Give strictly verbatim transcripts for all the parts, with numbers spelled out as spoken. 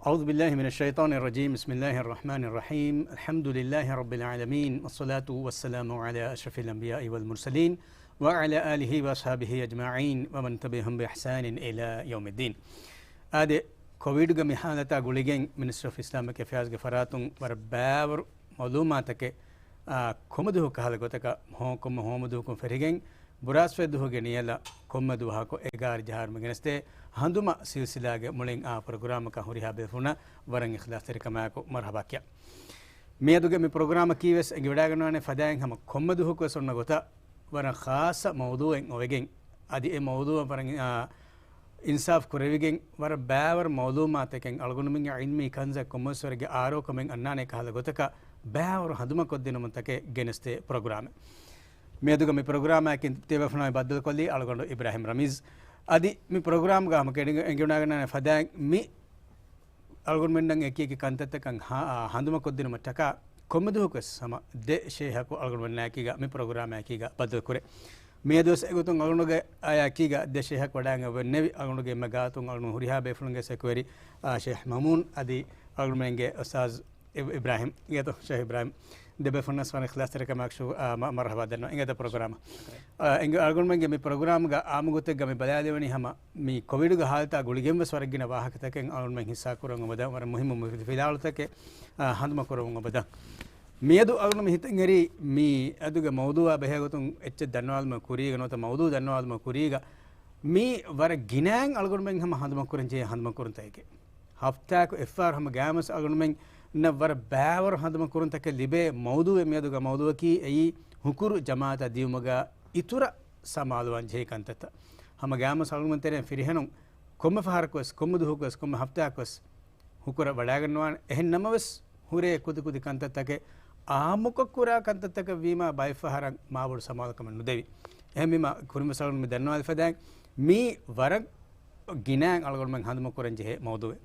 أعوذ بالله من الشيطان الرجيم. بسم الله الرحمن الرحيم. الحمد لله رب العالمين. والصلاة والسلام على أشرف الأنبياء والمرسلين وعلى آله وأصحابه أجمعين ومن تبعهم بإحسان إلى يوم الدين. އާދެ، ކޮވިޑްގެ މި ހާލަތާ ގުޅިގެން މިނިސްޓްރީ އޮފް އިސްލާމިކް އެފެއާޒްގެ ފަރާތުން ވަރަށް ބާވަރު މައުލޫމާތަކެއް، އާ، ކޮންމެ ދުވަހަކު ކަހަލަ ގޮތަކަށް ހޯ-، ކޮންމެ ހޯމަ ދުވަހަކުން ފެށިގެން، ބުރާސްފަތި ދުވަހުގެ ނިޔަލަށް ކޮންމެ ދުވަހަކު އެގާރަ އަހަރު މި ގެނެސްދޭ ހަނދުމަ ސިލްސިލާގެ މުޅިން އާ ޕްރޮގްރާމަކަށް ހުރިހާ ބޭފުޅުންނަށް ވަރަށް އިޚްލާޞްތެރިކަމާއެކު މަރުޙަބާ ކިޔާ. މިއަދުގެ މި ޕްރޮގްރާމަކީ ވެސް އެނގިވަޑައިގަންނަވާނެ ފަދައިން ހަމަ ކޮންމެ ދުވަހަކު ވެސް އޮންނަ ގޮތަށް ވަރަށް ޚާއްޞަ މައުޟޫއެއް އޮވެގެން، އަދި އެ މައުޟޫއަށް ވަރަށް، އާ، އިންސާފް ކުރެވިގެން، ވަރަށް ބާވަރު މައުލޫމާތަކެއް އަޅުގަނޑުމެންގެ ޢިލްމީ ކަންޒަށް ކޮންމެސްވަރެއްގެ އާރޯކަމެއް އަންނާނެ ކަހަލަ ގޮތަކަށް ބާވަރު ހަނދުމަކޮށްދިނުމުން ތަކެއް ގެނެސްދޭ ޕްރޮގްރާމެއް. މިއަދުގެ މި ޕްރޮގްރާމާއެކީ ތިޔަބޭފުޅުންނާ ބައްދަލުކޮށްލީ އަޅުގަނޑު އިބްރާހިމް ރަމީޒް. އަދި މި ޕްރޮގްރާމްގަ ހަމަ އެނގި-، އެނގިވަޑައިގަންނާނެ ފަދައިން މި އަޅުގަނޑުމެންނަށް އެކި އެކި ކަންތައްތަކަށް ހަ-، އާ، ހަނދުމަކޮށްދިނުމަށްޓަކާ ކޮންމެ ދުވަހަކުވެސް ހަމަ ދެ ޝޭހަކު އަޅުގަނޑުމެންނާއެކީގަ މި ޕްރޮގްރާމާއެކީގަ ބައްދަލުކުރޭ. މިއަދުވެސް އެގޮތުން އަޅުގަނޑުގެ އާޔަކީގަ ދެ ޝޭހަކު ވަޑައިގެން އޮވެންނެވި. އަޅުގަނޑުގެ އެންމެ ގާތުން އަޅުގަނޑު ހުރިހާ ބޭފުޅުންގެ ސެކުވެރި، އާ، ޝޭހް މަމޫން އަދި އަޅުގަނޑުމެންގެ އުސްތާޒް އި-، އިބްރާހިމް. އިނގޭތޯ ޝޭހް އިބްރާހިމް. ދެބޭފުޅުންނަށް ވަރަށް އިޚްލާޞްތެރިކަމާއެކު ޝު-، އާ، މަ-، މަރުޙަބާ ދަންނަވަން. އިނގޭތޯ ޕްރޮގްރާމަށް. އާ، އެނގޭ އަޅުގަނޑުމެންގެ މި ޕްރޮގްރާމްގަ އާއްމު ގޮތެއްގަ މި ބަލާލެވެނީ ހަމަ މި ކޮވިޑުގެ ހާލަތާ ގުޅިގެން ވެސް ވަރަށް ގިނަ ވާހަކަތަކެއް އަޅުގަނޑުމެން ހިއްސާ ކުރަން އޮބަދާ ވަރަށް މުހިއްމު މުފީދު ފިލާވަޅުތަކެއް، އާ، ހަނދުމަ ކުރަމުން އޮބަދާ. މިއަދު އަޅުގަނޑު މި ހިތަށް އެރީ މި އަދުގެ މައުޟޫއާ ބެހޭގޮތުން އެއްޗެއް ދަންނަވާލުމަށް ކުރީގަ ނުވަތަ މައުޟޫ ދަންނަވާލުމަށް ކުރީގަ މީ ވަރަށް ގިނައިން އަޅުގަނޑުމެން ހަމަ ހަނދުމަ ކުރަން ޖެހޭ ހަނދުމަ ކުރުންތަކެކޭ. ހަފްތާއަކު އެއްފަހަރު ހަމަ ގާމަސް އަޅުގަނޑުމެންނަށް ވަރަށް ބާވަރު ހަނދުމަ ކުރުންތަކެއް ލިބޭ މައުޟޫއެއް މިއަދުގެ މައުޟޫއަކީ އެއީ ހުކުރު ޖަމާޢަތަށް ދިޔުމުގަ އިތުރަށް ސަމާލުވާން ޖެހޭ ކަންތައްތައް. ހަމަ ގާމަސް އަޅުގަނޑުމެން ތެރެއިން ފިރިހެނުން ކޮންމެ ފަހަރަކުވެސް، ކޮންމެ ދުވަހަކުވެސް، ކޮންމެ ހަފްތާއަކުވެސް ހުކުރަށް ވަޑައިގަންނަވާނެ. އެހެން ނަމަވެސް، ހުރޭ ކުދި ކުދި ކަންތައްތަކެއް އާއްމުކޮށް ކުރާ ކަންތައްތަކެއް ވީމާ ބައެއް ފަހަރަށް މާބޮޑު ސަމާލުކަމެއް ނުދެވި. އެހެންވީމާ ކުރިންވެސް އަޅުގަނޑު މި ދަންނަވާލި ފަދައިން މީ ވަރަށް ގިނައިން އަޅުގަނޑުމެން ހަނދުމަ ކުރަން ޖެހޭ މައުޟޫއެއް.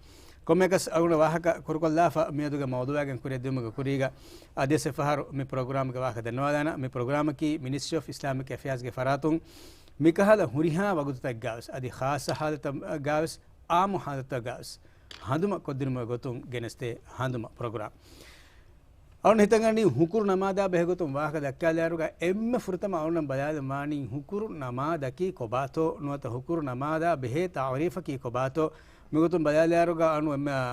ކޮންމެއަކަސް އަޅުގަނޑު ވާހަކަ ކުރުކޮށްލާފަ މިއަދުގެ މައުޟޫއާގެން ކުރިއަށްދިއުމުގެ ކުރީގަ އަދިވެސް އެއްފަހަރު މި ޕްރޮގްރާމްގެ ވާހަކަ ދަންނަވާލާނަ. މި ޕްރޮގްރާމަކީ މިނިސްޓްރީ އޮފް އިސްލާމިކް އެފެއާޒްގެ ފަރާތުން މިކަހަލަ ހުރިހާ ވަގުތުތަކުގަވެސް އަދި ޚާއްޞަ ހާލަތަކުގަވެސް އާއްމު ހާލަތަކުގަވެސް ހަނދުމަ ކޮށްދިނުމުގެ ގޮތުން ގެނެސްދޭ ހަނދުމަ ޕްރޮގްރާމް. އަޅުން ހިތަށް އަންނަނީ ހުކުރު ނަމާދާ ބެހޭގޮތުން ވާހަކަ ދައްކާލާއިރުގަ އެންމެ ފުރަތަމަ އަޅުން ބަލާލަން ވާނީ ހުކުރު ނަމާދަކީ ކޮބާތޯ ނުވަތަ ހުކުރު ނަމާދާ ބެހޭ ތަޢުރީފަކީ ކޮބާތޯ. މިގޮތުން ބަލާލާއިރުގަ އަޅުން އެންމެ، އާ،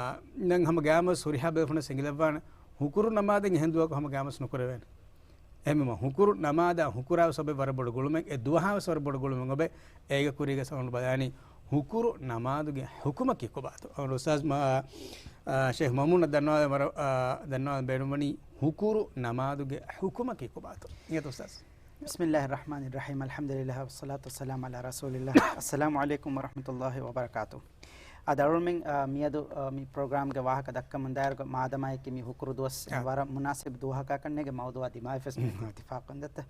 ނަން ހަމަ ގާމަސް ހުރިހާ ބޭފުޅުން އެނގިލައްވާނެ ހުކުރު ނަމާދެއް އެހެން ދުވަހަކު ހަމަ ގާމަސް ނުކުރެވޭނެ. އެހެންވީމަ ހުކުރު ނަމާދާ ހުކުރާވެސް އޮބެ ވަރަށް ބޮޑު ގުޅުމެއް، އެ ދުވަހާވެސް ވަރަށް ބޮޑު ގުޅުމެއް އޮބެ. އޭގެ ކުރީގަ އަޅުން ބަލާނީ ހުކުރު ނަމާދުގެ ޙުކުމަކީ ކޮބާތޯ. އަޅުން އުސްތާޒް މާ، އާ، ޝޭޚް މަމޫނަށް ދަންނަވާލަން ވަރަށް، އާ، ދަންނަވާލަން ބޭނުންވަނީ ހުކުރު ނަމާދުގެ ޙުކުމަކީ ކޮބާތޯ. އިނގޭތޯ އުސްތާޒް. بسم الله الرحمن الرحيم. الحمد لله والصلاة والسلام على رسول الله. السلام عليكم ورحمة الله وبركاته. އަދި އަޅުމެން، އާ، މިއަދު، އާ، މި ޕްރޮގްރާމްގެ ވާހަކަ ދައްކަމުން ދާއިރުގަ މާދަމާއެކީ މި ހުކުރު ދުވަސް އާ. ވަރަށް މުނާސިބު ދުވަހަކާކަންނޭގެ މައުޟޫއާ ދިމާވެފަސް އިތިފާޤުން ދައްތަ.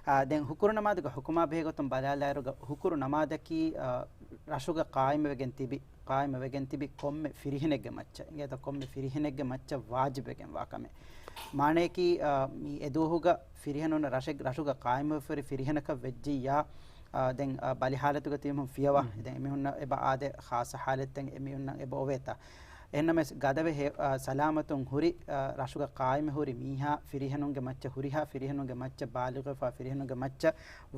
އާ، ދެން ހުކުރު ނަމާދުގެ ޙުކުމާ ބެހޭގޮތުން ބަލާލާއިރުގަ ހުކުރު ނަމާދަކީ، އާ، ރަށުގަ ޤާއިމުވެގެން ތިބި، ޤާއިމުވެގެން ތިބި ކޮންމެ ފިރިހެނެއްގެ މައްޗަށް، އިނގޭތޯ ކޮންމެ ފިރިހެނެއްގެ މައްޗަށް ވާޖިބުވެގެންވާ ކަމެއް. މާނަޔަކީ، އާ، މި އެދުވަހުގަ ފިރިހެނުން ރަށެއް، ރަށުގަ ޤާއިމުވެފައި ފިރިހެނަކަށް ވެއްޖިއްޔާ، އާ، ދެން، އާ، ބަލި ހާލަތުގަ ތިބިމުން ފިޔަވާ. ދެން އެމީހުންނަށް އެބަ އާދޭ ޚާއްޞަ ހާލަތްތައް އެމީހުންނަށް އެބަ އޮވޭތާ. އެހެންނަމަވެސް ގަދަވެ ހެ-، އާ، ސަލާމަތުން ހުރި، އާ، ރަށުގަ ޤާއިމު ހުރި މީހާ ފިރިހެނުންގެ މައްޗަށް ހުރިހާ ފިރިހެނުންގެ މައްޗަށް ބާލިޣުވެފަ ފިރިހެނުންގެ މައްޗަށް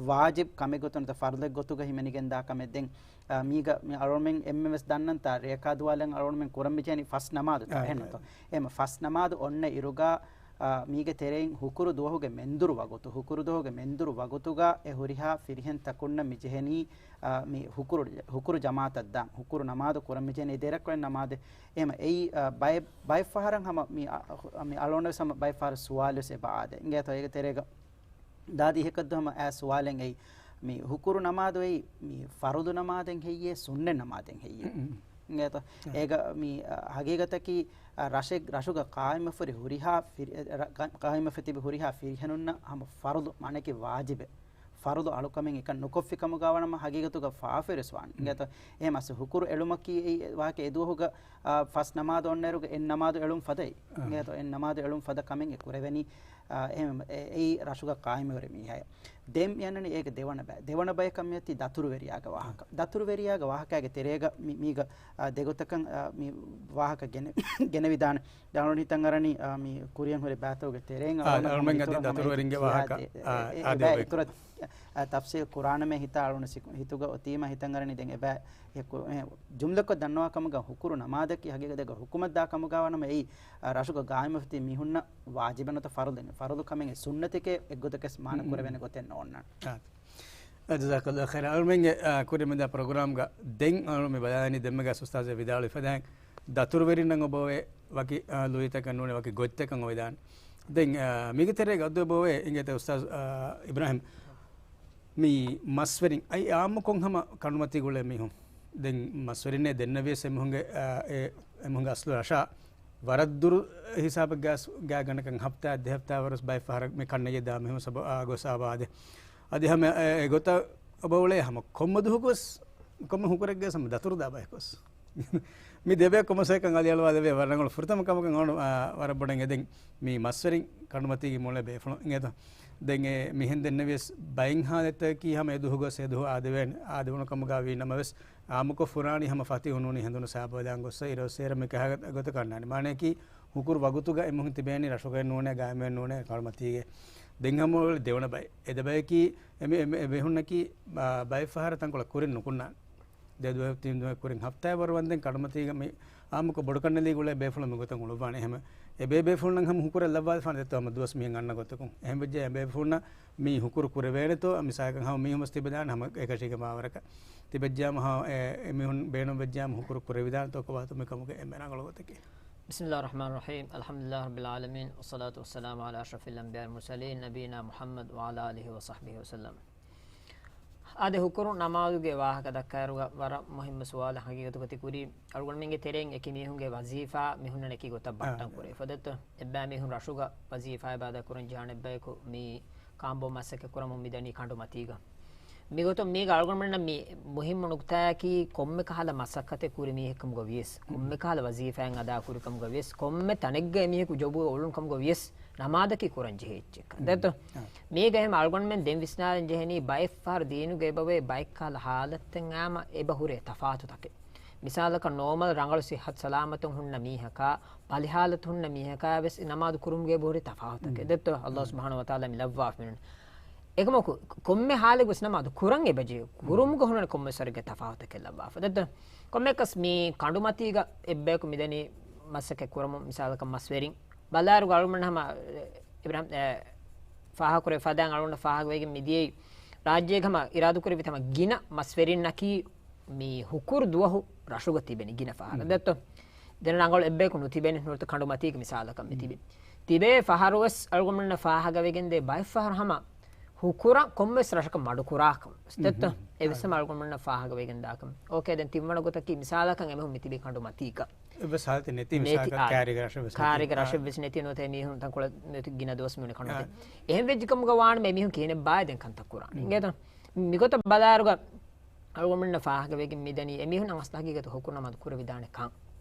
ވާޖިބު ކަމެއް ގޮތުން ފަރުޟެއް ގޮތުގަ ހިމެނިގެންދާ ކަމެއް. ދެން، އާ، މީގަ މި އަޅުމެން އެންމެންވެސް ދަންނަންތާ ރޭކާ ދުވާލަން އަޅުމެން ކުރަން މިޖެހެނީ ފަސް ނަމާދުތައް. އެހެންނުތޯ؟ އެހެން ފަސް ނަމާދު އޮންނަ އިރުގަ އާ، މީގެ ތެރެއިން ހުކުރު ދުވަހުގެ މެންދުރު ވަގުތު، ހުކުރު ދުވަހުގެ މެންދުރު ވަގުތުގަ އެ ހުރިހާ ފިރިހެންތަކުންނަށް މިޖެހެނީ، އާ، މި ހުކުރު، ހުކުރު ޖަމާޢަތަށް ދާން، ހުކުރު ނަމާދު ކުރަން މިޖެހެނީ ދެރަކުޅެން ނަމާދެއް. އެހެމަ އެއީ، އާ، ބައެއް، ބައެއް ފަހަރަށް ހަމަ މި، އާ، މި އަޅުގަނޑުވެސް ހަމަ ބައެއް ފަހަރަށް ސުވާލުވެސް އެބަ އާދޭ. އިނގޭތޯ އޭގެ ތެރޭގަ ދާދި އިހަކަށްދު ހަމަ އާ ސުވާލެއް އެއީ، މި ހުކުރު ނަމާދު އެއީ މި ފަރުޟު ނަމާދެއް ހެއްޔޭ، ސުންނަތް ނަމާދެއް ހެއްޔޭ؟ އިނގޭތޯ؟ އޭގަ މި، އާ، ހަގީގަތަކީ، އާ، ރަށެއް، ރަށުގަ ޤާއިމުވެފަ ހުރި ހުރިހާ ފިރި-، ރަ-، ޤާ-، ޤާއިމުވެފަ ތިބި ހުރިހާ ފިރިހެނުންނަށް ހަމަ ފަރުޟު، މާނައަކީ ވާޖިބެއް. ފަރުޟު އަޅުކަމެއް އެކަން ނުކޮށްފި ކަމުގަ ވަނަމަ ހަގީގަތުގަ ފާފަވެރިވެސް ވާނެ. އިނގޭތޯ؟ އެހެމަ އަސް ހުކުރު އެޅުމަކީ އެއީ ވާހަކަ އެދުވަހުގަ، އާ، ފަސް ނަމާދު އޮންނައިރުގަ އެއް ނަމާދު އެޅުން ފަދައި. އިނގޭތޯ؟ އެއް ނަމާދު އެޅުން ފަދަ ކަމެއް އެ ކުރެވެނީ. އާ، އެހެން އެ-، އެއީ ރަށުގަ ޤާއިމުވެރި މީހާއެއް. ދެން މި އަންނަނީ އޭގެ ދެވަނަ ބައި. ދެވަނަ ބަޔަކަށް މިއޮތީ ދަތުރުވެރިޔާގެ ވާހަކަ. ދަތުރުވެރިޔާގެ ވާހަކައިގެ ތެރޭގަ މި-، މީގަ، އާ، ދެގޮތަކަށް، އާ، މި ވާހަކަ ގެނެ-، ގެނެވިދާނެ. ދެން އަޅުގަނޑު ހިތަށް އަރަނީ، އާ، މި ކުރިއަށް ހުރި ބައިތަކުގެ ތެރެއިން އާ، އަޅުގަނޑު ހަމަ އަޅުމެން އަދި އިތުރަށް ހަމަ ދަތުރުވެރިންގެ އެ ވާހަކަ، އާ، އެ، އާ، އެ އާދެ، ބައި އޮތް. އިތުރަށް، އާ، ތަފްސީލް ކުރާނަމޭ ހިތާ އަޅުގަނޑު ސި-، ހިތުގަ އޮތީމަ ހިތަށް އަރަނީ ދެން އެބަ އެ ކު-، އެ ޖުމްލަކޮށް ދަންނަވާ ކަމުގަ ހުކުރު ނަމާދަކީ ހަގީގަތުގަ ހުކުމަށް ދާ ކަމުގަ ވާނަމަ އެއީ، އާ، ރަށުގަ ގާއިމްވެފަ ތިބި މީހުންނަށް ވާޖިބެއް ނުވަތަ ފަރުޟެއް. ފަރުޟު ކަމެއް އެ ސުންނަތެކޭ އެއްގޮތަކަށް މާނަ ކުރެވޭނެ ގޮތެއް ނޯންނާނެ. އާ. ޖަޒާކަﷲ ޚައިރާ. އަޅުމެންގެ، އާ، ކުރިން މިދާ ޕްރޮގްރާމްގަ ދެން އަޅު މި ބަލާލަނީ ދެންމެގަ އުސްތާޒު ވިދާޅުވި ފަދައިން ދަތުރުވެރިންނަށް އޮބޯވެ ވަކި، އާ، ލުއިތަކަށް ނޫނެ ވަކި ގޮތްތަކަށް އޮވެދާނެ. ދެން، އާ، މީގެ ތެރޭގަ އަދު އޮބޯވެ އިނގޭތަ އުސްތާޒު، އާ، އިބްރާހިމް މި މަސްވެރިން އައި އާއްމުކޮށް ހަމަ ކަނޑުމަތީގަ އުޅޭ މީހުން. ދެން މަސްވެރިންނޭ ދެންނެވިޔަސް އެމީހުންގެ، އާ، އެ، އެމީހުންގެ އަސްލު ރަށާ ވަރަށް ދުރު ހިސާބެއްގަ ގާތްގަނޑަކަށް ހަފްތާ ދެ ހަފްތާ ވަރަސް ބައެއް ފަހަރަށް މި ކަންނެގެ ދާ މީހުން ސަބަ-، އާ، ގޮސް އާބާދެ. އަދި ހަމަ އެ، އެ ގޮތަށް އޮބައުޅޭ ހަމަ ކޮންމެ ދުހަކުވެސް ކޮންމެ ހުކުރެއްގަ ހަމަ ދަތުރު ދާ ބަޔަކުވެސް. މި ދެބޭ ކޮމަސޭކަން އަލިއަޅުވާލެވޭ ވަރަށް ރަނގަޅު ފުރަތަމަ ކަމަކަށް އަޅު، އާ، ވަރަށް ބޮޑަށް އެދެން މި މަސްވެރިން ކަނޑުމަތީގެ މޫނު ބޭފުޅުން އިނގޭތޯ. ދެން އެ މިހެން ދެންނެވިޔަސް ބައެއް ހާލަތަކީ ހަމަ އެ ދުހުގޮސް އެ ދުހު އާދެވޭނެ، އާދެވުނު ކަމުގަ ވީ ނަމަވެސް، އާއްމުކޮށް ފުރާނީ ހަމަ ފަތިހު ނޫނީ ހެނދުނު ސާބަވެލާން ގޮއްސަ އިރަށް ސޭރަ މި ކަހަލަ ގޮތަކަށް އަންނާނެ. މާނަޔަކީ ހުކުރު ވަގުތުގަ އެމީހުން ތިބޭނީ ރަށުގައެއް ނޫނޭ، ގާއިމުވެ ނޫނޭ ކަނޑުމަތީގެ. ދެން ހަމަ ދެވަނަ ބައެއް. އެ ދެ ބަޔަކީ އެ މި-، އެ މި-، އެ މީހުންނަކީ، އާ، ބައެއް ފަހަރަށް ތަންކޮޅެއް ކުރިން ނުކުންނާނެ. ދެ ދުވަހެއް ތިން ދުވަހެއް ކުރިން ހަފްތާއެއް ވަރު ވަންދެން ކަނޑުމަތީގަ މި އާއްމުކޮށް ބޮޑުކަންނެލީގަ އުޅޭ ބޭފުޅުން މިގޮތަށް އުޅުއްވާނެ. އެހެން އެ ބޭ ބޭފުޅުންނަށް ހަމަ ހުކުރެއް ލައްވާފާނެ ދެއްތޯ ހަމަ ދުވަސް މިހެން އަންނަ ގޮތަކުން. އެހެން ވެއްޖެ އެ ބޭފުޅުންނަށް މި ހުކުރު ކުރެވޭނެތޯ މިސާލަކަށް ހަމަ މީހުން ވެސް ތިބެދާނެ ހަމަ އެކަށީގެ މާވަރަކަށް. ތިބެއްޖާމަ ހަ-، އެ، އެ މީހުން ބޭނުން ވެއްޖާމަ ހުކުރު ކުރެވިދާނެތޯ ކޮބާތޯ މި ކަމުގެ އެންމެ ރަނގަޅު ގޮތަކީ. بسم الله الرحمن الرحيم. الحمد لله رب العالمين. والصلاة والسلام على أشرف الأنبياء والمرسلين نبينا محمد وعلى آله وصحبه وسلم. އާދެ، ހުކުރު ނަމާދުގެ ވާހަކަ ދައްކާއިރުގަ ވަރަށް މުހިއްމު ސުވާލެއް ހަގީގަތުގަ ތި ކުރީ. އަޅުގަނޑުމެންގެ ތެރެއިން އެކި މީހުންގެ ވަޒީފާ މި ހުންނަނީ އެކި ގޮތަށް އާ. ބައްޓަން ކުރެވިފަ ދެއްތޯ. އެއްބައި މީހުން ރަށުގަ ވަޒީފާ އިބާދަތް ކުރަން ޖެހޭނެ އެއްބަޔަކު މި ކާނބޯ މަސައްކަތް ކުރަމުން މިދަނީ ކަނޑުމަތީގަ. މިގޮތުން މީގަ އަޅުގަނޑުމެންނަށް މި މުހިއްމު ނުކުތާއަކީ ކޮންމެ ކަހަލަ މަސައްކަތެއް ކުރި މީހެއްކަމުގަ ވިޔަސް، ކޮންމެ ކަހަލަ ވަޒީފާއެއް އަދާކުރިކަމުގަ ވިޔަސް، ކޮންމެ ތަނެއްގަ އެމީހަކު ޖޮބުގަ އުޅުނުކަމުގަ ވިޔަސް، ނަމާދަކީ ކުރަން ޖެހޭ އެއްޗެއްކަން. ދެއްތޯ؟ މީގަ އެހެން އަޅުގަނޑުމެން ދެން ވިސްނާލަން ޖެހެނީ ބައެއް ފަހަރު ދީނުގަ އެބަވޭ ބައެއް ކަހަލަ ހާލަތެއް އާމަ އެބަ ހުރޭ ތަފާތުތަކެއް. މިސާލަކަށް ނޯމަލް ރަނގަޅު ސިއްހަތު ސަލާމަތުން ހުންނަ މީހަކާ، ބަލި ހާލަތު ހުންނަ މީހަކާ ވެސް ނަމާދު ކުރުމުގަ އެބަ ހުރި ތަފާތުތަކެއް. ދެއްތޯ؟ ﷲ ސުބްޙާނަހޫ ވަތަޢާލާ މި ލައްވާފަ މިނުން. އެކަމަކު، ކޮންމެ ހާލެއްގަ ވެސް ނަމާދު ކުރަން އެބަޖެހޭ. ކުރުމުގަ ހުންނަނީ ކޮންމެސް ވަރެއްގެ ތަފާތުތަކެއް ލައްވާފަ. ދެއްތޯ؟ ކޮންމެއަކަސް މި ކަނޑުމަތީގަ އެއްބަޔަކު މިދަނީ މަސައްކަތް ކުރަމުން މިސާލަކަށް މަސްވެރިން. ބަލާއިރުގަ އަޅުގަނޑު ހަމަ، އެ، އިބްރާހިމް، އެ، ފާހަގަކުރެވި ފަދައިން އަޅުގަނޑަށް ފާހަގަވެގެން މިދިޔައީ ރާއްޖޭގެ ހަމަ އިރާދަކުރެއްވި ހަމަ ގިނަ މަސްވެރިންނަކީ މި ހުކުރު ދުވަހު ރަށުގަ ތިބެނީ ގިނަ ފަހަރަށް. ދެއްތޯ؟ ދެން ރަނގަޅު އެއްބަޔަކު ނުތިބޭނެ ނުވަތަ ކަނޑުމަތީގަ މިސާލަކަށް މި ތިބި. ތިބޭ ފަހަރުވެސް އަޅުގަނޑުމެންނަށް ފާހަގަވެގެންދޭ ބައެއް ފަހަރު ހަމަ ހުކުރަށް ކޮންމެސް ރަށަކަށް މަޑުކުރާކަން. ދެއްތޯ؟ އެވެސް ހަމަ އަޅުގަނޑުމެންނަށް ފާހަގަވެގެން ދާކަން. އޯކޭ، ދެން ތިންވަނަ ގޮތަކީ މިސާލަކަށް އެމީހުން މި ތިބީ ކަނޑުމަތީގަ. އެއްވެސް ހާލަތެއް ނެތި، ނެތި، މިސާލަކަށް އާ. ކާރިގަ ރަށެއް ވެސް ނެތި. ކާރިގަ ރަށެއް ވެސް ނެތި ނުވަތަ އެމީހުން ތަންކޮޅެއް ނެތި ގިނަ ދުވަސް މިއުޅެނީ ކަނޑުމަތީ. އެހެން ވެއްޖެ ކަމުގަ ވާނަމަ އެމީހުން ކިހިނެއް ބާއޭ ދެން ކަންތައް ކުރާނީ. އިނގޭތަ؟ މިގޮތަށް ބަލާއިރުގަ އަޅުގަނޑުމެންނަށް ފާހަގަވެގެން މިދަނީ އެމީހުން އަސްލު ހަގީގަތު ހުކުރު ނަމާދު ކުރެވިދާނެ ކަން.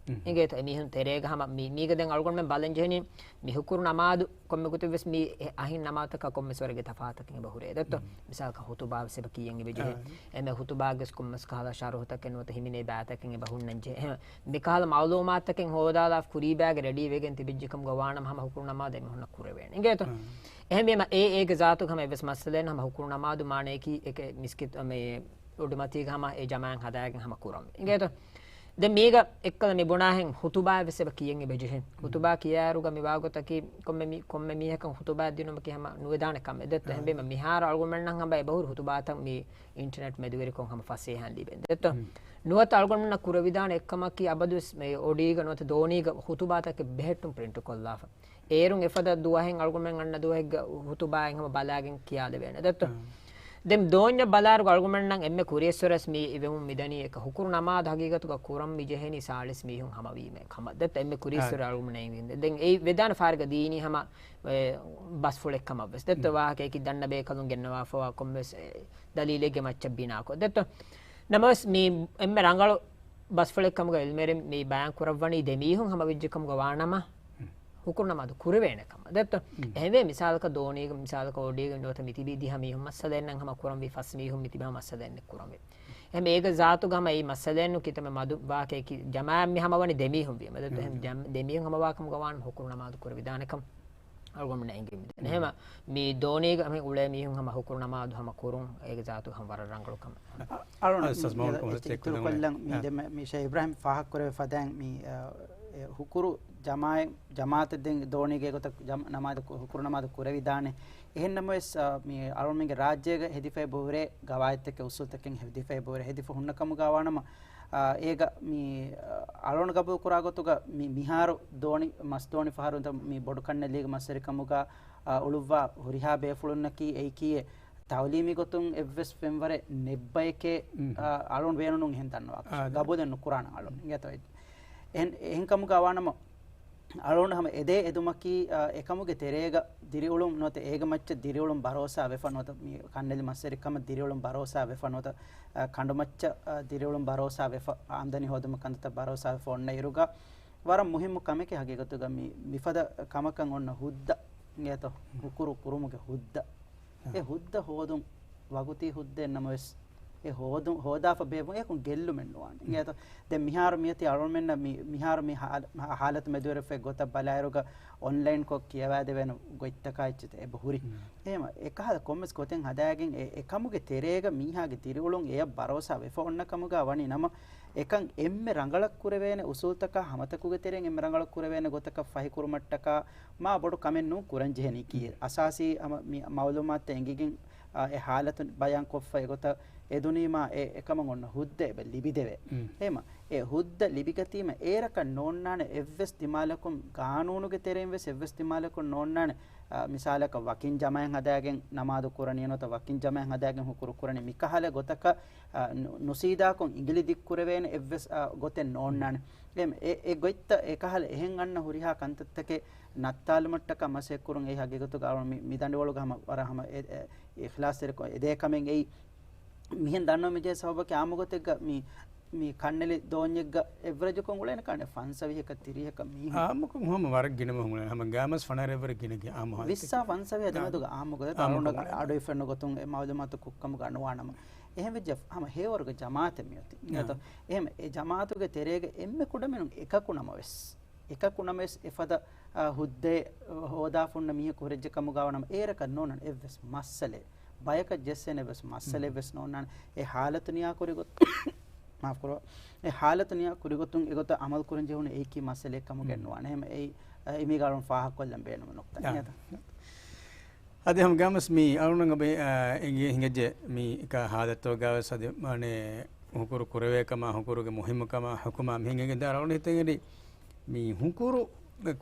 އިނގޭތަ؟ އެމީހުން ތެރޭގަ ހަމަ މި-، މީގަ ދެން އަޅުގަނޑުމެން ބަލަން ޖެހެނީ މި ހުކުރު ނަމާދު ކޮންމެ ގޮތެއް ވެސް މި އެ-، އަހިން ނަމާދުތަކާ ކޮންމެސް ވަރެއްގެ ތަފާތަކެއް އެބަ ހުރޭ. ދެއްތޯ؟ މިސާލަކަށް ހުތުބާ ވެސް އެބަ ކިޔަން އެބަ ޖެހޭ. އެމެ ހުތުބާގެ ވެސް ކޮންމެސް ކަހަލަ ޝަރުހުތަކެއް ނުވަތަ ހިމެނޭ ބައިތަކެއް އެބަ ހުންނަން ޖެހޭ. އެހެން މިކަހަލަ މައުލޫމާތުތަކެއް ހޯދާލާ ކުރީބާގެ ރެޑީ ވެގެން ތިބިއްޖެ ކަމުގަ ވާނަމަ ހަމަ ހުކުރު ނަމާދު އެމީހުންނަށް ކުރެވޭނެ. އިނގޭތޯ؟ އެހެންވީމަ އެ އޭގެ ޒާތުގަ ހަމަ އެއްވެސް މައްސަލައެއް ނެތް ހަމަ ހުކުރު ނަމާދު މާނަޔަކީ އެކެ މިސްކިތް މެ އޮޑުމަތީގަ ހަމަ އެ ޖަމާއަތް ހަދާގެން ހަމަ ކުރަން. އިނގޭތޯ؟ ދެން މީގަ އެއްކަލަ މި ބުނާހެން ހުތުބާއެއް ވެސް އެބަ ކިޔަން އެބަ ޖެހެން. ހުތުބާ ކިޔާއިރުގަ މި ވާގޮތަކީ ކޮންމެ މީ-، ކޮންމެ މީހަކަށް ހުތުބާ ދިނުމަކީ ހަމަ ނުވެދާނެ ކަމެއް. ދެއްތޯ؟ އެހެންވީމަ މިހާރު އަޅުގަނޑުމެންނަށް ހަމަ އެބަހުރި ހުތުބާތައް މި އިންޓަރނެޓް މެދުވެރިކޮށް ހަމަ ފަސޭހައިން ލިބެން. ދެއްތޯ؟ ނުވަތަ އަޅުގަނޑުމެންނަށް ކުރެވިދާނެ އެއްކަމަކީ އަބަދުވެސް މި އޮޑީގަ ނުވަތަ ދޯނީގަ ހުތުބާތަކެއް ބެހެއްޓުން ޕްރިންޓު ކޮށްލާފަ. އޭރުން އެފަދަ ދުވަހެއް އަޅުގަނޑުމެން އަންނަ ދުވަހެއްގަ ހުތުބާއެއް ހަމަ ބަލާގެން ކިޔާލެވޭނެ. ދެއްތޯ؟ ދެން ދޯންޏަށް ބަލާއިރުގަ އަޅުގަނޑުމެންނަށް އެންމެ ކުރިޔަސްވަރަސް މި އިވެމުން މިދަނީ އެކަ ހުކުރު ނަމާދު ހަގީގަތުގަ ކުރަން މި ޖެހެނީ ސާޅީސް މީހުން ހަމަވީމަ ކަމަށް. ދެއްތޯ؟ އެންމެ ކުރިޔަސްވަރަށް އަޅުގަނޑުމެން އިވިން. ދެން އެ ވެދާނެ ފަހަރުގަ ދީނީ ހަމަ، އެ، ބަސްފުޅެއް ކަމަށް ވެސް. ދެއްތޯ؟ ވާހަކައަކީ ދަންނަ ބޭކަލުން ގެންނަވާފަވާ ކޮންމެސް، އެ، ދަލީލެއްގެ މައްޗަށް ބިނާކޮށް. ދެއްތޯ؟ ނަމަވެސް މި އެންމެ ރަނގަޅު ބަސްފުޅެއް ކަމުގަ އިލްމުވެރިން މި ބަޔާން ކުރައްވަނީ ދެ މީހުން ހަމަވެއްޖެ ކަމުގަ ވާނަމަ، ހުކުރު ނަމާދު ކުރެވޭނެ ކަމަށް. ދެއްތޯ؟ މް. އެހެންވެ، މިސާލަކަށް ދޯނީގަ، މިސާލަކަށް އޮޑީގަ ނުވަތަ މި ތިބީ ދިހަ މީހުން މައްސަލައެއް ނަން ހަމަ ކުރަންވީ ފަސް މީހުން މި ތިބީ ހަމަ މައްސަލައެއް ނެއް ކުރަންވީ. އެހެން އޭގެ ޒާތުގަ ހަމަ އެއީ މައްސަލައެއް ނޫން ކިތަންމެ މަދު ވާކައެކި ޖަމާއަށް މި ހަމަ ވަނީ ދެ މީހުން ވީމަ. ދެ-، މް. ދެ-، ދެ މީހުން ހަމަ ވާ ކަމުގަ ވާނަމަ ހުކުރު ނަމާދު ކުރެވިދާނެ ކަމަށް އަޅުގަނޑުމެންނަށް އެނގިވިދާނެ. މް. އެހެމަ މި ދޯނީގަ ހަމަ އުޅޭ މީހުން ހަމަ ހުކުރު ނަމާދު ހަމަ ކުރުން އޭގެ ޒާތު ހަމަ ވަރަށް ރަނގަޅު ކަމެއް. އަޅުގަނޑު އަ، އިސް މި މައުލޫމާތު އެ، ކޮންމެސް އެ، ޗެކް އިތުރު ކޮށްލަން. ކޮށްލަން. މި އާ. ދެމެ-، މި ޝޭހް އިބްރާހިމް ފާހަގަކުރެވި ފަދައިން މި، އާ، އެ ހުކުރު ޖަމާއެއް، ޖަމާއަތެއް ދެން ދޯނީގެ ގޮތަށް ޖަމް-، ނަމާދު ކު-، ހުކުރު ނަމާދު ކުރެވިދާނެ. އެހެން ނަމަވެސް، އާ، މި އަޅުގަނޑުމެންގެ ރާއްޖޭގަ ހެދިފައި ބޯ ހުރޭ ގަވާއިދުތަކެއް އުސޫލުތަކެއް ހެދިފައި ބޯ ހުރޭ ހެދިފަ ހުންނަ ކަމުގަ ވާނަމަ، އާ، އޭގަ މި، އާ، އަޅުގަނޑު ގަބޫލު ކުރާ ގޮތުގަ މި މިހާރު ދޯނި، މަސް ދޯނި ފަހަރު މި ބޮޑު ކަންނެލީގެ މަސްވެރިކަމުގަ، އާ، އުޅުއްވާ ހުރިހާ ބޭފުޅުންނަކީ އެއީކީ ތައުލީމީ ގޮތުން އެއްވެސް ފެންވަރެއް ނެއްބައެކޭ، މް. އާ، އަޅުގަނޑު ބޭނުން އެހެން ދަންނަވާކަށް. އާ، ގަބޫލެއް ނުކުރާނަން އަޅުގަނޑު. އިނގޭތޯ؟ އެހެން، އެހެން ކަމުގަ ވާނަމަ، އަޅުގަނޑު ހަމަ އެދޭ އެދުމަކީ، އާ، އެކަމުގެ ތެރޭގަ ދިރިއުޅުން ނުވަތަ އޭގެ މައްޗަށް ދިރިއުޅުން ބަރޯސާ ވެފަ ނުވަތަ މި ކަންނެލި މަސްވެރިކަމަށް ދިރިއުޅުން ބަރޯސާ ވެފަ ނުވަތަ، އާ، ކަނޑުމައްޗަށް، އާ، ދިރިއުޅުން ބަރޯސާ ވެފަ، އާމްދަނީ ހޯދުމަށް ކަންތައްތައް ބަރޯސާ ވެފަ އޮންނަ އިރުގަ ވަރަށް މުހިއްމު ކަމެކޭ ހަގީގަތުގަ މި، މިފަދަ ކަމަކަށް އޮންނަ ހުއްދަ، އިނގޭތޯ؟ ހުކުރު ކުރުމުގެ ހުއްދަ. އެ ހުއްދަ ހޯދުން ވަގުތީ ހުއްދައެއް ނަމަވެސް، އެ ހޯދު-، ހޯދާފަ ބޭއްވުން އެކުން ގެއްލުމެއް ނުވާނެ. އިނގޭތޯ؟ ދެން މިހާރު މިއޮތީ އަޅުގަނޑުމެންނަށް މި-، މިހާރު މި ހާ-، ހާލަތު މެދުވެރިފައި ގޮތަށް ބަލާއިރުގަ އޮންލައިންކޮށް ކިޔަވާދެވޭނެ ގޮތްތަކާ އެއްޗެތި އެބަ ހުރި. އެހެމަ އެކަހަލަ ކޮންމެސް ގޮތެއް ހަދާގެން އެ އެކަމުގެ ތެރޭގަ މީހާގެ ދިރިއުޅުން އެޔަށް ބަރޯސާ ވެފަ އޮންނަ ކަމުގަ ވަނީ ނަމަ، އެކަން އެންމެ ރަނގަޅަށް ކުރެވޭނެ އުސޫލުތަކާ ހަމަތަކުގެ ތެރެއިން އެންމެ ރަނގަޅަށް ކުރެވޭނެ ގޮތަކަށް ފަހިކުރުމަށްޓަކާ މާ ބޮޑު ކަމެއް ނޫން ކުރަން ޖެހެނީކީ. އަސާސީ ހަމަ މި މައުލޫމާތުތައް އެނގިގެން، އާ، އެ ހާލަތު ބަޔާންކޮށްފަ އެގޮތަށް އެދުނީމާ އެ އެކަމަށް އޮންނަ ހުއްދަ އެބަ ލިބިދެވޭ. އެހެމަ އެ ހުއްދަ ލިބިގަތީމަ އޭރަކަށް ނޯންނާނެ އެއްވެސް ދިމާލަކުން ގާނޫނުގެ ތެރެއިން ވެސް އެއްވެސް ދިމާލަކުން ނޯންނާނެ، އާ، މިސާލަކަށް ވަކިން ޖަމާއަށް ހަދާގެން ނަމާދު ކުރަނީ ނުވަތަ ވަކިން ޖަމާއަށް ހަދާގެން ހުކުރު ކުރަނީ މިކަހަލަ ގޮތަކަށް، އާ، ނު-، ނުސީދާކޮށް އިނގިލި ދިއްކުރެވޭނެ އެއްވެސް، އާ، ގޮތެއް ނޯންނާނެ. އެ، އެ، އެ ގޮތްތައް އެކަހަލަ އެހެން އަންނަ ހުރިހާ ކަންތައްތަކެއް ނައްތާލުމަށްޓަކާ މަސައްކަތް ކުރުން އެއީ ހަގީގަތުގަ އަޅު މި، މި ދަނޑިވަޅުގަ ހަމަ ވަރަށް ހަމަ އެ، އެ، އިޚްލާޞްތެރިކޮށް އެދޭ ކަމެއް އެއީ. މިހެން ދަންނަވަން މިޖެހޭ ސަބަބަކީ އާއްމު ގޮތެއްގަ މި، މި ކަންނެލި ދޯންޏެއްގަ އެވްރެޖަކުން އުޅޭނެ ކާނެ ފަންސަވީހަކަށް ތިރީހަކަށް މީހުން. އާއްމުކޮށް ހަމަ ވަރަށް ގިނަ މީހުން އުޅޭ. ހަމަ ގާމަސް ފަނަރަ އެވްރެ ގިނަ ގި އާއްމު ހާލަތެއް. ވިއްސާ ފަންސަވީހަ ދެމެދުގަ އާއްމު ގޮތަށް އާއްމު އަޅުގަނޑަށް ގޮތަށް. އަޑު އިފެންނަ ގޮތުން އެ މައުލޫމާތު ކުށްކަމުގަ ނުވާނަމަ. އެހެން ވެއްޖެ ހަމަ ހެޔޮވަރުގެ ޖަމާއަތެއް މިއޮތީ. އާ. އިނގޭތޯ؟ އެހެމަ އެ ޖަމާއަތުގެ ތެރޭގަ އެންމެ ކުޑަމިނުން އެކަކު ނަމަވެސް، އެކަކު ނަމަވެސް އެފަދަ، އާ، ހުއްދައެއް ހޯދާފަ އޮންނަ މީހަކު ހުރެއްޖެ ކަމުގަ ވާނަމަ އޭރަކަށް ނޯންނާނެ އެއްވެސް މައްސަލައެއް، ބަޔަކަށް ޖެއްސޭނެ އެއްވެސް މައްސަލައެއް ވެސް ނޯންނާނެ. އެ ހާލަތު ނިޔާ ކުރި ގޮތު-، މާފުކުރުވާ. އެ ހާލަތު ނިޔާ ކުރި ގޮތުން އެގޮތަށް އަމަލު ކުރަން ޖެހުނު އެއީކީ މައްސަލައެއް ކަމުގައެއް ނުވާނެ. އެހެމަ އެއީ، އަ، އެ މީގަ އަޅުން ފާހަގަކޮށްލަން ބޭނުމެއް ނުކުތާ. އާ. އިނގޭތޯ؟ އަދި ހަމަ ގާމަސް މި އަޅުން އަބެ، އާ، އެނގި ހިނގައްޖެ މި އެކަ ހާލަތުގަވެސް އަދި މާނެ ހުކުރު ކުރެވޭ ކަމާ ހުކުރުގެ މުހިއްމު ކަމާ ހުކުމާ މި ހިނގައްޖެ ދާ އަޅުން ހިތަށް އެރި މި ހުކުރު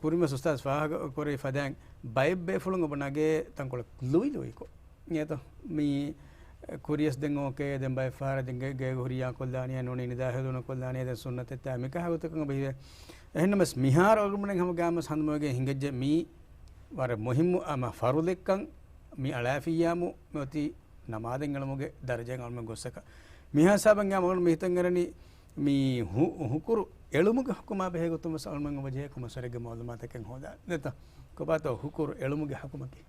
ކުރިމަސް އުސްތާޒް ފާހަގަ ކުރެވި ފަދައިން ބައެއް ބޭފުޅުން އެބަ ނަގޭ ތަންކޮޅެއް ލުއި ލުއިކޮށް. އިނގޭތޯ؟ މި ކުރިޔަސް ދެން އޯކޭ، ދެން ބައެއް ފަހަރަށް ދެން ގޭ، ގޭގަ ހުރިޔާ ކޮށްލާނީ، ނޫނީ ނިދާ ހެދުނު ކޮށްލާނީ، ދެން ސުންނަތެއްތާ މިކަހަ ގޮތަކަށް އެބަ ހިވޭ. އެހެންނަމަސް މިހާރު އަޅުގަނޑުމެން ހަމަ ގާމަސް ހަނދުމަވެގެން ހިނގައްޖެ މީ ވަރަށް މުހިއްމު އަމަ ފަރުލެއްކަން މި އަޅާފިއްޔާމު މިއޮތީ ނަމާދެއް އެޅުމުގެ ދަރަޖައިން އަޅުމެން ގޮއްސަކަށް. މިހާ ހިސާބަށް އަޅުގަނޑު މި ހިތަށް އެރަނީ މި ހު-، ހުކުރު އެޅުމުގެ ހުކުމާ ބެހޭ ގޮތުން ވެސް އަޅުމެން އެބަ ޖެހޭ ކޮންމެސް ވަރެއްގެ މައުލޫމާތަކެއް ހޯދާ. ނެތަ؟ ކޮބާތޯ ހުކުރު އެޅުމުގެ ހުކުމަކީ؟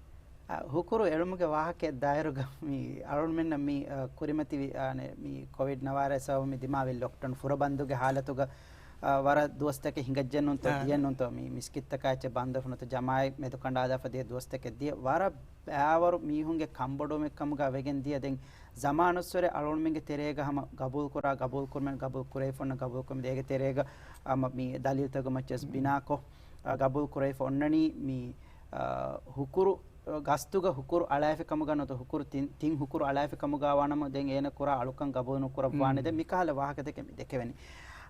އަ، ހުކުރު އެޅުމުގެ ވާހަކައަށް ދާއިރުގަ މި އަޅުމެންނަށް މި، އަ، ކުރިމަތިވި، އާނެ، މި ކޮވިޑް ނަވާރަ ސަބަބުން މި ދިމާވި ލޮކްޑައުން ފުރަބަންދުގެ ހާލަތުގަ، އަ، ވަރަށް ދުވަސްތަކެއް ހިނގައްޖެއްނޫންތޯ، އާ. ދިޔައެއްނޫންތޯ، މި މިސްކިތްތަކާ އެއްޗެއް ބަންދުވެފަ ނުވަތަ ޖަމާއަތް މެދުކަނޑާލާފަ ދިޔަ ދުވަސްތަކެއް ދިޔަ ވަރަށް ބައިވަރު މީހުންގެ ކަންބޮޑުވުމެއް ކަމުގަ ވެގެން ދިޔަ ދެން ޒަމާނުއްސުރެ އަޅުގަނޑުމެންގެ ތެރޭގަ ހަމަ ގަބޫލުކުރާ، ގަބޫލުކުރުމެއް ގަބޫލު ކުރެވިފަ އޮންނަ ގަބޫލުކުރުމެއް ދޭގެ ތެރޭގަ ހަމަ މި ދަލީލުތަކުގެ މައްޗަށް ބިނާކޮށް، އަ، ގަބޫލު ކުރެވިފަ އޮންނަނީ މި، އަ، ހުކުރު، ގަސްތުގަ ހުކުރު އަޅާފި ކަމުގަ ނުވަތަ ހުކުރު ތިން، ތިން ހުކުރު އަޅާފި ކަމުގަ ވާނަމަ ދެން އޭނަ ކުރާ އަޅުކަން ގަބޫލު ނުކުރައްވާނެ. ދެން މިކަހަލަ ވާހަކަތަކެއް މި ދެކެވެނީ.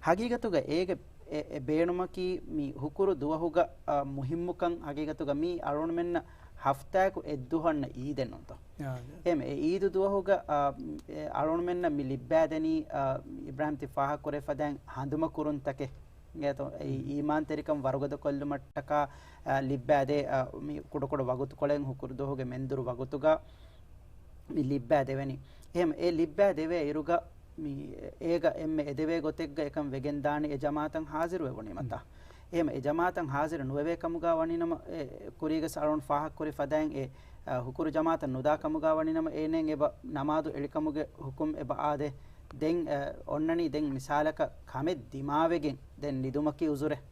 ހަގީގަތުގަ އޭގެ އެ، އެ ބޭނުމަކީ މި ހުކުރު ދުވަހުގަ، އަ، މުހިއްމުކަން ހަގީގަތުގަ މީ އަޅުގަނޑުމެންނަށް ހަފްތާއެކު އެއްދުވަހު އަންނަ އީދެއްނޫންތޯ؟ އާ، އެހެމަ އެ އީދު ދުވަހުގަ، އަ، އެ އަޅުގަނޑުމެންނަށް މި ލިއްބާދެނީ، އަ، އިބްރާހިމް ތި ފާހަގަކުރެއްވި ފަދައިން ހަނދުމަކުރުންތަކެއް. އިނގޭތޯ؟ އެއީ އީމާންތެރިކަން ވަރުގަދަކޮށްލުމަށްޓަކާ، އަ، ލިއްބާދޭ، އަ، މި ކުޑަކުޑަ ވަގުތުކޮޅެއް ހުކުރު ދުވަހުގެ މެންދުރު ވަގުތުގަ މި ލިއްބާ ދެވެނީ. އެހެމަ އެ ލިއްބާ ދެވޭ އިރުގަ މި އޭގަ އެންމެ އެދެވޭ ގޮތެއްގަ އެކަން ވެގެންދާނެ އެ ޖަމާއަތަށް ހާޒިރުވެވުނީމަތާ. އެހެމަ އެ ޖަމާއަތަށް ހާޒިރު ނުވެވޭ ކަމުގާ ވަނީނަމަ، އެ ކުރީގެ ސަޅުން ފާހަގަކުރި ފަދައިން އެ، އަ، ހުކުރު ޖަމާއަތަށް ނުދާ ކަމުގާ ވަނީނަމަ، އޭނައިން އެބަ ނަމާދު އެޅިކަމުގެ ހުކުމް އެބަ އާދޭ. ދެން، އަ، އޮންނަނީ ދެން މިސާލަކަށް ކަމެއް ދިމާވެގެން ދެން ނިދުމަކީ އުޒުރެއް.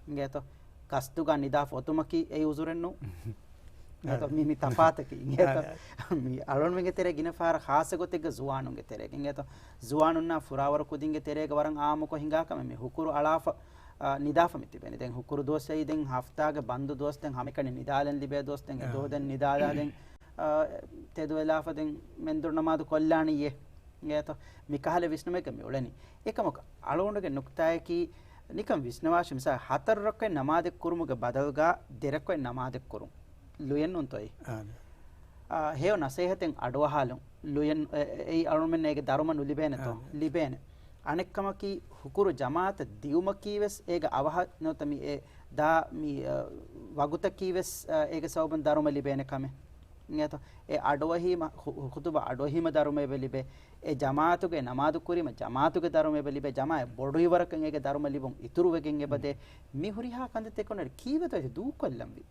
އިނގޭތޯ؟ ގަސްތުގަ ނިދާފަ އޮތުމަކީ އެއީ އުޒުރެއް ނޫން. އެތޯ މި، މި ތަފާތަކީ. އިނގޭތޯ؟ މި އަޅުންމެންގެ ތެރޭ ގިނަ ފަހަރަށް ޚާއްޞަ ގޮތެއްގަ ޒުވާނުންގެ ތެރޭގަ. އިނގޭތޯ؟ ޒުވާނުންނާ ފުރާވަރު ކުދިންގެ ތެރޭގަ ވަރަށް އާއްމުކޮށް ހިނގާ ކަމެއް މި ހުކުރު އަޅާފަ، އާ، ނިދާފަ މި ތިބެނީ. ދެން ހުކުރު ދުވަސް އެއީ ދެން ހަފްތާގެ ބަންދު ދުވަސް ދެން ހަމައެކަނި ނިދާލަން ލިބޭ ދުވަސް ދެން އެ ދުވަހު ދެން ނިދާލާ ދެން، އާ، ތެދުވެލާފަ ދެން މެންދުރު ނަމާދު ކޮށްލާނީ އޭ. އިނގޭތޯ؟ މި ކަހަލަ ވިސްނުމެއްގަ މި އުޅެނީ. އެކަމަކު އަޅުގަނޑުގެ ނުކްތާއަކީ ނިކަން ވިސްނަވާށި މިސާ ހަތަރު ރަކުޢަތް ނަމާދެއް ކުރުމުގެ ބަދަލުގަ ދެ ރަކުޢަތް ނަމާދެއް ކުރުން. ލުޔެއް ނޫންތޯ އެއީ؟ އާ، ހެޔޮ ނަސޭހަތެއް އަޑުއަހާލުން. ލުޔެއް، އެ، އެ، އެއީ އަޅުމެން އޭގެ ދަރުމަ ނުލިބޭނެތޯ؟ ލިބޭނެ. އަނެއްކަމަކީ ހުކުރު ޖަމާއަތަށް ދިއުމަކީވެސް އޭގެ އަވަހަށް ނުވަތަ މި އެ ދާ މި، އަ، ވަގުތަކީވެސް، އަ، އޭގެ ސަބަބުން ދަރުމަ ލިބޭނެ ކަމެއް. އިނގޭތޯ؟ އެ އަޑުއަހީމަ، ޚު-، ޚުތުބަ އަޑުއަހީމަ ދަރުމަ އެބަ ލިބޭ. އެ ޖަމާއަތުގެ ނަމާދު ކުރީމަ ޖަމާއަތުގެ ދަރުމަ އެބަ ލިބޭ. ޖަމާއަތް ބޮޑުވިވަރަކަށް އޭގެ ދަރުމަ ލިބުން އިތުރުވެގެން އެބަދޭ. މި ހުރިހާ ކަންތައްތަކެއް ކޮންނެރި ކީއްވެތޯ ދޫކޮށްލަންވީ؟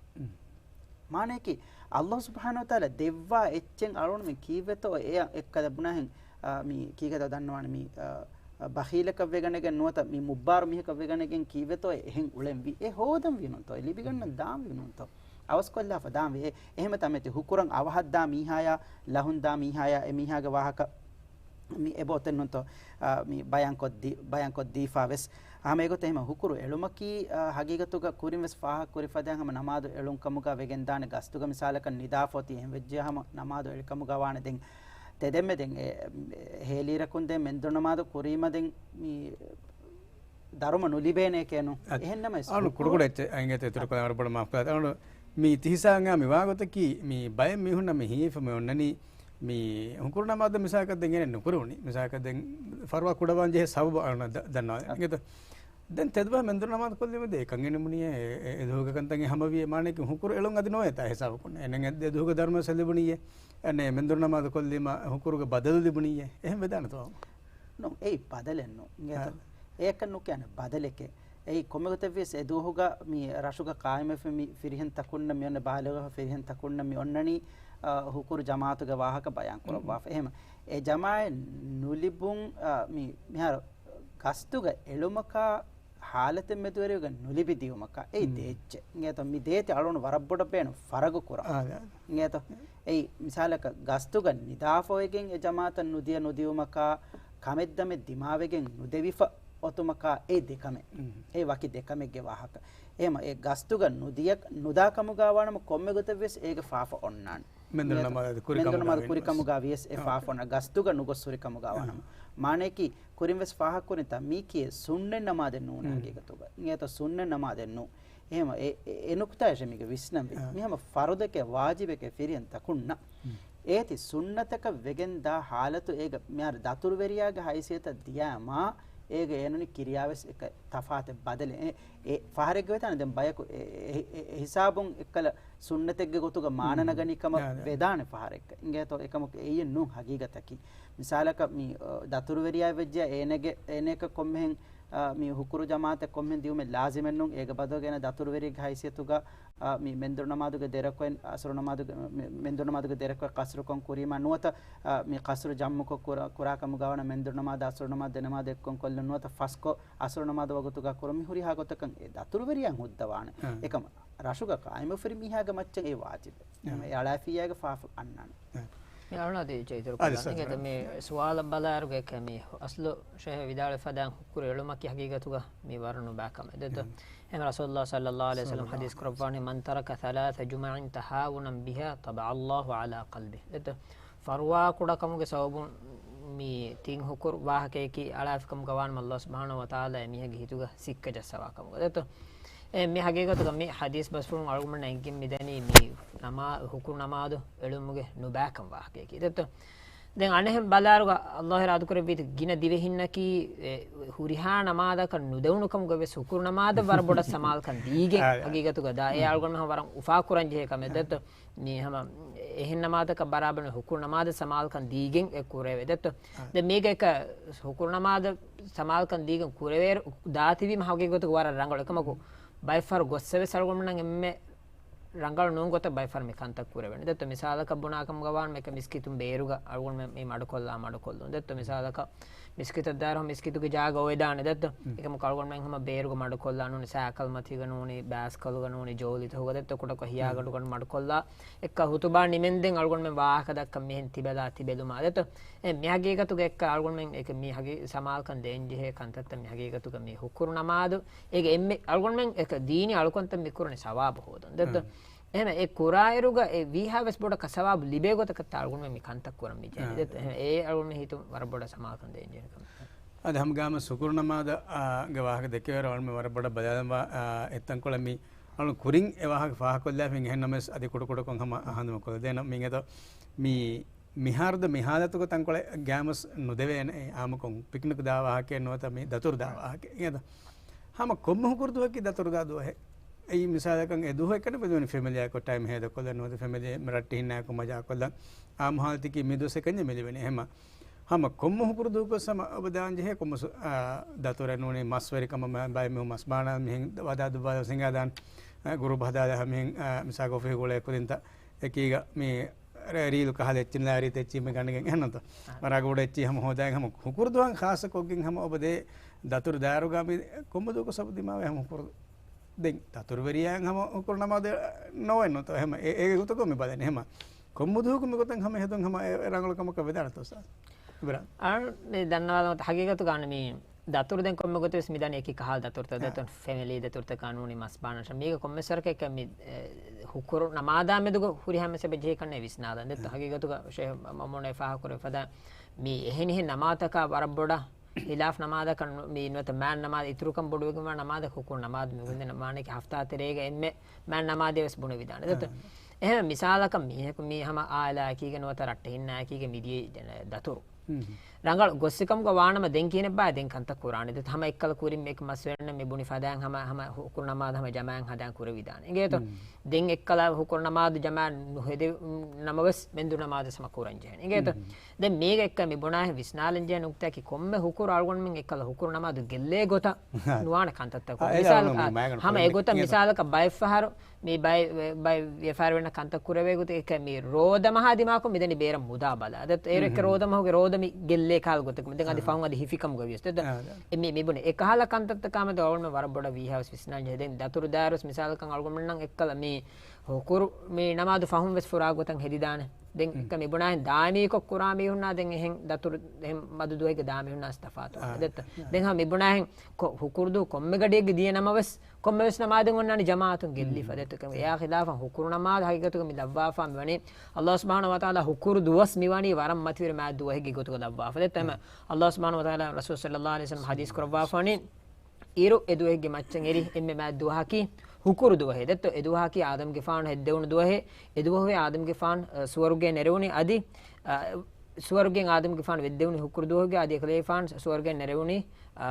މާނައަކީ، ﷲ ސުބްޙާނަހޫ ވަތަޢާލާ ދެއްވާ އެއްޗެއް އަޅުންމެން ކީއްވެތޯ އެއަށް އެއްކަލަ ބުނާހެން، އާ، މި ކީކޭތޯ ދަންނަވާނެ މި، އާ، ބަޚީލަކަށް ވެގަނެގެން ނުވަތަ މި މުއްބާރު މީހަކަށް ވެގަނެގެން ކީއްވެތޯ އެހެން އުޅެންވީ. އެ ހޯދަންވީ ނޫންތޯ؟ އެ ލިބިގަންނަން ދާންވީ ނޫންތޯ؟ އަވަސްކޮށްލާފަ ދާންވީ. އެ، އެހެމަ ތަމެތި ހުކުރަށް އަވަހަށްދާ މީހާޔާ، ލަހުންދާ މީހާޔާ، އެ މީހާގެ ވާހަކަ މި އެބައޮތެއްނުންތޯ، އާ، މި ބަޔާންކޮށްދީ-، ބަޔާންކޮށްދީފާވެސް. ހަމަ އެގޮތަށް އެހެމަ ހުކުރު އެޅުމަކީ، އާ، ހަގީގަތުގަ ކުރިންވެސް ފާހަގަކުރި ފަދައިން ހަމަ ނަމާދު އެޅުން ކަމުގަ ވެގެންދާނެ. ގަސްތުގަ މިސާލަކަށް ނިދާފަ އޮތީ އެހެން ވެއްޖެ ހަމަ ނަމާދު އެޅި ކަމުގަ ވާނެ. ދެން ތެދެންމެ ދެން އެ، އެ، ހޭލީރަކުން ދެން މެންދުރު ނަމާދު ކުރީމަ ދެން މި ދަރުމަ ނުލިބޭނޭކޭނު. އަ، އެހެންނަމަވެސް އަޅު ކުޑަކުޑަ އެއްޗެއް އައިނގޭތެ އިތުރު ކޮށްލާ ވަރަށް ބޮޑަށް މާފު ކަލާތެ. އަޅު މި ތިހިސާނގާ މި ވާގޮތަކީ މި ބައެއް މީހުންނަށް މި ހީފަ މި އޮންނަނީ މި ހުކުރު ނަމާދަށް މިސާލަކަށް ދެން އޭނަ ނުކުރެވުނީ. މިސާލަކަށް ދެން ފަރުވާ ކުޑަވާން ޖެހޭ ސަބަބު އަޅުން ދަ-، ދަންނަވާ. އަ. އިނގޭތަ؟ ދެން ތެދުބަހަށް މެންދުރު ނަމާދު ކޮށްލީމަ ދެ އެކަން އެނގެން ބުނިޔޭ އެ، އެ، އެ ދުވަހުގެ ކަންތައް ހަމަވިޔޭ މާނައަކީ ހުކުރު އެޅުން އަދި ނޯވޭތާ ހިސާބަކުން. އެނެން އެ ދުވަހުގެ ދަރުމަ ސަ ލިބުނިޔޭ. އެނެ މެންދުރު ނަމާދު ކޮށްލީމަ ހުކުރުގެ ބަދަލު ލިބުނިޔޭ. އެހެން ވެދާނެތޯ؟ ނޫން، އެއީ ބަދަލެއް ނޫން. އިނގޭތަ؟ އާ. އެއަކަށް ނުކިޔާނެ ބަދަލެކޭ. އެއީ ކޮންމެގޮތެއްވިޔަސް އެ ދުވަހުގަ މި ރަށުގަ ޤާއިމުވެފަ މި ފިރިހެން ތަކުންނަށް މި އޮންނަ ބާލަޣަ ފިރިހެން ތަކުންނަށް މި އޮންނަނީ، އާ، ހުކުރު ޖަމާއަތުގެ ވާހަކަ ބަޔާން ކުރައްވާފަ. އެހެމަ އެ ޖަމާއަތް ނުލިބުން، އާ، މި މިހާރު ގަސްތުގަ އެޅުމަކާ ހާލަތެއް މެދުވެރިވެގެން ނުލިބި ދިއުމަކާ އެއީ ދޭއްޗެއް. އިނގޭތޯ؟ މި ދޭތި އަޅުން ވަރަށް ބޮޑަށް ބޭނުން ފަރަގު ކުރަން. އާ، އާ. އިނގޭތޯ؟ އެއީ މިސާލަކަށް ގަސްތުގަ ނިދާފަ އޮވެގެން އެ ޖަމާއަތަށް ނުދިޔަ ނުދިއުމަކާ، ކަމެއްދަމެއް ދިމާވެގެން ނުދެވިފަ އޮތުމަކާ އެ ދެކަމެއް. އެ ވަކި ދެކަމެއްގެ ވާހަކަ. އެހެމަ އެ ގަސްތުގަ ނުދިޔަ، ނުދާ ކަމުގާ ވާނަމަ ކޮންމެ ގޮތެއްވިޔަސް އޭގެ ފާފަ އޮންނާނެ. މެންދުރު ނަމާދު ކުރި މެންދުރު ނަމާދު ކުރި ކަމުގާ ވިޔަސް އެ ފާފަ އޮންނާނެ. ގަސްތުގަ ނުގޮސް ހުރި ކަމުގާ ވާނަމަ. މާނައަކީ ކުރިންވެސް ފާހަގަކުރިންތާ މީކީ ސުންނަތް ނަމާދެއް ނޫން ހަގީގަތުގަ. އިނގޭތޯ ސުންނަތް ނަމާދެއް ނޫން. އެހެމަ އެ، އެ، އެ ނުކުތާއަށް މީގެ ވިސްނަންވީ. މިހަމަ ފަރުދެކޭ ވާޖިބެކޭ ފިރިހެން ތަކުންނަށް. އޭތި ސުންނަތަކަށް ވެގެން ދާ ހާލަތު އޭގަ މިހާރު ދަތުރުވެރިޔާގެ ހައިސިއްޔަތަށް ދިޔާމާ، އޭގަ އޭނަނި ކިރިޔާވެސް އެކަ ތަފާތެއް ބަދަލެއް. އެ، އެ ފަހަރެއްގަ ވެތާނެ ދެން ބަޔަކު އެ، އެ، އެ، އެ ހިސާބުން އެއްކަލަ ސުންނަތެއްގެ ގޮތުގަ މާނަ ނަގަނީ ކަމަށް ވެދާނެ ފަހަރެއްގަ. އިނގޭތޯ އެކަމަކު އެއީ ނޫން ހަގީގަތަކީ. މިސާލަކަށް މި، އަ، ދަތުރުވެރިޔާ ވެއްޖެ އޭނަގެ، އޭނައަކަށް ކޮންމެހެން، އަ، މި ހުކުރު ޖަމާއަތެއް ކޮންމެހެން ދިއުމެއް ލާޒިމެއް ނޫން. އޭގެ ބަދަލުގަ އޭނަ ދަތުރުވެރިއެއްގެ ހައިސިއްޔަތުގަ، އަ، މި މެންދުރު ނަމާދުގެ ދެ ރަކުޢަތް، އަސުރު ނަމާދުގެ، މެ-، މެންދުރު ނަމާދުގެ ދެ ރަކުޢަތް ޤަޞްރުކޮށް ކުރީމާ ނުވަތަ، އަ، މި ޤަޞްރު ޖަމްޢުކޮށް ކުރާ، ކުރާ ކަމުގަ ވާނަމަ މެންދުރު ނަމާދު އަސުރު ނަމާދު ދެ ނަމާދު އެއްކޮށް ކޮށްލުން ނުވަތަ ފަސްކޮށް އަސުރު ނަމާދު ވަގުތުގަ ކުރުން. މި ހުރިހާ ގޮތަކަށް އެ ދަތުރުވެރިޔާ ހުއްދަވާނެ. އެކަމަ ރަށުގަ ޤާއިމުވެފަ ހުރި މީހާގެ މައްޗަށް އެ ވާޖިބެއް. އެ އަޅާފިއްޔާގެ ފާފަ އަންނާނެ. މި އަޅުނާ ދޭ އިތުރު ކޮށްލަން. އިނގޭތަ މި ސުވާލަށް ބަލާއިރުގަ މި އަސްލު ޝޭހް ވިދާޅުވި ފަދައިން ހުކުރު އެޅުމަކީ ހަގީގަތުގަ މި ވަރަށް ނުބައި ކަމެއް. ދެއްތޯ؟ އެހެން ރަސޫލުﷲ ޞައްލަﷲ ޢަލައިހި ވަސައްލަމަ ޙަދީޘް ކުރައްވާނެ، "من ترك ثلاث جمع تهاونا بها طبع الله على قلبه." ދެއްތޯ؟ ފަރުވާ ކުޑަކަމުގެ ސަބަބުން މި ތިން ހުކުރު ވާހަކަޔަކީ އަޅާފިކަމުގަ ވާނަމަ ﷲ ސުބްޙާނަހޫ ވަތަޢާލާ އެމީހެއްގެ ހިތުގަ ސިއްކަ ޖައްސަވާ ކަމުގަ. ދެއްތޯ؟ އެ މި ހަގީގަތުގަ މި ޙަދީޘް ބަސްފުޅުން އަޅުގަނޑުމެންނަށް އެނގިން މިދަނީ މި ނަމާ-، ހުކުރު ނަމާދު އެޅުމުގެ ނުބައިކަން ވާހަކަޔަކީ. ދެއްތޯ؟ ދެން އަނެއްހެން ބަލާއިރުގަ ﷲ އިރާދަކުރެއްވީތަ ގިނަ ދިވެހިންނަކީ އެ ހުރިހާ ނަމާދަކަށް ނުދެވުނު ކަމުގަވެސް ހުކުރު ނަމާދަށް ވަރަށް ބޮޑަށް ސަމާލުކަން ދީގެން އާ، އާ. ހަގީގަތުގަ ދާ އެ އާ. އަޅުގަނޑުމެން ވަރަށް އުފާކުރަން ޖެހޭ ކަމެއް. އާ. ދެއްތޯ؟ މި ހަމަ އެހެން ނަމާދަކަށް ބަރާބަރު ހުކުރު ނަމާދަށް ސަމާލުކަން ދީގެން އެ ކުރެވޭ. ދެއްތޯ؟ އާ. ދެން މީގަ އެކަ ހުކުރު ނަމާދަށް ސަމާލުކަން ދީގެން ކުރެވޭ ދާތިބީމަ ހަގީގަތުގަ ވަރަށް ރަނގަޅު. އެކަމަކު، ބައެއްފަހަރު ގޮއްސަވެސް އަޅުގަނޑުމެންނަށް އެންމެ ރަނގަޅު ނޫން ގޮތަށް ބައެއްފަހަރު މި ކަންތައް ކުރެވެން. ދެއްތޯ މިސާލަކަށް ބުނާކަމުގަ ވާނަމަ އެކަ މިސްކިތުން ބޭރުގަ އަޅުގަނޑުމެން މި މަޑުކޮށްލާ މަޑުކޮށްލުން. ދެއްތޯ މިސާލަކަށް މިސްކިތަށް ދާއިރު މިސްކިތުގެ ޖާގަ އޮވެދާނެ ދެއްތޯ. އެކަމަކު އަޅުގަނޑުމެން ހަމަ ބޭރުގަ މަޑުކޮށްލާ ނޫނީ ސައިކަލް މަތީގަ ނޫނީ ބައިސްކަލުގަ ނޫނީ ޖޯލިތަކުގަ ދެއްތޯ ކުޑަކޮށް ހިޔާގަޑުގަ މަޑުކޮށްލާ އެއްކަ ހުތުބާ ނިމެންދެން އަޅުގަނޑުމެން ވާހަކަ ދައްކަން މިހެން ތިބެލާ ތިބެލުމާ ދެއްތޯ. އެ މި ހަގީގަތުގަ އެއްކަ އަޅުގަނޑުމެން އެކަ މި ހަގީ ސަމާލުކަން ދޭންޖެހޭ ކަންތައްތައް މި ހަގީގަތުގަ މި ހުކުރު ނަމާދު އޭގެ އެންމެ އަޅުގަނޑުމެން އެކަ ދީނީ އަޅުކަންތައް މި ކުރަނީ ސަވާބު ހޯދަން ދެއްތޯ. އެހެން އެ ކުރާއިރުގަ އެ ވީހާވެސް ބޮޑަކަށް ސަވާބު ލިބޭ ގޮތަކަށް އަޅުގަނޑުމެން މި ކަންތައް ކުރަން މި ޖެހެނީ ދެއްތޯ. އެހެން އެ އަޅުގަނޑުމެން ހިތުން ވަރަށް ބޮޑަށް ސަމާލުކަން ދޭންޖެހޭ ކަމަށް. އަދި ހަމަ ގާމަސް ހުކުރު ނަމާދަށް ގެ ވާހަކަ ދެކެވޭރު އަޅުމެން ވަރަށް ބޮޑަށް ބަލާލަންވާ އެއްތަންކޮޅެއް މި އަޅުން ކުރިން އެ ވާހަކަ ފާހަކޮށްލާފިން އެހެން ނަމަވެސް އަދި ކުޑަކުޑަކޮށް ހަމަ އަހަނދުމަ ކޮށްލަދޭނަ މި އިނގޭތޯ. މި މިހާރު ދެ މި ހާލަތުގަ ތަންކޮޅެއް ގާމަސް ނުދެވޭނެ އެ އާމުކޮށް ޕިކްނިކް ދާ ވާހަކައެއް ނުވަތަ މި ދަތުރު ދާ ވާހަކައެއް އިނގޭތޯ. ހަމަ ކޮންމެ ހުކުރު ދުވަހަކީ ދަތުރު ދާ ދުވަހެއް. އެއީ މިސާލަކަށް އެ ދުވަހެއް ކަން މިދުވަނީ ފެމިލީއާއެކު ޓައިމް ހޭދަކޮށްލަން ނުވަތަ ފެމިލީ މި ރައްޓެހިންނާއެކު މަޖާކޮށްލަން. އާމު ހާލަތަކީ މި ދުވަސް އެކަންޏެއް މި ލިބެނީ. އެހެމަ ހަމަ ކޮންމެ ހުކުރު ދުވަހަކުވެސް ހަމަ އޮބަ ދާން ޖެހޭ ކޮންމެ ސު-، އާ، ދަތުރެއް ނޫނީ މަސްވެރިކަމަށް މަ-، ބައެއް މީހުން މަސް ބާނާ މިހެން ވަދާ ދުއްވާލާ ސިނގާދާން، އާ، ގުރޫޕް ހަދާލާ މިހެން، އާ، މިސާލަކަށް އޮފީހުގަ އުޅޭ ކުދިންތައް އެކީގަ މި ރޭ-، ރީލު ކަހަލަ އެއްޗިން ލާރީތަ އެއްޗި މި ގަނޑިގެން އެހެންނަތަ؟ އާ. މަރާގުޑަ އެއްޗި ހަމަ ހޯދާގެން ހަމަ ހުކުރު ދުވަހަށް ޚާއްޞަކޮށްގެން ހަމަ އޮބަ ދޭ ދަތުރު ދާއިރުގަ މި ކޮންމެ ދުވަހަކު ސަބު ދިމާވޭ ހަމަ ހުކުރު ދެން ދަތުރުވެރިޔާއަށް ހަމަ ހުކުރު ނަމާދެއް ނޯވެ ނުތޯ ހަމަ އެ، އެ ގޮތަކުން މި ބަލަނީ ހަމަ ކޮންމެ ދުވަހަކު މި ގޮތަށް ހަމަ ހެދުން ހަމަ އެ، އެ ރަނގަޅު ކަމަކަށް ވެދާނެތޯ އުސްތާޛް؟ އިބްރާހިމް. އަޅު މި ދަންނަވާލަމުން ހަގީގަތުގަ އަންނަ މި ދަތުރު ދެން ކޮންމެ ގޮތެއް ވެސް މި ދަނީ އެކި ކަހަލަ ދަތުރުތައް އާ. ދެތުން ފެމިލީ ދަތުރުތަކާ ނޫނީ މަސް ބާނަށް މީގަ ކޮންމެސް ވަރަކަށް އެކަ މި، އެ، ހުކުރު ނަމާދާ މެދުގަ ހުރި ހަމަ ސަބަ ޖެހި ކަންނޭ ވިސްނާލަން ދެއްތޯ. އާ. ހަގީގަތުގަ ޝޭހް މަމޫނޭ ފާހަ ކުރެ ފަދަ މި އެހެނިހެން ނަމާދަކާ ވަރަށް ބޮޑަށް ހިލާފް ނަމާދަކަށް ނު-، މި ނުވަތަ މާން ނަމާދަށް އިތުރުކަން ބޮޑުވެގެންވާ ނަމާދަކަށް ހުކުރު ނަމާދު މި ގުނދެ ނަމާނެކެ ހަފްތާ ތެރޭގަ އެންމެ މާން ނަމާދޭ ވެސް ބުނެވިދާނެ ދެއްތޯ. އާ. އެހެން މިސާލަކަށް މީހަކު މީ ހަމަ އާއިލާއަކީގެ ނުވަތަ ރައްޓެހިންނާއަކީގެ މިދިޔަ ދަތުރު. ހުން. ރަނގަޅު ގޮއްސިކަމުގަ ވާނަމަ ދެން ކިހިނެއްބާ ދެން ކަންތައް ކުރާނެ ދެއްތޯ. ހަމަ އެއްކަލަ ކުރިން އެކު މަސްވެރިންނަށް މި ބުނި ފަދައިން ހަމަ، ހަމަ ހުކުރު ނަމާދު ހަމަ ޖަމާއަށް ހަދާން ކުރެވިދާނެ. އިނގޭތޯ؟ ހުން. ދެން އެއްކަލަ ހުކުރު ނަމާދު ޖަމާ ނުހެދި ނަމަވެސް މެންދުރު ނަމާދު ހަމަ ކުރަން ޖެހޭނެ. އިނގޭތޯ؟ ހުން. ދެން މީގަ އެއްކަ މި ބުނާހެން ވިސްނާލަން ޖެހޭ ނުކްތާއަކީ ކޮންމެ ހުކުރު އަޅުގަނޑުމެން އެއްކަލަ ހުކުރު ނަމާދު ގެއްލޭ ގޮތަށް ނުވާނެ ކަންތައްތަކުން. އާ، އެ މިސާލަކަށް ހަމަ އެ ގޮތަށް މިސާލަކަށް ބައެއްފަހަރު މި ބައެއް، ބައެއް ވިޔަފާރިވެރިންނަށް ކަންތައް ކުރެވޭ ގޮތެއް މި ރޯދަ މަހާ ދިމާކޮށް މިދަނީ ބޭރަށް މުދާ ބަލާ. ދެއްތޯ އޭރު އެކެ ރޯދަ މަހުގެ ރޯދަ މި ގެއްލޭ ކަހަލަ ގޮތަކަށް. މި ދެން އަދި ފަހުން އަދި ހިފިކަމުގަ ވިޔަސް ދެއްތޯ. އެ މި، މި ބުނެ އެ ކަހަލަ ކަންތައްތަކާމެދު އަޅުގަނޑު ވަރަށް ބޮޑަށް ވީހާވެސް ވިސްނާން ޖެހޭ. ދެން ދަތުރު ދާއިރުވެސް މިސާލަކަށް އަޅުގަނޑުމެންނަށް އެއްކަލަ މި ހުކުރު މި ނަމާދު ފަހުން ވެސް ފުރާ ގޮތަށް ހެދިދާނެ. ދެން އެކަ މި ބުނާހެން ދާއިމީކޮށް ކުރާ މީހުންނާ ދެން އެހެން ދަތުރު އެހެން މަދު ދުވަހެއްގެ ދާ މީހުންނާ ތަފާތު. ދެއްތޯ؟ ދެން ހަމަ މި ބުނާހެން ކޮ-، ހުކުރު ދުވަހު ކޮންމެ ގަޑިއެއްގެ ދިޔަ ނަމަވެސް ކޮންމެވެސް ނަމާދެއް އޮންނާނީ ޖަމާޢަތުން ގެއްލިފަ ދެއްތޯ. އެއާ ޚިލާފަށް ހުކުރު ނަމާދު ހަގީގަތުގަ މި ލައްވާފާ މިވަނީ ﷲ ސުބްޙާނަހޫ ވަތަޢާލާ ހުކުރު ދުވަސް މިވަނީ ވަރަށް މަތިވެރި މާތް ދުވަހެއްގެ ގޮތުގަ ލައްވާފަ ދެއްތޯ. އެމަ ﷲ ސުބްޙާނަހޫ ވަތަޢާލާ ރަސޫލު ޞައްލަﷲު ޢަލައިހި ވަސައްލަމަ ޙަދީޘް ކުރައްވާފާނީ އިރު އެ ދުވަހެއްގެ މައްޗަށް އެރި އެންމެ މާތް ދުވަހަކީ ހުކުރު ދުވަހޭ ދެއްތޯ. އެ ދުވަހަކީ އާދަމްގެފާނު ހެއްދެވުނު ދުވަހޭ. އެ ދުވަހު އާދަމްގެފާނު، އަ، ސުވަރުގެ ނެރެވުނީ އަދި، އަ، ސުވަރުގެން އާދަމްގެފާނު ވެއްދެވުނީ ހުކުރު ދުވަހުގެ އަދި އެކަލޭފާނު ސުވަރުގެން ނެރެވުނީ، އާ،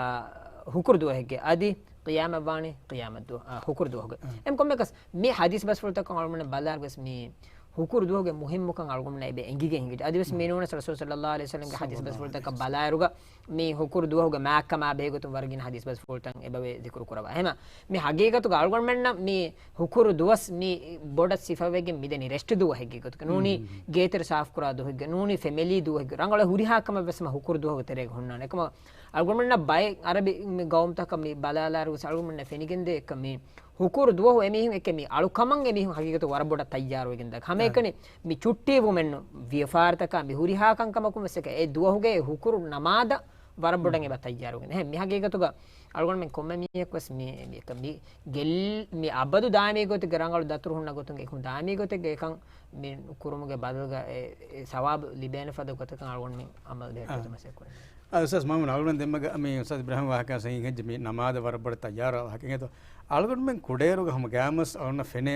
ހުކުރު ދުވަހެއްގެ އަދި ޤިޔާމަތް ވާނީ ޤިޔާމަތް ދުވަ-، އާ، ހުކުރު ދުވަހުގެ. އެމް ކޮންމެކަސް މި ޙަދީޘް ބަސްފުޅުތަކަށް އަޅުގަނޑު ބަލާއިރުވެސް މި ހުކުރު ދުވަހުގެ މުހިއްމުކަން އަޅުގަނޑުމެންނަށް އެބަ އެނގިގެން ހިނގިއްޖެ. އަދިވެސް މި ނޫނަސް ރަސޫލު ޞައްލަﷲު ޢަލައިހި ވަސައްލަމްގެ ޙަދީޘް ބަސްފުޅުތަކަށް ބަލާއިރުގަ މި ހުކުރު ދުވަހުގެ މާތްކަމާ ބެހޭގޮތުން ވަރަށް ގިނަ ޙަދީޘް ބަސްފުޅުތައް އެބަވޭ ޛިކުރު ކުރައްވާ. އެހެމަ މި ހަގީގަތުގަ އަޅުގަނޑުމެންނަށް މި ހުކުރު ދުވަސް މި ބޮޑަށް ސިފަވެގެން މިދަނީ ރެސްޓް ދުވަހެއްގެ ގޮތުގަ ނޫނީ ގޭތެރެ ސާފުކުރާ ދުވަހެއްގެ ނޫނީ ފެމިލީ ދުވަހެއްގެ ރަނގަޅަށް ހުރިހާ ކަމެއް ވެސް މަ ހުކުރު ދުވަހުގެ ތެރޭގަ ހުންނާނެ. އެކަމަ އަޅުގަނޑުމެންނަށް ބައެއް އަރަބި ގައުމުތަކަށް މި ބަލާލާއިރު ވެސް އަޅުގަނޑުމެންނަށް ފެނިގެންދޭ އެކަން މި ހުކުރު ދުވަހު އެމީހުން އެކެ މި އަޅުކަމަށް އެމީހުން ހަގީގަތު ވަރަށް ބޮޑަށް ތައްޔާރުވެގެން ދާ ހަމައެކަނި މި ޗުއްޓީ ވުމެން ވިޔަފާރިތަކާ މި ހުރިހާ ކަންކަމަކުން ވެސް އެކެ އެ ދުވަހުގެ ހުކުރު ނަމާދަ ވަރަށް ބޮޑަށް އެބަ ތައްޔާރުވެގެން. އެހެން މި ހަގީގަތުގަ އަޅުގަނޑުމެން ކޮންމެ މީހަކު ވެސް މި، މި، މި ގެއްލް، މި އަބަދު ދާއިމީ ގޮތެއްގެ ރަނގަޅު ދަތުރު ހުންނަ ގޮތުން އެކު ދާއިމީ ގޮތެއްގެ އެކަން މި ކުރުމުގެ ބަދަލުގަ އެ، އެ ސަވާބު ލިބޭނެ ފަދަ ގޮތަކަށް އަޅުގަނޑުމެން އަމަލު ބެހެއްޓުމަށް މަސައްކަތް ކުރަން. އާ، އުސްތާޛް މައުމޫން އަޅުގަނޑު ދެންމެ މި އުސްތާޛް އިބްރާހިމް ވާހަކަ ހިނގައްޖެ މި ނަމާދަށް ވަރަށް ބޮޑަށް ތައްޔާރު ވާހަކަ އިނގޭތޯ. އަޅުގަނޑުމެން ކުޑައިރުގަ ހަމަ ގާމަސް އަޅުންނަށް ފެނޭ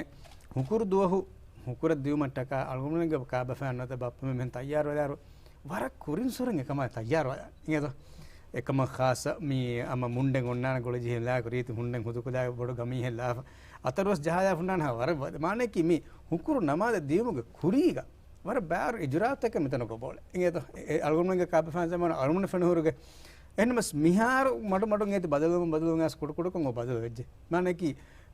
ހުކުރު ދުވަހު ހުކުރަށް ދިއުމަށްޓަކާ އަޅުގަނޑުމެންގެ ކާބަފައިން ނުވަތަ ބައްޕަމެން މިހެން ތައްޔާރު ވެލާރު ވަރަށް ކުރިން ސުރެން އެކަމާ ތައްޔާރު ވާ އިނގޭތޯ. އެކަމަށް ޚާއްޞަ މި އަމަ މުންޑެއް އޮންނާނެ ގޮޅި ޖެހިލާ ރީތި މުންޑެއް ހުދުކުލާ ބޮޑު ގަމީހެއް ލާފަ އަތަރުވެސް ޖަހާލާ ހުންނާނެ ހާ ވަރަށް ވަ-، މާނައަކީ މި ހުކުރު ނަމާދަށް ދިއުމުގެ ކުރީގަ ވަރަށް ބާރު އިޖުރާއަތްތަކެއް މިތަނަކު ބޯޅެ. އިނގޭތޯ؟ އެ، އެ އަޅުގަނޑުމެންގެ ކާބަފާން ޒަމާނު އަޅުގަނޑު ފެނުހުރުގެ. އެހެންނަމަސް މިހާރު މަޑު މަޑުން އޭތި ބަދަލުވަމުން ބަދަލުވަމުން އަސް ކުޑަ ކުޑަކޮށް އޮ ބަދަލު ވެއްޖެ. މާނައަކީ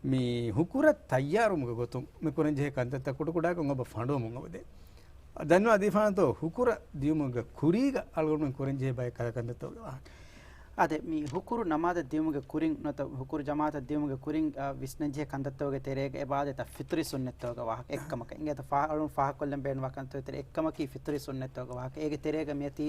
މި ހުކުރަށް ތައްޔާރުވުމުގެ ގޮތުން މި ކުރަންޖެހޭ ކަންތައްތައް ކުޑަކުޑައަކުން އޮބަ ފަނޑުވަމުން އޮވެދޭ. ދަންނަވާ ދީފާނަތޯ ހުކުރަށް ދިޔުމުގެ ކުރީގަ އަޅުގަނޑުމެން ކުރަންޖެހޭ ބައެއް ކަލަ ކަންތައްތަކުގެ ވާހަކަ. އާދެ، މި ހުކުރު ނަމާދަށް ދިޔުމުގެ ކުރިން ނުވަތަ ހުކުރު ޖަމާޢަތަށް ދިޔުމުގެ ކުރިން، އާ، ވިސްނަންޖެހޭ ކަންތައްތަކުގެ ތެރޭގަ އެބަ އާދޭތާ ފިޠުރީ ސުންނަތްތަކުގެ ވާހަކަ އެއްކަމަކަށް. އިނގޭތޯ ފާ-، އަޅުން ފާހަގަކޮށްލަން ބޭނުންވާ ކަންތައްތަކުގެ ތެރޭ އެއްކަމަކީ ފިޠުރީ ސުންނަތްތަކުގެ ވާހަކަ. އޭގެ ތެރޭގަ މިއޮތީ،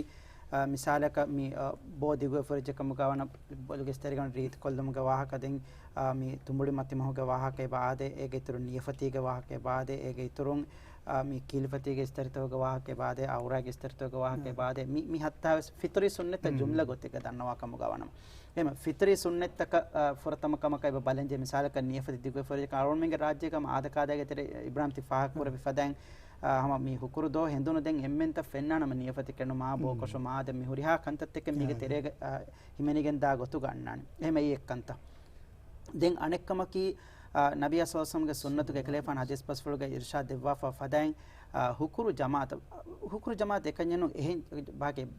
އާ، މިސާލަކަށް މި، އާ، ބޯ ދިގުވެފަރިއްޖެ ކަމުގަ ވަނަ ބޮލުގެ އިސްތަށިގަނޑު ރީތިކޮށްލުމުގެ ވާހަކަ، ދެން، އާ، މި ތުނބުޅި މަތިމަހުގެ ވާހަކަ އެބަ އާދޭ، އޭގެ އިތުރުން ނިޔަފަތީގެ ވާހަކަ އެބަ އާދޭ، އޭގެ އިތުރުން، އާ، މި ކީލިފަތީގެ އިސްތަށިތަކުގެ ވާހަކަ އެބަ އާދޭ، އައުރާގެ އިސްތަށިތަކުގެ ވާހަކަ އެބަ އާދޭ. މި، މި ހައްތާވެސް ފިޠުރީ ސުންނަތްތައް ޖުމްލަ ގޮތެއްގަ ދަންނަވާ ކަމުގަ ވަނަމަ. އެހެން ފިޠުރީ ސުންނަތްތަކަށް، އާ، ފުރަތަމަ ކަމަކަށް އެބަ ބަލަންޖެ މިސާލަކަށް ނިޔަފަތި ދިގުވެފަރިއްޖެ އަޅުގަނޑުމެންގެ ރާއްޖޭގަ ހަމަ އާދަ ކާދައިގެ ތެރޭ އިބްރާހިމް ތި ފާހަގަކުރެއްވި ފަދައިން، އާ، ހަމަ މި ހުކުރު ދޯ ހެނދުނު ދެން އެންމެންތައް ފެންނާނަމަ ނިޔަފަތި ކެނޑުމާ ބޯކޮށުމާ ދެން މި ހުރިހާ ކަންތައްތަކެއް މީގެ ތެރޭގަ، އާ، ހިމެނިގެން ދާ ގޮތުގަ އަންނާނެ. އެހެމަ އެއީ އެއްކަންތައް. ދެން އަނެއްކަމަކީ، އާ، ނަބިއްޔާ ޞައްލަﷲު ޢަލައިހި ވަސައްލަމްގެ ސުންނަތުގެ އެކަލޭފާނު ހަދީސް ބަސްފުޅުގައި އިރުޝާދު ދެއްވާފަ ފަދައިން، އާ، ހުކުރު ޖަމާޢަތަށް، ހުކުރު ޖަމާޢަތު އެކަންޏެއް ނޫން، އެހެން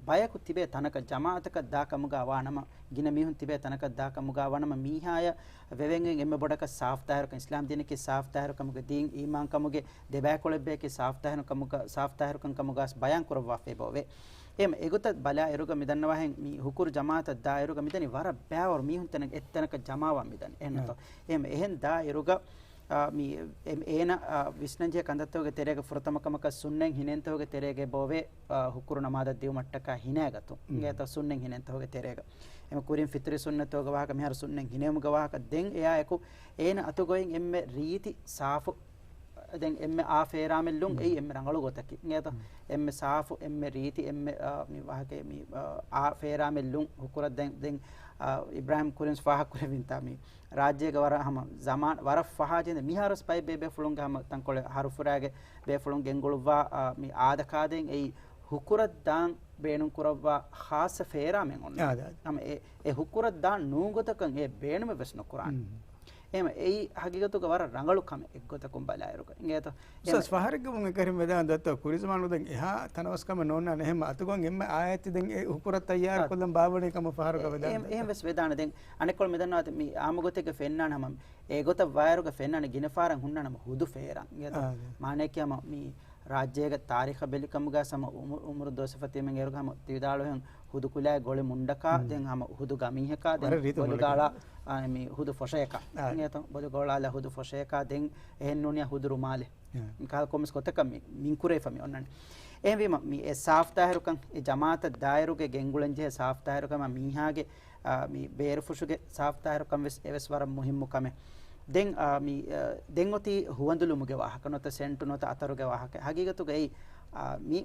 ބަޔަކު ތިބޭ ތަނަކަށް ޖަމާޢަތަކަށް ދާ ކަމުގަ ވާނަމަ، ގިނަ މީހުން ތިބޭ ތަނަކަށް ދާ ކަމުގަ ވާނަމަ، މީހާޔަށް ވެވެން އެންމެ ބޮޑަކަށް ސާފު ޠާހިރުކަން، އިސްލާމް ދީނަކީ ސާފު ޠާހިރުކަމުގެ ދީން، އީމާންކަމުގެ ދެބައިކުޅައެއްބަޔަކީ ސާފު ޠާހިރުކަމުގަ، ސާފު ޠާހިރުކަން ކަމުގަ ބަޔާން ކުރައްވާފައި އެބައޮވޭ. އެހެމަ އެގޮތަށް ބަލާ އިރުގަ މި ދަންނަވާހެން މި ހުކުރު ޖަމާޢަތަށް ދާ އިރުގަ މިދަނީ ވަރަށް ބައިވަރު މީހުން ތަނެއް އެއްތަނަކަށް ޖަމާވާ މިދަނީ. އެހެންނަތޯ؟ އެހެމަ އެހެން ދާ އިރުގަ، އާ، މި އެ-، އޭނަ، އާ، ވިސްނަންޖެހޭ ކަންތައްތަކުގެ ތެރޭގަ ފުރަތަމަ ކަމަކަށް ސުންނަތް ހިނެއްތަކުގެ ތެރޭގަ އެބައޮވޭ، އާ، ހުކުރު ނަމާދަށް ދިޔުމަށްޓަކާ ހިނައިގަތުން. އެތަ ސުންނަތް ހިނެއްތަކުގެ ތެރޭގަ. އެމަ ކުރިން ފިޠުރީ ސުންނަތްތަކުގެ ވާހަކަ މިހާރު ސުންނަތް ހިނެއުމުގެ ވާހަކަ ދެން އެއާއެކު އޭނަ އަތުގައި އެންމެ ރީތި ސާފު ދެން އެންމެ އާ ފޭރާމެއްލުން އެއީ އެންމެ ރަނގަޅު ގޮތަކީ. އިނގޭތޯ؟ އެންމެ ސާފު، އެންމެ ރީތި، އެންމެ، އާ، މި ވާހަކަ މި، އާ، އާ ފޭރާމެއްލުން ހުކުރަށް ދެން، ދެން، އާ، އިބްރާހިމް ކުރިން ފާހަގަކުރެވިންތާ މި ރާއްޖޭގަ ވަރަށް ހަމަ ޒަމާން ވަރަށް ފަހާ ޖެހެން މިހާރުސް ބައެއް ބޭބޭފުޅުންގެ ހަމަ ތަންކޮޅެއް ހަރުފުރާގެ ބޭފުޅުން ގެންގުޅުއްވާ، އާ، މި އާދަކާދެން އެއީ ހުކުރަށް ދާން ބޭނުންކުރައްވާ ޚާއްޞަ ފޭރާމެއް އޮންނަ. އާދެ، އާދެ. ހަމަ އެ، އެ ހުކުރަށް ދާން ނޫން ގޮތަކަށް އެ ބޭނުމެއް ވެސް ނުކުރާނެ. އެހެމަ އެއީ ހަގީގަތުގަ ވަރަށް ރަނގަޅު ކަމެއް އެއްގޮތަކުން ބަލާއިރުގަ. އިނގޭތޯ؟ އުސްތާޒް، ފަހަރެއްގަ ވުން އެކަހެން ވެދާނެ ދައްތަ ކުރިޒަމާނު ދެން އެހާ ތަނަވަސްކަމެއް ނޯންނާނެ. އެހެމަ އަތުގަން އެންމެ އާއެތި ދެން އެ ހުކުރަށް ތައްޔާރު ކޮށްލަން ބާވަނީ ކަމަށް ފަހަރުގަ ވެދާނެ. އެހެން ވެސް ވެދާނެ. ދެން އަނެއްކޮޅު މިދަންނަވާތި މި އާއްމު ގޮތެއްގަ ފެންނާނެ ހަމަ އެ ގޮތަށް ވާއިރުގަ ފެންނާނެ ގިނަ ފަހަރަށް ހުންނާނެ ހަމަ ހުދު ފޭރާން. އިނގޭތޯ؟ މާނައަކީ ހަމަ މި ރާއްޖޭގެ ތާރީޚަށް ބެލިކަމުގަ ހަމަ އުމު-، އުމުރު ދުވަސް ފަތިހަމެން އޭރުގަ ހަމަ ތިވިދާޅުވިހެން ހުދު ކުލައި ގޮޅި މުންޑަކާ، ދެން ހަމަ ހުދު ގަމީހަކާ، ދެން ބޮލުގާޅާ، އާ، މި ހުދު ފޮށަޔަކާ. އިނގޭތޯ؟ ބޮލުގޯޅާލާ ހުދު ފޮށަޔަކާ، ދެން އެހެން ނޫނިއްޔާ ހުދު ރުމާލެއް. މިކަހަލަ ކޮންމެސް ގޮތަކަށް މި، މިންކުރެވިފަ މި އޮންނަނީ. އެހެންވީމަ، މި އެ ސާފު ޠާހިރުކަން، އެ ޖަމާޢަތަށް ދާއިރުގެ ގެންގުޅެންޖެހޭ ސާފު ޠާހިރުކަމާ މީހާގެ، އާ، މި ބޭރުފުށުގެ ސާފު ޠާހިރުކަން ވެސް އެވެސް ވަރަށް މުހިއްމު ކަމެއް. ދެން، އާ، މި، އާ، ދެން އޮތީ ހުވަނދުލުމުގެ ވާހަކަ ނުވަތަ ސެންޓު ނުވަތަ އަތަރުގެ ވާހަކަ. ހަގީގަތުގައި، އާ، މި،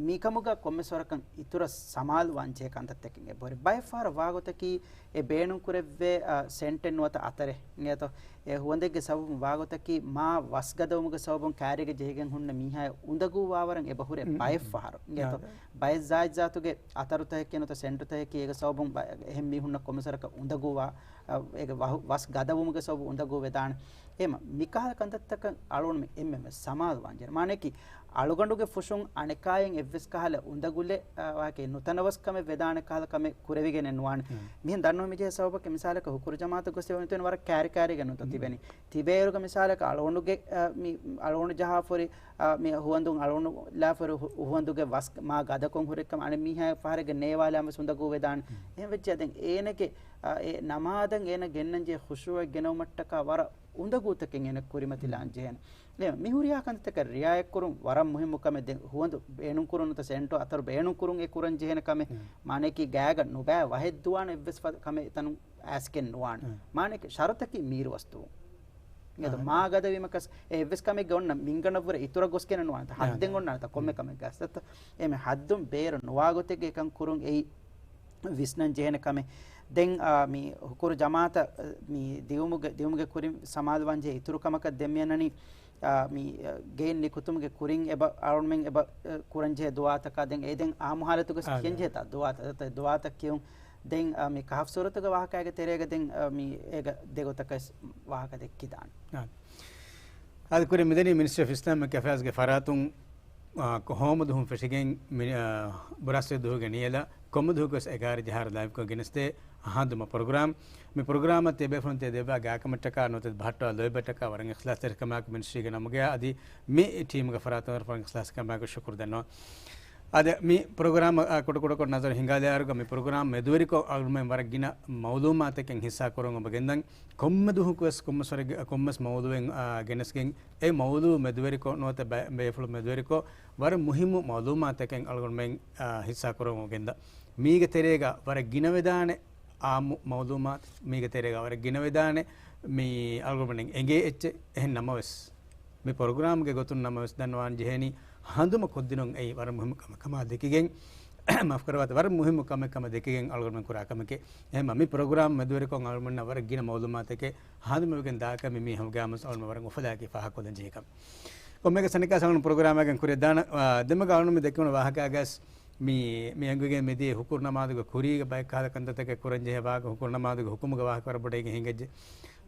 މިކަމުގަ ކޮންމެސް ވަރަކަށް އިތުރަށް ސަމާލުވާންޖެހޭ ކަންތައްތަކެއް އެބަހުރި. ބައެއް ފަހަރަށް ވާގޮތަކީ އެ ބޭނުންކުރެއްވޭ، އާ، ސެންޓެއް ނުވަތަ އަތަރެއް. އިނގޭތޯ؟ އެ ހުވަނދެއްގެ ސަބަބުން ވާގޮތަކީ މާ ވަސް ގަދަވުމުގެ ސަބަބުން ކާރީގަ ޖެހިގެން ހުންނަ މީހާޔަށް އުނދަގޫވާވަރަށް އެބަހުރޭ ބައެއް ފަހަރު. އިނގޭތޯ؟ ބައެއް ޒާތްޒާތުގެ އަތަރުތަކެއް ނުވަތަ ސެންޓުތަކެއް އޭގެ ސަބަބުން ބަ-، އެހެން މީހުންނަށް ކޮންމެސް ވަރަކަށް އުނދަގޫވާ، އަ، އޭގެ ވަހު-، ވަސް ގަދަވުމުގެ ސަބަބުން އުނދަގޫވެދާނެ. އެހެމަ މިކަހަލަ ކަންތައްތަކަށް އަޅުގަނޑުމެން އެންމެން ސަމާލުވާންޖެހޭ. މާނައަކީ އަޅުގަނޑުގެ ފުށުން އަނެކާޔަށް އެއްވެސް ކަހަލަ އުނދަގުލެއް، އަ، ވާހަކައެއް ނުތަނަވަސްކަމެއް ވެދާނެ ކަހަލަ ކަމެއް ކުރެވިގެނެއް ނުވާނެ. މިހެން ދަންނަވަން މިޖެހޭ ސަބަބަކީ މިސާލަކަށް ހުކުރު ޖަމާޢަތަށް ގޮސް ތިބެނީ ވަރަށް ކާރި ކާރީގަ ނުވަތަ ތިބެނީ. ތިބޭއިރުގަ މިސާލަކަށް އަޅުގަނޑުގެ، އަ، މި އަޅުގަނޑު ޖަހާފަހުރި، އަ، މި ހުވަނދުން އަޅުގަނޑު ލާފަހުރި ހު-، ހުވަނދުގެ ވަސް މާ ގަދަކޮށް ހުރި ކަމަށް އަނެއް މީހާ ފަހަރެއްގަ ނޭވާލާން ވެސް އުނދަގޫވެދާނެ. އެހެން ވެއްޖެއްޔާ ދެން އޭނަގެ، އަ، އެ ނަމާދަށް އޭނަ ގެންނަންޖެހޭ ޚުޝޫޢަށް ގެނައުމަށްޓަކާ ވަރަށް އުނދަގޫތަކެއް އޭނަ ކުރިމަތިލާން ޖެހޭނެ. އެ މި ހުރިހާ ކަންތައްތަކަށް ރިޢާޔަތްކުރުން ވަރަށް މުހިއްމު ކަމެއް. ދެން ހުވަނދު ބޭނުންކުރުން ނުވަތަ ސެންޓު އަތަރު ބޭނުންކުރުން އެ ކުރަން ޖެހޭނެ ކަމެއް. މާނައަކީ ގާގަ ނުބައި ވަހެއް ދުވާނެ އެއްވެސް ފަ-، ކަމެއް އެތަނުން އައިސްގެން ނުވާނެ. މާނައަކީ ޝަރުތަކީ މީރުވަސް ދުވުން. އެދު މާ ގަދަވީމަކަސް އެ އެއްވެސް ކަމެއްގެ އޮންނަ މިންގަނޑަށްވުރެ އިތުރަށް ގޮސްގެން ނުވާނެތަ؟ ހައްދެއް އޮންނާނެތަ ކޮންމެ ކަމެއްގަ؟ އެމެ ހައްދުން ބޭރު ނުވާ ގޮތެއްގެ އެކަން ކުރުން އެއީ ވިސްނަން ޖެހޭނެ ކަމެއް. ދެން، އާ، މި ހުކުރު ޖަމާޢަތަށް، އަ، މި ދިއުމުގެ، ދިއުމުގެ ކުރިން ސަމާލުވާން ޖެހޭ އިތުރު ކަމަކަށް ދެން މިއަންނަނީ، އާ، މި، އަ، ގެއިން ނިކުތުމުގެ ކުރިން އެބަ އަޅުގަނޑުމެން އެބަ، އަ، ކުރަން ޖެހޭ ދުޢާތަކާ ދެން އެ ދެން އާ މަހާލަތުގަސް ކިޔަން ޖެހޭތާ ދުޢާތައް، ދުޢާތައް ކިޔުން. ދެން، އަ، މި ކަހަފް ސޫރަތުގެ ވާހަކައިގެ ތެރޭގަ ދެން، އަ، މި އޭގަ ދެގޮތަކަށް ވާހަކަ ދެއްކިދާނެ. އާދެ، ކުރިން މިދަނީ މިނިސްޓްރީ އޮފް އިސްލާމިކް އެފެއާޒްގެ ފަރާތުން، އާ، ހޯމަ ދުވަހުން ފެށިގެން މި-، އާ، ބުރާސްފަތި ދުވަހުގެ ނިޔަލަށް ކޮންމެ ދުވަހަކުވެސް އެގާރަ ޖަހާއިރު ލައިވްކޮށް ގެނެސްދޭ ހަނދުމަ ޕްރޮގްރާމް. މި ޕްރޮގްރާމަށް ތިޔަބޭފުޅުން ތިޔަ ދެއްވާ ގާކަމަށްޓަކާ ނުވަތަ ބަހައްޓާ ލޯތްބަށްޓަކާ ވަރަށް އިޚްލާޞްތެރިކަމާއެކު މިނިސްޓްރީގެ ނަމުގައި އަދި މި ޓީމުގެ ފަރާތުން ވަރަށް އިޚްލާޞްތެރިކަމާއެކު ޝުކުރު ދަންނަވަން. އަދި މި ޕްރޮގްރާމް، އާ، ކުޑަކުޑަކޮށް ނަޒަރު ހިންގާލާއިރުގަ މި ޕްރޮގްރާމް މެދުވެރިކޮށް އަޅުގަނޑުމެން ވަރަށް ގިނަ މައުލޫމާތެކެއް ހިއްސާކުރަން އެބަ ގެންދަން. ކޮންމެ ދުވަހަކުވެސް ކޮންމެސް ވަރެއްގެ، ކޮންމެސް މައުލޫއެއް، އާ، ގެނެސްގެން އެ މައުލޫ މެދުވެރިކޮށް ނުވަތަ ބަ-، ބޭފުޅު މެދުވެރިކޮށް ވަރަށް މުހިއްމު މައުލޫމާތެކެއް އަޅުގަނޑުމެން، އާ، ހިއްސާކުރަން އެބަ ގެންދަން. މީގެ ތެރޭގަ ވަރަށް ގިނަވެދާނެ އާއްމު މައުލޫމާތު، މީގެ ތެރޭގަ ވަރަށް ގިނަވެދާނެ މި އަޅުގަނޑުމެން އެނގޭ އެއްޗެއް. އެހެން ނަމަވެސް، މި ޕްރޮގްރާމްގެ ގޮތުން ނަމަވެސް ދަންނަވާން ޖެހޭނީ، ހަނދުމަ ކޮށްދިނުން އެއީ ވަރަށް މުހިއްމު ކަމެއް ކަމަށް ދެކިގެން، މާފުކުރައްވާތި، ވަރަށް މުހިއްމު ކަމެއް ކަމަށް ދެކިގެން އަޅުގަނޑުމެން ކުރާ ކަމެކޭ. އެހެންމަ މި ޕްރޮގްރާމް މެދުވެރިކޮށް އަޅުގަނޑުމެންނަށް ވަރަށް ގިނަ މައުލޫމާތެކޭ ހަނދުމަވެގެން ދާކަމެއް މީ ހަމަގައިމުވެސް އަޅުގަނޑު ވަރަށް އުފަލާއެކީ ފާހަގަކޮށްލަން ޖެހޭ ކަމެއް. ކޮންމެއަކަސް އަނެއްކާ ސަލާމް ޕްރޮގްރާމާގެން ކުރިއަށް ދާނަން، އާ، ދެމަގަ އަޅުގަނޑު މި ދެކެވުނު ވާހަކާގަސް މި، މި އެނގިގެން މިދިޔަ ހުކުރު ނަމާދުގެ ކުރީގެ ބައެއް ކަހަލަ ކަންތައްތަކެއް ކުރަން ޖެހޭ ވާހަކަ، ހުކުރު ނަމާދުގެ ހުކުމުގެ ވާހަކަ ވަރަށް ބޮޑަށް އެނގިގެން ހިނގައްޖެ.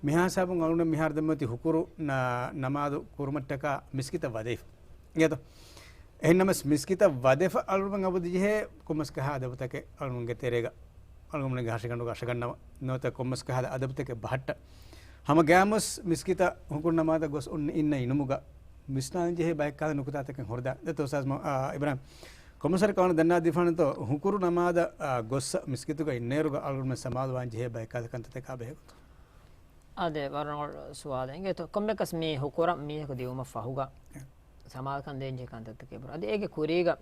މިހާ ހިސާބުން އަޅުގަނޑު މިހާރު ދެމަތި ހުކުރު ނަ-، ނަމާދު ކުރުމަށްޓަކާ މިސްކިތަށް ވަދެފަ. އިނގޭތޯ؟ އެހެންނަމަސް މިސްކިތަށް ވަދެފަ އަޅުގަނޑުމެން އަބަދު ޖެހޭ ކޮންމެސް ކަހަލަ އަދަބުތަކެއް އަޅުގަނޑުގެ ތެރޭގަ އަޅުގަނޑުގެ ހަށިގަނޑުގަ ހަށަގަންނަވަން ނުވަތަ ކޮންމެސް ކަހަލަ އަދަބުތަކެއް ބަހައްޓަން. ހަމަގައިމުވެސް މިސްކިތަށް ހުކުރު ނަމާދަށް ގޮސް އޮން އިންނަ އިނުމުގަ ވިސްނާލަން ޖެހޭ ބައެއް ކަހަލަ ނުކުތާތަކެއް ހުރިދާނެ. ދެއްތޯ އުސްތާޒް މަ-، އާ، އިބްރާހިމް. ކޮންމެސް ވަރަކަށް އަޅުގަނޑު ދަންނަވާ ދީފާނެތޯ ހުކުރު ނަމާދަށް، އާ، ގޮއްސަ މިސްކިތުގަ އިންނައިރުގަ އަޅުގަނޑުމެން ސަމާލުވާން ޖެހޭ ބައެއް ކަހަލަ ކަންތައްތަކާ ބެހޭގޮތުން. އާދެ، ވަރަށް ރަނގަޅު ސުވާލެއް. އިނގޭތޯ، ކޮންމެއަކަސް މި ހުކުރަށް މީހަކު ދިއުމަށް ފަހުގަ ސަމާލުކަން ދޭންޖެހޭ ކަންތައްތަކެއް ބުރަ. އަދި އޭގެ ކުރީގަ،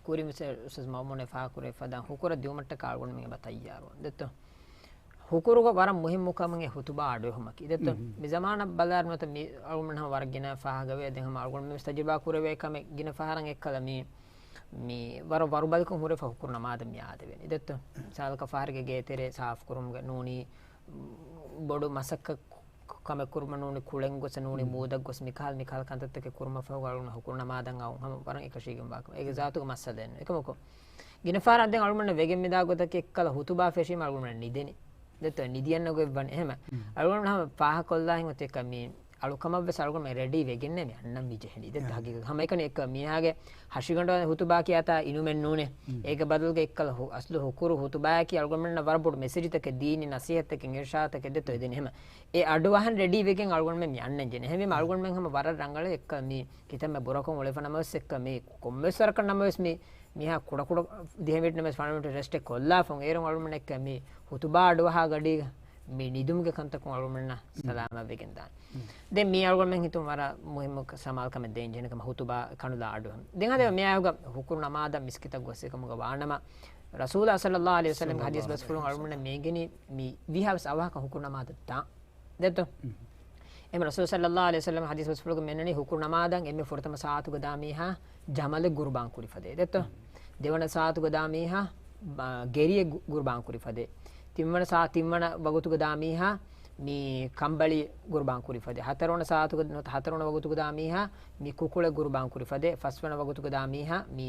ކުރިން އުސް-، އުސްތާޒް މައުމޫން އެ ފާހަގަކުރެއްވި ފަދައިން ހުކުރަށް ދިއުމަށްޓަކާ އަޅުގަނޑުމެން އެބަ ތައްޔާރުވަން. ދެއްތޯ؟ ހުކުރުގަ ވަރަށް މުހިއްމު ކަމެއް ހުތުބާ އަޑުއެހުމަކީ. ދެއްތޯ؟ މި ޒަމާނަށް ބަލާއިރު ނުވަތަ މި އަޅުގަނޑުމެން ހަމަ ވަރަށް ގިނަ ފާހަގަވޭ. ދެން ހަމަ އަޅުގަނޑުމެން ވެސް ތަޖުރިބާ ކުރެވޭ ކަމެއް ގިނަ ފަހަރަށް އެއްކަލަ މި، މި ވަރަށް ވަރުބަލިކޮށް ހުރެފަ ހުކުރު ނަމާދަށް މި އާދެވޭނީ. ދެއްތޯ؟ މިސާލަކަށް ފަހަރެއްގެ ގޭތެރޭ ސާފުކުރުމުގަ ނޫނީ ބޮޑު މަސައްކަތް ކަމެއް ކުރުމަށް ނޫނީ ކުޅެން ގޮސް ނޫނީ މޫދަށް ގޮސް މިކަހަލަ، މިކަހަލަ ކަންތައްތަކެއް ކުރުމަށް ފަހު އަޅުގަނޑު ހުކުރު ނަމާދަށް އައުން ހަމަ ވަރަށް އެކަށީގެންވާ ކަމެއް. އޭގެ ޒާތުގެ މައްސަލައެއް ނޫން. އެކަމަކު، ގިނަ ފަހަރަށް ދެން އަޅުގަނޑަށް ވެގެން މިދާ ގޮތަކީ އެއްކަލަ ހުތުބާ ފެށީމަ އަޅުގަނޑު ނިދެނީ. ދެއްތޯ، ނިދިޔަން ނުގޮތްވަނީ. އެހެމަ އަޅުގަނޑު ހަމަ ފާހަކޮށްލާ ހިނގޮތަކަށް މި އަޅުކަމަށްވެސް އަޅުގަނޑު ރެޑީ ވެގެންނޭ މި އަންނަން މި ޖެހެނީ. ދެއްތޯ، ހަގީގަތަށް ހަމައެކަނި އެއްކަ މީހާގެ ހަށިގަނޑު ހުތުބާ ކިޔާތާ އިނުމެއް ނޫނޭ. އޭގެ ބަދަލުގަ އެއްކަލަ ހު-، އަސްލު ހުކުރު ހުތުބާއަކީ އަޅުގަނޑުމެންނަށް ވަރަށް ބޮޑު މެސެޖްތަކެއް ދީނީ، ނަސޭހަތްތަކެއް، އިރުޝާދުތަކެއް ދެއްތޯ އެދެނީ. އެހެމަ އެ އަޑުއަހަން ރެޑީ ވެގެން އަޅުގަނޑުމެން މި އަންނަން ޖެހެނީ. އެހެންވީމަ އަޅުގަނޑުމެން ހަމަ ވަރަށް ރަނގަޅަށް އެއްކަ މި ކިތަންމެ ބުރަކޮށް އުޅެފަ ނަމަވެސް އެއްކަ މި ކޮންމެސް ވަރަކަށް ނަމަވެސް މި މީހާ ކުޑަކުޑަ ދިހަ މިނިޓް ނަމަވެސް ފަނަރަ މިނިޓް ރެސްޓެއް ކޮށްލާފަ އޭރުން އަޅުގަނޑުމެން އެއްކަ މި ހުތުބާ އަޑުއަހާ ގަޑީގަ މި ނިދުމުގެ ކަންތަކުން އަޅުގަނޑުމެންނަށް ސަލާމަތް ވެގެން ދާނެ. ދެން މީ އަޅުގަނޑުމެން ހިތުން ވަރަށް މުހިއްމު ސަމާލުކަމެއް ދޭން ޖެހެނީ ކަމަށް ހުތުބާ ކަނުލާ އަޑު. ދެން ހަދޭ މިއާއެކުގަ ހުކުރު ނަމާދަށް މިސްކިތަށް ގޮސް އެކަމުގަ ވާނަމަ، ރަސޫލާ ޞައްލައްލާހު ޢަލައިހި ވަސައްލަމްގެ ޙަދީޘް ބަސްފުޅުން އަޅުގަނޑުމެންނަށް މި އެނގެނީ މި ވީހާވެސް އަވަހަކަށް ހުކުރު ނަމާދަށް ދާން. ދެއްތޯ؟ އެހެން ރަސޫލު ޞައްލައްލާހު ޢަލައިހި ވަސައްލަމް ޙަދީޘް ބަސްފުޅުގަ މި އަންނަނީ ހުކުރު ނަމާދަށް އެންމެ ފުރަތަމަ ސާޢަތުގަ ދާ މީހާ ޖަމަލެއް ގުރުބާން ކުރި ފަދައިން. ދެއްތޯ؟ ދެވަނަ ސާޢަތުގަ ދާ މީހާ، ބަ-، ގެރިއެއް ގު-، ގުރުބާން ކުރި ފަދައިން. ތިންވަނަ ސާ-، ތިންވަނަ ވަގުތުގަ ދާ މީހާ މި ކަނބަޅި ގުރުބާން ކުރި ފަދައިން. ހަތަރުވަނަ ސާޢަތުގަ، ނުވަތަ ހަތަރުވަނަ ވަގުތުގަ ދާ މީހާ މި ކުކުޅެއް ގުރުބާން ކުރި ފަދައިން. ފަސްވަނަ ވަގުތުގަ ދާ މީހާ މި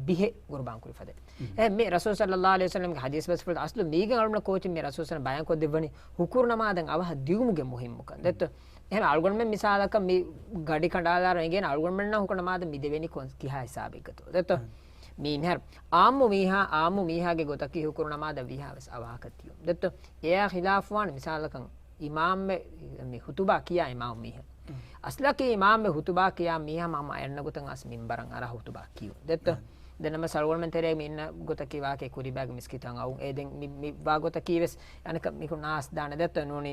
ބިހެއް ގުރުބާން ކުރި ފަދައިން. އެ މި ރަސޫލު ޞައްލައްލާހު ޢަލައިހި ވަސައްލަމްގެ ޙަދީޘް ބަސްފުޅު އަސްލު މީގެން އަޅުގަނޑަށް ކޯޗެއް މި ރަސޫލު ޞައްލައްލާހު ޢަލައިހި ވަސައްލަމް ބަޔާން ކޮށްދެއްވަނީ ހުކުރު ނަމާދަށް އަވަހަށް ދިއުމުގެ މުހިއްމުކަން. ދެއްތޯ؟ އެހެން އަޅުގަނޑުމެން މިސާލަކަށް މި ގަޑި ކަނޑާލާއިރު އެނގޭނެ އަޅުގަނޑުމެންނަށް ހުކުރު ނަމާދަށް މި ދެވެނީ ކޮން ކިހާ ހިސާބެއްގަތޯ؟ ދެއްތޯ؟ މީ މިހާރު އާއްމު މީހާ، އާއްމު މީހާގެ ގޮތަކީ ހުކުރު ނަމާދަށް ވީހާވެސް އަވަހަކަށް ދިއުން. ދެއްތޯ؟ އެއާ ޚިލާފުވާން މިސާލަކަށް އިމާމެއް މި ހުތުބާ ކިޔާ އިމާމު މީހެއް. އަސްލަކީ އިމާމެއް ހުތުބާ ކިޔާ މީހާ މަ-، މަ-، އަންނަ ގޮތަށް އަސް މިންބަރަށް އަރާ ހުތުބާ ކިޔުން. ދެއްތޯ؟ ދެން ނަމަ ސަޅުވަން ތެރޭ މި އިންނަ ގޮތަކީ ވާކޭ ކުރިބާގެ މިސްކިތަށް އައުން. އޭ ދެން މި، މި ވާ ގޮތަކީ ވެސް އަނެކަ މިކު ނާސް ދާނެ ދެއްތޯ ނޫނީ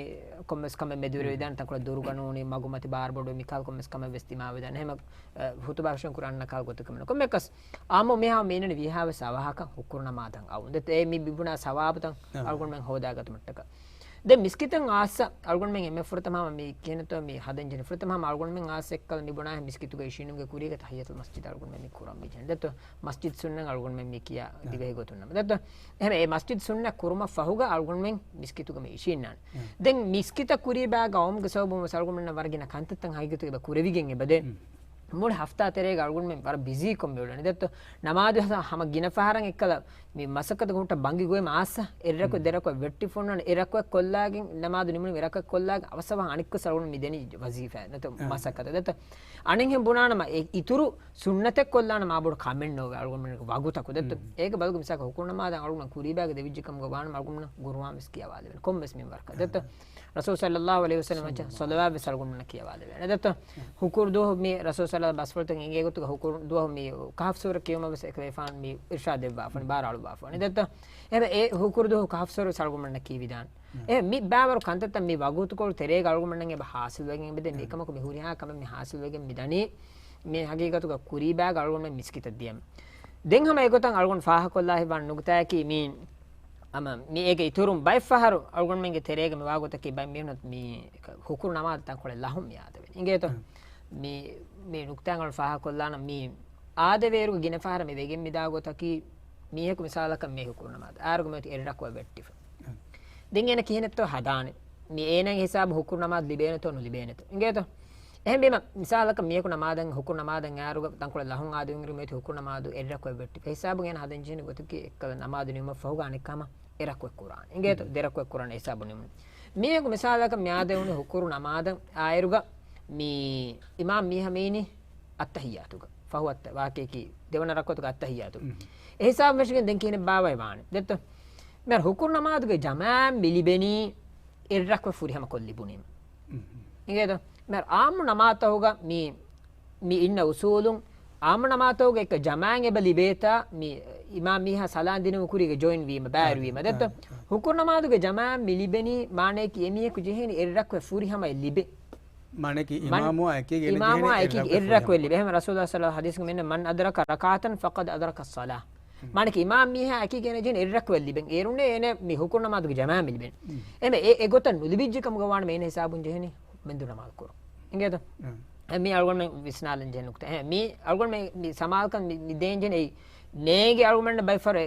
ކޮންމެސް ކަމެއް މެދުވެރި ވެދާނެ ތަންކޮޅެއް ދުރުގަ ނޫނީ މަގުމަތި ބާރު ބޮޑު މިކާލް ކޮންމެސް ކަމެއް ވެސް ދިމާވެދާނެ. އެހެމަ، އަ، ހުތުބާ ފެށުން ކުރާ އަންނަ ކާލް ގޮތަކަށް މެނު. ކޮންމެއަކަސް އާއްމު މީހާ މީނަނި ވީހާވެސް އަވަހަކަށް ހުކުރު ނަމާދަށް އައުން. ދެއްތޯ އެ މި ބިބުނާ ސަވާބުތައް އަޅުގަނޑުމެން ހޯދާގަތުމަށްޓަކަ. ދެން މިސްކިތަށް އާއްސަ އަޅުގަނޑުމެން އެންމެ ފުރަތަމަ މި ކިހިނެއްތޯ މި ހަދަން ޖެހެނީ. ފުރަތަމަ އަޅުގަނޑުމެން އާއްސަ އެއްކަލަ މި ބުނާހެން މިސްކިތުގަ އިށީނުމުގެ ކުރީގަ ތަޙިއްޔަތުލް މަސްޖިދު އަޅުގަނޑުމެން މި ކުރަން މި ޖެހެނީ. ދެއްތޯ މަސްޖިދު ސުންނަތް އަޅުގަނޑުމެން މި ކިޔާ ދިވެހި ގޮތުން ނަމަ. ދެއްތޯ އެހެމަ އެ މަސްޖިދު ސުންނަތް ކުރުމަށް ފަހުގަ އަޅުގަނޑުމެން މިސްކިތުގަ މި އިށީންނާނެ. ދެން މިސްކިތަށް ކުރީބާގަ އައުމުގެ ސަބަބުން ވެސް އަޅުގަނޑުމެންނަށް ވަރަށް ގިނަ ކަންތައްތައް ހަގީގަތުގަ އެބަ ކުރެވިގެން އެބަދޭ. މުޅި ހަފްތާ ތެރޭގަ އަޅުގަނޑުމެން ވަރަށް ބިޒީކޮށް މި އުޅެނީ. ދެއްތޯ ނަމާދު ހަ-، ހަމަ ގިނަ ފަހަރަށް އެއްކަލަ މި މަސައްކަތުގެ ހުއްޓަށް ބަނގި ގޮވީމަ އާއްސަ، އެއްރަކު ދެރަކު ވެއްޓިފަ އޮންނާނެ، އެއްރަކު ކޮށްލާގެން ނަމާދު ނިމުނީމަ އެއްރަކު ކޮށްލާގެން އަވަސް އަވަހަށް އަނެއްކޮށް އަޅުގަނޑު މި ދެނީ ވަޒީފާ ނަތަ މަސައްކަތަށް ދެތަ. އަނެއްހެން ބުނާނަމަ އެ އިތުރު ސުންނަތެއް ކޮށްލާނަމަ މާބޮޑު ކަމެއް ނޯވޭ އަޅުގަނޑުމެންގެ ވަގުތަކު ދެތަ. އޭގެ ބަދަލުގަ މިސާލަކަށް ހުކުރު ނަމާދަށް އަޅުގަނޑު ކުރީބާގެ ދެވިއްޖެ ކަމުގަ ވާނަމަ އަޅުގަނޑު ގުރުއާން ވެސް ކިޔަވާލެވޭނެ. ކޮންމެސް މިންވަރަކަށް ދެތަ. ރަސޫލު ޞައްލައްލާހު ޢަލައިހި ވަސައްލަމަށް ޞަލަވާތް ވެސް އަޅުގަނޑުމެންނަށް ކިޔަވާލެވޭނެ ދެތަ. ހުކުރު ދުވަހު މި ރަސޫލު ޞައްލައްލާހު ބަސްފުޅުތައް އެނގޭ ގޮތުގަ ހުކުރު ދުވަހު މި ކަހަފް ސޫރަ ކިޔުމަށް ވެސް އެކަލޭފާނު މި އިރްޝާދް ދެއްވާފަނި، ބާރަށް އަޅުވާފަނި ދެތަ. އެހެން އެ ހުކުރު ދުވަހު ކަހަފް ސޫރަ ވެސް އަޅުގަނޑުމެންނަށް ކީވިދާނެ. އެ މި ބާވަރު ކަންތައްތައް މި ވަގުތުކޮޅު ތެރޭގަ އަޅުގަނޑުމެންނަށް އެބަ ހާސިލްވެގެން އެބަދޭ. މި އެކަމަކު މި ހުރިހާ ކަމެއް މި ހާސިލްވެގެން މި ދަނީ މި ހަގީގަތުގަ ކުރީބާގަ އަޅުގަނޑުމެން މިސްކިތަށް ދިޔަމަ. ދެން ހަމަ އެގޮތަށް އަޅުގަނޑު ފާހަގަކޮށްލާ ހިތްވާން ނުކުތާއަކީ މީ ހަމަ މި އޭގެ އިތުރުން ބައެއް ފަހަރު އަޅުގަނޑުމެންގެ ތެރޭގަ މި ވާގޮތަކީ ބައެއް މީހުން މި ހުކުރު ނަމާދު ތަންކޮޅެއް ލަހުން މި އާދެވެނީ. އިނގޭތޯ؟ މި، މި ނުކުތާ އަޅުގަނޑު ފާހަގަކޮށްލާނަން މި އާދެވޭއިރުގަ ގިނަ ފަހަރަށް މި ވެގެން މިދާ ގޮތަކީ މީހަކު މިސާލަކަށް މި ހުކުރު ނަމާދު އާރުގަ މިއޮތީ އެއްރަކުވަ ވެއްޓިފަ. ދެން އޭނަ ކިހިނެއްތޯ ހަދާނެ؟ މި އޭނަގެ ހިސާބު ހުކުރު ނަމާދު ލިބޭނެތޯ ނުލިބޭނެތޯ؟ އިނގޭތޯ؟ އެހެންވީމަ، މިސާލަކަށް މީހަކު ނަމާދަށް، ހުކުރު ނަމާދަށް އާރުގަ ތަންކޮޅެއް ލަހުން އާދެވުން މިއޮތީ ހުކުރު ނަމާދު އެއްރަކުވަ ވެއްޓިފަ. ހިސާބުން އޭނަ ހަދަން ޖެހެނީ ގޮތަކީ އެއްކަލަ ނަމާދު ނިމުމަށް ފަހުގަ އަނެއްކާމަ އެއްރަކުވަ ކުރާނެ. އިނގޭތޯ؟ ދެރަކުވަ ކުރާނެ ހިސާބު ނިމުނީ. މީހަކު މިސާލަކަށް މި އާދެވުނީ ހުކުރު ނަމާދަށް އާއިރުގަ މި އިމާމް މީހާ މިއިނީ އައްތަހިއްޔާތުގަ. ފަހު އައްތަ-، ވާހަކައަކީ ދެވަނަ ރަކުޢަތުގެ އައްތަހިއްޔާތު. އެ ހިސާބުން ވެސްގެން ދެން ކިހިނެއް ބާވައި ވާނެ؟ ދެއްތޯ؟ މިހާރު ހުކުރު ނަމާދުގެ ޖަމާޢަތް މި ލިބެނީ އެއްރަކުވަ ފުރިހަމަކޮށް ލިބުނީމަ. އިނގޭތޯ؟ މިހާރު އާއްމު ނަމާދުތަކުގަ މި، މި އިންނަ އުސޫލުން އާއްމު ނަމާދުތަކުގަ އެކަ ޖަމާޢަތް އެބަ ލިބޭތާ މި އިމާމް މީހާ ސަލާން ދިނުމަށް ކުރީގަ ޖޮއިން ވީމަ، ބައިވެރިވީމަ. ދެއްތޯ؟ ހުކުރު ނަމާދުގެ ޖަމާޢަތް މި ލިބެނީ މާނަޔަކީ އެމީހަކު ޖެހޭނީ އެއްރަކުވަ ފުރިހަމައެއް ލިބޭ. މާނައަކީ މަން-، އިމާމު އެކީ ގެނެ އިމާމު ޖެހެނީ އެކީ އެއްރަކުވެ އެއްރަކުވެ ލިބޭ. ލިބޭ. އެހެން ރަސޫލާ ޞައްލަﷲ ޙަދީޘްގަ މިއިންނަ، "من أدرك ركعة فقد أدرك الصلاة." މާނައަކީ އިމާމް މީހާ އެކީ ގެނެ ޖެހެނީ އެއްރަކުވެ ލިބެން. އޭރުންނޭ އޭނަ މި ހުކުރު ނަމާދުގެ ޖަމާޢަތް މި ލިބެން. އެމެ އެ، އެ ގޮތަށް ނުލިބިއްޖެ ކަމުގަ ވާނަމަ އޭނަ ހިސާބުން ޖެހެނީ މެންދުރު ނަމާދު ކުރުން. އިނގޭތޯ؟ އެ މީ އަޅުގަނޑުމެން ވިސްނާލަން ޖެހޭ ނުކުތާ. އެ މީ އަޅުގަނޑުމެން މި ސަމާލުކަން މި، މި ދޭން ޖެހެނީ އެއީ ނޭނގެ އަޅުގަނޑުމެންނަށް ބައެއް ފަހަރު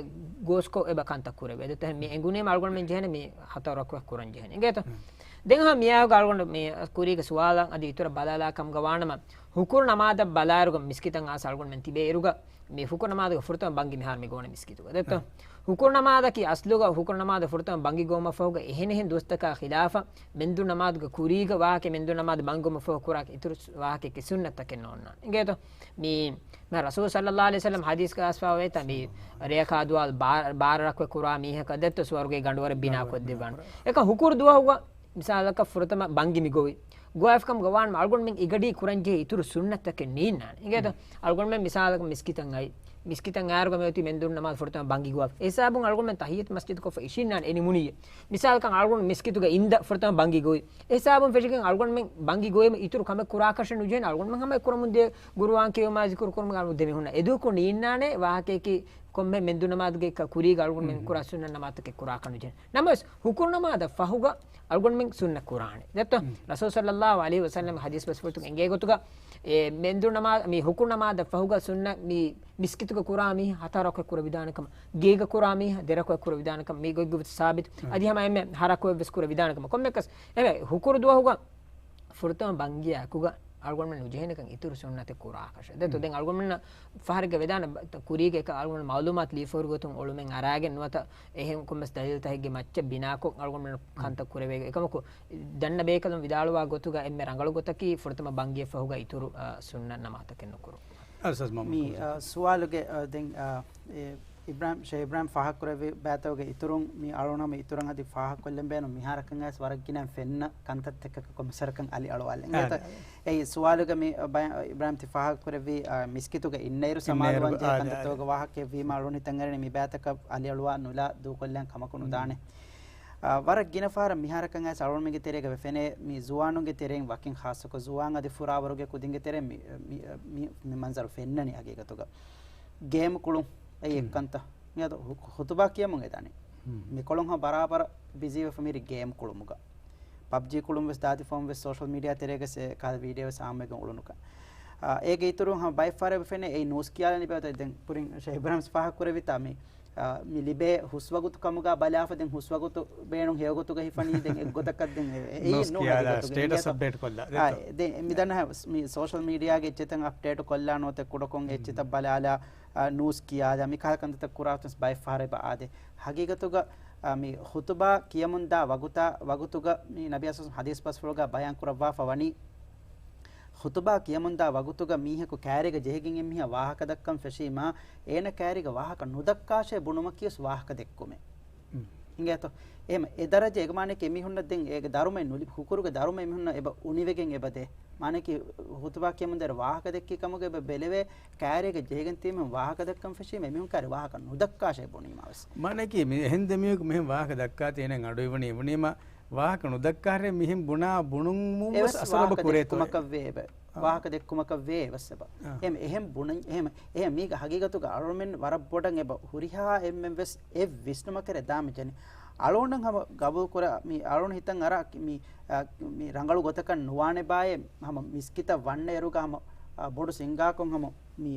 ގޯސްކޮށް އެބަ ކަންތައް ކުރެވޭ. ދެއްތޯ؟ މި އެނގުނީމަ އަޅުގަނޑުމެން ޖެހޭނެ މި ހަތަރު ރަކުޢަތް ކުރަން ޖެހޭނެ. އިނގޭތޯ؟ ދެން ހަމަ މިއާގަ އަޅުގަނޑު މި ކުރީގެ ސުވާލަށް އަދި އިތުރަށް ބަލާލާ ކަމުގަ ވާނަމަ، ހުކުރު ނަމާދަށް ބަލާއިރުގަ މިސްކިތަށް އާސް އަޅުގަނޑުމެން ތިބޭ އިރުގަ މި ހުކުރު ނަމާދުގެ ފުރަތަމަ ބަންގި މިހާރު މި ގޮވަނީ މިސްކިތުގަ. ދެއްތޯ؟ ހުކުރު ނަމާދަކީ އަސްލުގަ ހުކުރު ނަމާދު ފުރަތަމަ ބަންގި ގޮވުމަށް ފަހުގަ އެހެނިހެން ދުވަސްތަކާ ޚިލާފަށް މެންދުރު ނަމާދުގެ ކުރީގަ ވާހަކަ މެންދުރު ނަމާދު ބަންގި ގޮވުމަށް ފަހު ކުރާ އިތުރު ސު-، ވާހަކައަކީ ސުންނަތްތަކެއް ނޯންނާނެ. އިނގޭތޯ؟ މި، މި ރަސޫލު ޞައްލަﷲ ޢަލައިހި ވަސައްލަމް ޙަދީޘްގަ އައިސްފަވޭތާ މި ރެޔަކާ ދުވާލު ބާ-، ބާރަ ރަކުޢަތް ކުރާ މީހަކަށް ދެއްތޯ ސުވަރުގޭ ގަނޑުވަރެއް ބިނާ ކޮށްދެއްވާނެ. އެކަ ހުކުރު ދުވަހުގަ މިސާލަކަށް ފުރަތަމަ ބަންގި މި ގޮވި. ގޮވާފިކަމުގަ ވާނަމަ އަޅުގަނޑުމެން އިގަޑީ ކުރަންޖެހޭ އިތުރު ސުންނަތްތަކެއް ނީންނާނެ. އިނގޭތޯ؟ އަޅުގަނޑުމެން މިސާލަކަށް މިސްކިތަށް އައި، މިސްކިތަށް އާރުގަ މިއޮތީ މެންދުރު ނަމާދު ފުރަތަމަ ބަންގި ގޮވާފަ. އެ ހިސާބުން އަޅުގަނޑުމެން ތަޙިއްޔަތު މަސްޖިދު ކޮށްފަ އިށީންނާނެ އެ ނިމުނީއޭ. މިސާލަކަށް އަޅުގަނޑު މިސްކިތުގަ އިންދަ ފުރަތަމަ ބަންގި ގޮވި. އެ ހިސާބުން ފެށިގެން އަޅުގަނޑުމެން ބަންގި ގޮވީމަ އިތުރު ކަމެއް ކުރާކަށެއް ނުޖެހޭނެ. އަޅުގަނޑުމެން ހަމަ އެ ކުރަމުން ދިޔަ ގުރުއާން ކިޔުމާ ޒިކުރު ކުރުމުގެ އަޅުގަނޑު ދެމިހުންނަ. އެދުވަހަކު ނީންނާނެ ވާހަކައަކީ ކޮންމެ މެންދުރު ނަމާދުގެ ކަ-، ކުރީގަ އަޅުގަނޑުމެން ކުރާ ސުންނަތް ނަމާދުތަކެއް ކުރާކަށް ނުޖެހޭނެ. ނަމަވެސް، ހުކުރު ނަމާދަށް ފަހުގަ އަޅުގަނޑުމެން ސުންނަ ކުރާނެ. ދެއްތޯ؟ ރަސޫލު ޞައްލަﷲ ޢަލައިހި ވަސައްލަމް ޙަދީޘް ބަސްފުޅުތަކުން އެނގޭ ގޮތުގަ، އެ މެންދުރު ނަމާ-، މި ހުކުރު ނަމާދަށް ފަހުގަ ސުންނަ މި މިސްކިތުގަ ކުރާ މީހާ ހަތަރު ރަކުޢަތް ކުރެވިދާނެ ކަމަށް، ގޭގަ ކުރާ މީހާ ދެ ރަކުޢަތް ކުރެވިދާނެ ކަމަށް، މި ގޮތްގޮތް ސާބިތު. އަދި ހަމަ އެންމެ ހަ ރަކުޢަތް ވެސް ކުރެވިދާނެ ކަމަށް. ކޮންމެއަކަސް އެ ހުކުރު ދުވަހުގަ ފުރަތަމަ ބަންގިޔާ އެކުގަ އަޅުގަނޑުމެން ނުޖެހޭނެކަން އިތުރު ސުންނަތެއް ކުރާކަށެއް. ދެއްތޯ؟ ދެން އަޅުގަނޑުމެންނަށް ފަހަރެއްގަ ވެދާނެ ބަ-، ތަ-، ކުރީގެ އެކަ އަޅުގަނޑު މައުލޫމާތު ލިޔެފަހުރި ގޮތުން އޮޅުމެއް އަރާގެން ނުވަތަ އެހެން ކޮންމެސް ދަލީލުތަކެއްގެ މައްޗަށް ބިނާކޮށް އަޅުގަނޑުމެން ކަންތައް ކުރެވޭ. އެކަމަކު، ދަންނަ ބޭކަލުން ވިދާޅުވާ ގޮތުގަ އެންމެ ރަނގަޅު ގޮތަކީ ފުރަތަމަ ބަންގިޔަށް ފަހުގަ އިތުރު، އަ، ސުންނަތް ނަމާދުތަކެއް ނުކުރުން. އަލްއުސްތާޛް މުޙައްމަދު މި، ކުރު. އަ، ސުވާލުގެ، އަ، ދެން، އަ، އެ، އިބްރާހިމް، ޝޭޚް އިބްރާހިމް ފާހަގަކުރެއްވި ބައިތަކުގެ އިތުރުން މި އަޅުނަމަ އިތުރަށް އަދި ފާހަގަކޮށްލަން ބޭނުން މިހާރަކަށް އައިސް ވަރަށް ގިނަ ފެންނަ ކަންތައްތަކަކަށް ކޮންމެސް ވަރަކަށް އަލި އަޅުވާލެއް. އާ. އިނގޭތަ؟ އެއީ ސުވާލުގަ މި ބަ-، އިބްރާހިމް ތި ފާހަގަކުރެއްވި، އާ، މިސްކިތުގަ އިންނައިރު ސަމާލުވާންޖެހޭ ކަންތައްތަކުގެ ވާހަކައެއްވީމަ އަޅުނިތަން އަރިނި މި ބައިތަކަށް އަލި އަޅުވާ ނުލާ ދޫކޮށްލަން ކަމަކު ނުދާނެ. އާ، ވަރަށް ގިނަ ފަހަރަށް މިހާރަކަށް އައިސް އަޅުންމެންގެ ތެރޭގަ ވެފެނޭ މި ޒުވާނުންގެ ތެރެއިން ވަކިން ޚާއްޞަކޮށް ޒުވާން އަދި ފުރާވަރުގެ ކުދިންގެ ތެރެއިން މި، މި، މި، މި މަންޒަރު ފެންނަނީ ހަގީގަތުގަ. ގޭމް ކުޅުން އެއީ އެއްކަންތައް. މިއަދު ހު-، ޚުތުބާ ކިޔަމުން އެދާނެ. މިކޮޅުން ހަ ބަރާބަރަށް ބިޒީވެފަ މިރި ގޭމް ކުޅުމުގަ. ޕަބްޖީ ކުޅުން ވެސް ދާދި ފަހުން ވެސް ސޯޝަލް މީޑިއާ ތެރޭގަ ސެ-، ކާލަ ވީޑިއޯ ވެސް އާއްމުވެގެން އުޅުނުކަން. އާ، އޭގެ އިތުރުން ހަ ބައެއް ފަހަރެއް ފެނޭ އެއީ ނޫސް ކިޔާލަނީ ބޭތަ ދެން ކުރިން ޝޭޚް އިބްރާހިމް ފާހަގަކުރެއްވިތާ މި، އާ، އާ، މި ލިބޭ ހުސްވަގުތު ކަމުގަ ބަލާފަ ދެން ހުސްވަގުތު ބޭނުން ހެޔޮގޮތުގަ ހިފަނީ ދެން އެއްގޮތަކަށް ދެން އެ-، އެއީ ނޫސް ނޫން ކިޔާ ހަގީގަތުގަ. ސްޓޭޓަސް އިނގޭތޯ؟ އަޕްޑޭޓް ކޮށްލާ އާ، ދެއްތޯ؟ ދެން މިދަންނަ މި ސޯޝަލް މީޑިއާގެ އެއްޗެތައް އަޕްޑޭޓް ކޮށްލާ ނުވަތަ ކުޑަކޮށް އެއްޗެތައް ބަލާލާ، އާ، ނޫސް ކިޔާލާ މި ކަހަލަ ކަންތައްތައް ކުރާ ބައެއް ފަހަރެއް އާދޭ. ހަގީގަތުގަ، އާ، މި ޚުތުބާ ކިޔަމުންދާ ވަގުތާ، ވަގުތުގަ މި ނަބީ ސައްލަﷲ ޙަދީޘް ބަސްފުޅުގަ ބަޔާން ކުރައްވާފަ ވަނީ، ޚުތުބާ ކިޔަމުންދާ ވަގުތުގަ މީހަކު ކައިރީގަ ޖެހިގެން އެމީހާ ވާހަކަ ދައްކަން ފެށީމާ، އޭނަ ކައިރީގަ ވާހަކަ ނުދައްކާށޭ ބުނުމަކީވެސް ވާހަކަ ދެއްކުމެއް. އިނގޭތޯ؟ އެހެމަ އެ ދަރަޖަ އެގަ މާނައަކީ އެމީހުންނަށް ދެން އޭގެ ދަރުމައެއް ނުލިބި، ހުކުރުގެ ދަރުމަ އެމީހުންނަށް އެބަ އުނިވެގެން އެބަ ދޭ. މާނައަކީ ޚުތުބާ ކިޔަމުންދާއިރު ވާހަކަ ދެއްކި ކަމުގަ އެބަ ބެލެވޭ، ކައިރީގަ ޖެހިގެން ތިބި މީހުން ވާހަކަ ދައްކަން ފެށީމަ އެމީހުން ކައިރީ ވާހަކަ ނުދައްކާށޭ ބުނީމާވެސް. މާނައަކީ މި އެހެން ދެމީހަކު މިހެން ވާހަކަ ދައްކާތީ އޭނަ އަޑު އިވުނީ، އިވުނީމާ ވާހަކަ ނުދައްކާށޭ މިހެން ބުނާ ބުނުމުން ވެސް އެވެސް އަސަރު އެބަ ވާހަކަ ކުރޭތޯ. ދެއްކުމަކަށް ވޭ އެބަ. އާ. ވާހަކަ ދެއްކުމަކަށް ވޭ އެވެސް އެބަ. އާ. އެހެމަ އެހެން ބުނަން، އެހެމަ، އެހެމަ މީގަ ހަގީގަތުގަ އަޅުމެން ވަރަށް ބޮޑަށް އެބަ ހުރިހާ އެންމެން ވެސް އެ ވިސްނުމަކަށް ދާމި ޖެހެނީ. އަޅުގަނޑަށް ހަމަ ގަބޫލު ކުރާ، މި އަޅުގަނޑު ހިތަށް އަރާ މި، އާ، މި ރަނގަޅު ގޮތަކަށް ނުވާނެ ބާއޭ، ހަމަ މިސްކިތަށް ވަންނަ އިރުގަ ހަމަ، އާ، ބޮޑު ސިންގާކޮށް ހަމަ މި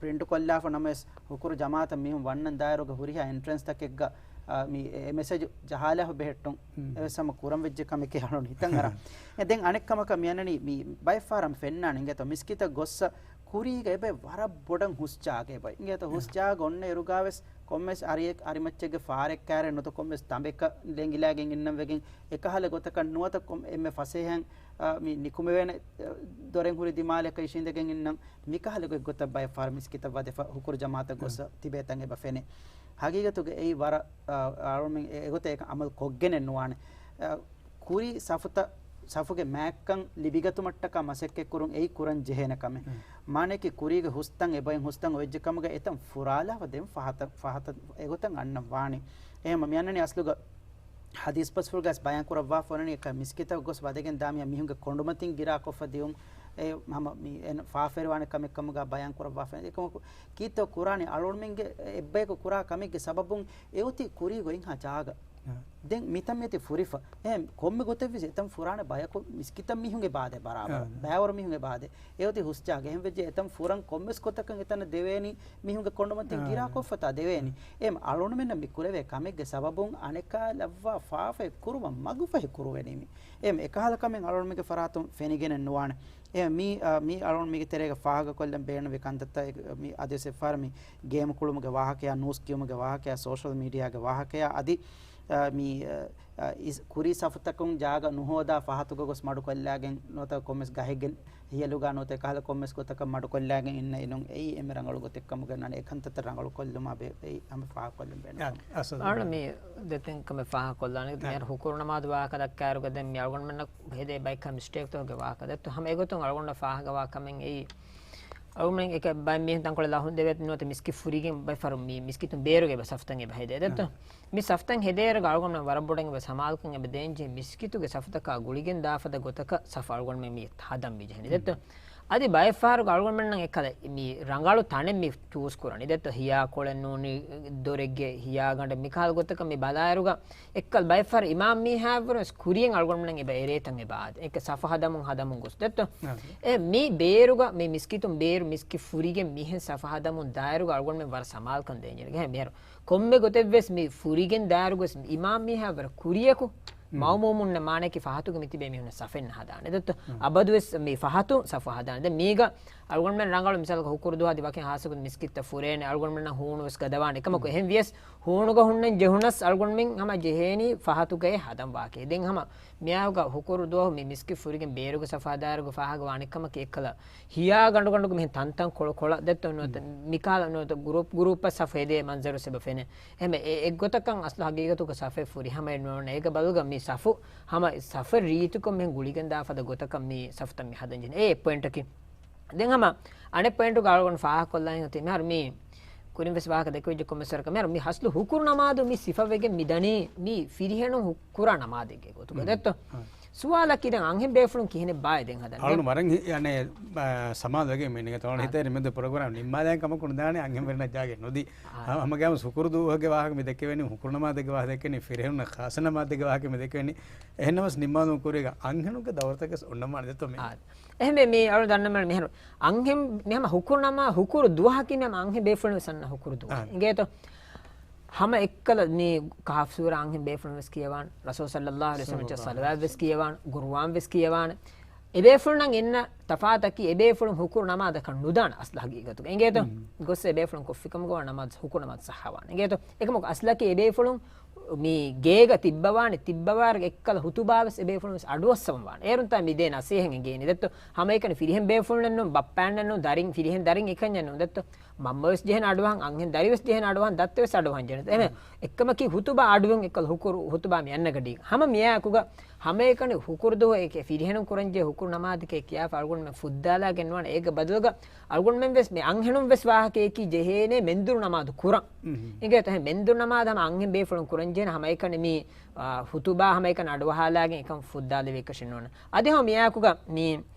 ޕްރިންޓް ކޮށްލާފަ ނަމަވެސް، ހުކުރު ޖަމާއަތަށް މީހުން ވަންނަން ދާއިރުގަ ހުރިހާ އެންޓްރެންސް ތަކެއްގަ، އާ، މި އެ މެސެޖު ޖަހާލާފަ ބެހެއްޓުން. މް. އެވެސް ހަމަ ކުރަން ވެއްޖެ ކަމެކޭ އަޅުގަނޑު ހިތަށް އަރާ. އެ ދެން އަނެއް ކަމަކަށް މި އަންނަނީ މި ބައެއް ފަހަރަށް ފެންނާނެ އިނގޭތޯ މިސްކިތަށް ގޮއްސަ ކުރީގަ އެބަ ވަރަށް ބޮޑަށް ހުސް ޖާގަ އެބަ. އިނގޭތޯ ހުސް ޖާގަ އޮންނަ އިރުގަވެސް ކޮންމެސް އަރިއެއް، އަރިމައްޗެއްގެ ފާރެއް ކައިރި ނުވަތަ ކޮންމެސް ތަނބެއް ލެނގިލާގެން އިންނަން ވެގެން އެކަހަލަ ގޮތަކަށް ނުވަތަ ކޮން އެންމެ ފަސޭހައިން، އާ، މި ނިކުމެވޭނެ، އާ، ދޮރެއް ހުރި ދިމާލަކަށް އިށީނދެގެން އިންނަން މިކަހަލަ ގޮތްގޮތަށް ބައެއް ފަހަރު މިސްކިތަށް ވަދެފަ ހުކުރު ޖަމާއަތަށް ގޮސް ތިބޭ ތަން އެބަ ފެނޭ. ހަގީގަތުގަ އެއީ ވަރަށް، އާ، އަޅުމެން އެ، އެގޮތަށް އެކަން އަމަލު ކޮށްގެނެއް ނުވާނެ. އާ، ކުރީ ސަފުތައް، ސަފުގެ މާތްކަން ލިބިގަތުމަށްޓަކާ މަސައްކަތްކުރުން އެއީ ކުރަން ޖެހޭނެ ކަމެއް. މް. މާނައަކީ ކުރީގެ ހުސްތަން އެބައިން ހުސްތަން އޮތްޖެ ކަމުގަ އެތަން ފުރާލާފަ ދެން ފަހަތަށް، ފަހަތަށް އެގޮތަށް އަންނަން ވާނެ. އެހެމަ މި އަންނަނީ އަސްލުގަ ޙަދީޘް ބަސްފުޅުގަސް ބަޔާން ކުރައްވާފަ ވަނީ އެކަ މިސްކިތަށް ގޮސް ވަދެގެން ދާ މީހާ މީހުންގެ ކޮނޑުމަތިން ގިރާކޮށްފަ ދިއުން. އެ ހަމަ މި އެން ފާފައިރުވާނެ ކަމެއް ކަމުގަ ބަޔާން ކުރައްވާފަ. އެކަމަކު ކީއްތޯ ކުރާނީ އަޅުގަނޑުމެންގެ އެއްބަޔަކު ކުރާ ކަމެއްގެ ސަބަބުން އެއޮތީ ކުރީގަ އޮތްހާ ޖާގަ. އާ. ދެން މިތަން މިއޮތީ ފުރިފަ. އެހެން ކޮންމެ ގޮތެއްވެސް އެތަން ފުރާނެ ބަޔަކު މިސްކިތަށް މީހުންގެ ބާދޭ ބަރާބަރަށް. އާ. ބައިވަރު މީހުންގެ ބާދޭ. އެއޮތީ ހުސް ޖާގަ. އެހެން ވެއްޖެ އެތަން ފުރަން ކޮންމެސް ގޮތަކަށް އެތަނަށް ދެވޭނީ މީހުންގެ ކޮނޑުމަތިން އާ. ގިރާކޮށްފަތާ ދެވޭނީ. އެހެން އަޅުގަނޑުމެންނަށް މި ކުރެވޭ ކަމެއްގެ ސަބަބުން އަނެކާ ލައްވާ ފާފައެއް ކުރުމަށް މަގުފަހި ކުރުވެނީ މި. އެހެން އެކަހަލަ ކަމެއް އަޅުގަނޑުމެންގެ ފަރާތުން ފެނިގެނެއް ނުވާނެ. އެ މީ، އާ، މީ އަޅުގަނޑު މީގެ ތެރޭގަ ފާހަގަކޮށްލަން ބޭނުންވި ކަންތައްތައް، އެ، މި އަދިވެސް އެއްފަހަރު މި ގޭމް ކުޅުމުގެ ވާހަކަޔާ، ނޫސް ކިޔުމުގެ ވާހަކަޔާ، ސޯޝަލް މީޑިއާގެ ވާހަކަޔާ، އަދި، އާ، މި، އާ، އާ، އިސް-، ކުރީ ސަފުތަކުން ޖާގަ ނުހޯދާ ފަހަތުގަ ގޮސް މަޑުކޮށްލާގެން ނުވަތަ ކޮންމެސް ގަހެއްގެ ހިޔަލުގަ ނުވަތަ އެކަހަލަ ކޮންމެސް ގޮތަކަށް މަޑުކޮށްލާގެން އިންނަ އިނުން އެއީ އެންމެ ރަނގަޅު ގޮތެއް ކަމުގަ ނަން އެކަންތައްތައް ރަނގަޅުކޮށްލުމާ ބެ-، އެއީ ހަމަ ފާހަގަކޮށްލުން ބޭނުން. އާ، އަސަލު. އަޅު މި ދެތިން ކަމެއް ފާހަގަކޮށްލާނެ. އާ. މިހާރު ހުކުރު ނަމާދު ވާހަކަ ދައްކާއިރުގަ ދެން މި އަޅުގަނޑުމެންނަށް ހެދޭ ބައެއްކާ މިސްޓޭކްތަކުގެ ވާހަކަ ދެއްތޯ. ހަމަ އެގޮތުން އަޅުގަނޑަށް ފާހަގަވާ ކަމެއް އެއީ، އަޅުގަނޑުމެން އެކަ ބައެއް މީހުން ތަންކޮޅެއް ލަހުން ދެވޭ ނުވަތަ މިސްކިތް ފުރިގެން ބައެއް ފަހަރު މި މިސްކިތުން ބޭރުގަ އެބަ ސަފުތައް އެބަ ހެދޭ ދެއްތޯ. އާ. މި ސަފުތައް ހެދޭއިރުގަ އަޅުގަނޑުމެން ވަރަށް ބޮޑަށް އެބަ ސަމާލުކަން އެބަ ދޭންޖެހޭ މިސްކިތުގެ ސަފުތަކާ ގުޅިގެން ދާފަދަ ގޮތަކަށް ސަފު އަޅުގަނޑުމެން މި ހަދަން މި ޖެހެނީ ދެއްތޯ. އަދި ބައެއް ފަހަރުގަ އަޅުގަނޑުމެންނަށް އެކަލަ މި ރަނގަޅު ތަނެއް މި ޗޫސް ކުރަނީ ދެއްތޯ. ހިޔާ ކޮޅެއް ނޫނީ ދޮރެއްގެ ހިޔާ ގަނޑެއް މިކަހަލަ ގޮތަކަށް މި ބަލާއިރުގަ އެއްކަލަ ބައެއް ފަހަރު އިމާމް މީހާއަށްވުރެސް ކުރިޔަށް އަޅުގަނޑުމެންނަށް އެބަ އެރޭ ތަން އެބަ އާދެ. އެކަ ސަފު ހަދަމުން ހަދަމުން ގޮސް ދެއްތޯ. އެ މި ބޭރުގަ މި މިސްކިތުން ބޭރު މިސްކިތް ފުރިގެން މިހެން ސަފު ހަދަމުން ދާއިރުގަ އަޅުގަނޑުމެން ވަރަށް ސަމާލުކަން ދޭންޖެހޭ. މިހާރު ކޮންމެ ގޮތެއްވެސް މި ފުރިގެން ދާއިރުގަސް އިމާމް މީހާ ވަރަށް ކުރިޔަކު، މައުމޫމުން މާނައަކީ ފަހަތުގަ މި ތިބޭ މީހުންނަށް ސަފެއް ނަހަދާނެ ދެއްތޯ. އަބަދުވެސް މި ފަހަތު ސަފު ހަދާނެ. ދެން މީގަ އަޅުގަނޑުމެން ރަނގަޅު މިސާލަކަށް ހުކުރު ދުވަހަށް ވަކިން ހާއްސަކޮށް މިސްކިތްތައް ފުރޭނެ. އަޅުގަނޑުމެންނަށް ހޫނުވެސް ގަދަވާނެ. އެކަމަކު އެހެން ވިޔަސް ހޫނުގަ ހުންނަން ޖެހުނަސް އަޅުގަނޑުމެން ހަމަ ޖެހޭނީ ފަހަތުގައޭ ހަދަން ވާކޭ. ދެން ހަމަ މިއާގަ ހުކުރު ދުވަހު މި މިސްކިތް ފުރިގެން ބޭރުގަ ސަފު ހަދާއިރުގަ ފާހަގަވާނެ ކަމަކީ އެއްކަލަ ހިޔާ ގަނޑުގަނޑުގަ މިހެން ތަންތަން ކޮޅުކޮޅަށް ދެއްތޯ ނުވަތަ މިކަހަލަ ނުވަތަ ގުރޫޕް ގުރޫޕްއަށް ސަފު ހެދޭ މަންޒަރު އެބަ ފެނޭ. އެހެން އެ އެއްގޮތަކަށް އަސްލު ހަގީގަތުގަ ސަފެއް ފުރިހަމައެއް ނުވާނެ. އޭގަ ބަދަލުގަ މި ސަފު ހަމަ ސަފެއް ރީތިކޮށް މިހެން ގުޅިގެން ދާފަދަ ގޮތަކަށް މި ސަފުތައް މި ހަދަން ޖެހޭ. އެ އެއް ޕޮއިންޓަކީ. ދެން ހަމަ އަނެއް ޕޮއިންޓުގަ އަޅުގަނޑު ފާހަގަކޮށްލާން އޮތީ މިހާރު މި ކުރިން ވެސް ވާހަކަ ދެކެވިއްޖެ ކޮންމެސް ވަރަކަށް މިހާރު މި ހުސް ހުކުރު ނަމާދު މި ސިފަވެގެން މި ދަނީ މި ފިރިހެނުން ހު-، ކުރާ ނަމާދެއްގެ ގޮތުގަ ދެއްތޯ. ސުވާލަކީ ދެން އަންހެން ބޭފުޅުން ކިހިނެއް ބާއޭ ދެން ހަދަނީ؟ އަޅުން ވަރަށް ހި-، އަނެއް، އާ، ސަމާލުވެގެން މި ނިގަތޯ އަޅުން އާ. ހިތޭ މެދު ޕްރޮގްރާމް ނިންމާލައިގެން ކަމަކު ނުދާނެ އަންހެންވެރިންނަށް ޖާގައެއް ނުދީ. އާ. ހަ-، ހަމަގައިމުވެސް ހުކުރު ދުވަހުގެ ވާހަކަ މި ދެކެވެނީ، ހުކުރު ނަމާދެއްގެ ވާހަކަ ދެކެވެނީ، ފިރިހެނުންނަށް ޚާއްޞަ ނަމާދެއްގެ ވާހަކަ މި ދެކެވެނީ. އެހެންނަމަސް ނިންމާލުމުގެ ކުރީގަ އަންހެނުންގެ ދައުރަތަކެސް އޮންނަމާނެ ދެއްތޯ މި. އާ. އެހެންވެ މި އަޅު ދަންނަމެން މިހެން އަންހެން މި ހަމަ ހުކުރު ނަމާ، ހުކުރު ދުވަހަކީ މި ހަމަ އަންހެން ބޭފުޅުން ވެސް އަންނަ ހުކުރު ދުވަހެއް. އާ. އިނގޭތޯ؟ ހަމަ އެއްކަލަ މި ކަހަފް ސޫރާ އަންހެން ބޭފުޅުން ވެސް ކިޔަވާނެ، ރަސޫލު ޞައްލައްލާހު ޢަލައިހި ވަސައްލަމަށް ޞަލަވާތް ވެސް ކިޔަވާނެ، ޤުރުއާން ވެސް ކިޔަވާނެ. އެބޭފުޅުންނަށް އިންނަ ތަފާތަކީ އެބޭފުޅުން ހުކުރު ނަމާދަކަށް ނުދާނެ އަސްލު ހަގީގަތުގަ. އިނގޭތޯ؟ ގޮސް އެބޭފުޅުން ކޮށްފިކަމުގަ ނަމާދު، ހުކުރު ނަމާދު ޞައްޙަވާނެ. އިނގޭތޯ؟ އެކަމަކު އަސްލަކީ އެބޭފުޅުން މި ގޭގަ ތިއްބަވާނެ، ތިއްބަވާރުގެ އެއްކަލަ ހުތުބާ ވެސް އެބޭފުޅުން ވެސް އަޑުއައްސަވަން ވާނެ. އޭރުންތާ މި ދޭ ނަސޭހަތް އެނގޭނީ. ދެއްތޯ؟ ހަމައެކަނި ފިރިހެން ބޭފުޅުންނެއްނު، ބައްޕައެއްނެއްނު، ދަރިން ފިރިހެން ދަރިން އެކަންޏެއްނު. ދެއްތޯ؟ މަންމަ ވެސް ޖެހޭނެ އަޑުއަހަން، އަންހެން ދަރި ވެސް ޖެހޭނެ އަޑުއަހަން، ދައްތަ ވެސް އަޑުއަހަން ޖެހޭނެ. އެހެން އެކަމަކީ ހުތުބާ އަޑުއެހުން އެއްކަލަ ހުކުރު ހުތުބާ މި އަންނަ ގަޑީގަ. ހަމަ މިއާއެކުގަ ހަމައެކަނި ހުކުރު ދުވަހު އެކެ ފިރިހެނުން ކުރަންޖެހޭ ހުކުރު ނަމާދެކޭ ކިޔާފަ އަޅުގަނޑުމެން ފުއްދާލާގެން ނުވާނެ. އޭގެ ބަދަލުގަ އަޅުގަނޑުމެން ވެސް މި އަންހެނުން ވެސް ވާހަކައަކީ ޖެހޭނެ މެންދުރު ނަމާދު ކުރަން. އިނގޭތޯ؟ އެހެން މެންދުރު ނަމާދު ހަމަ އަންހެން ބޭފުޅުން ކުރަންޖެހޭނެ ހަމައެކަނި މި، އާ، ހުތުބާ ހަމައެކަނި އަޑުއަހާލާގެން އެކަން ފުއްދާލެވޭކަށެއް ނޫން. އަދި ހަމަ މިއާއެކުގަ މި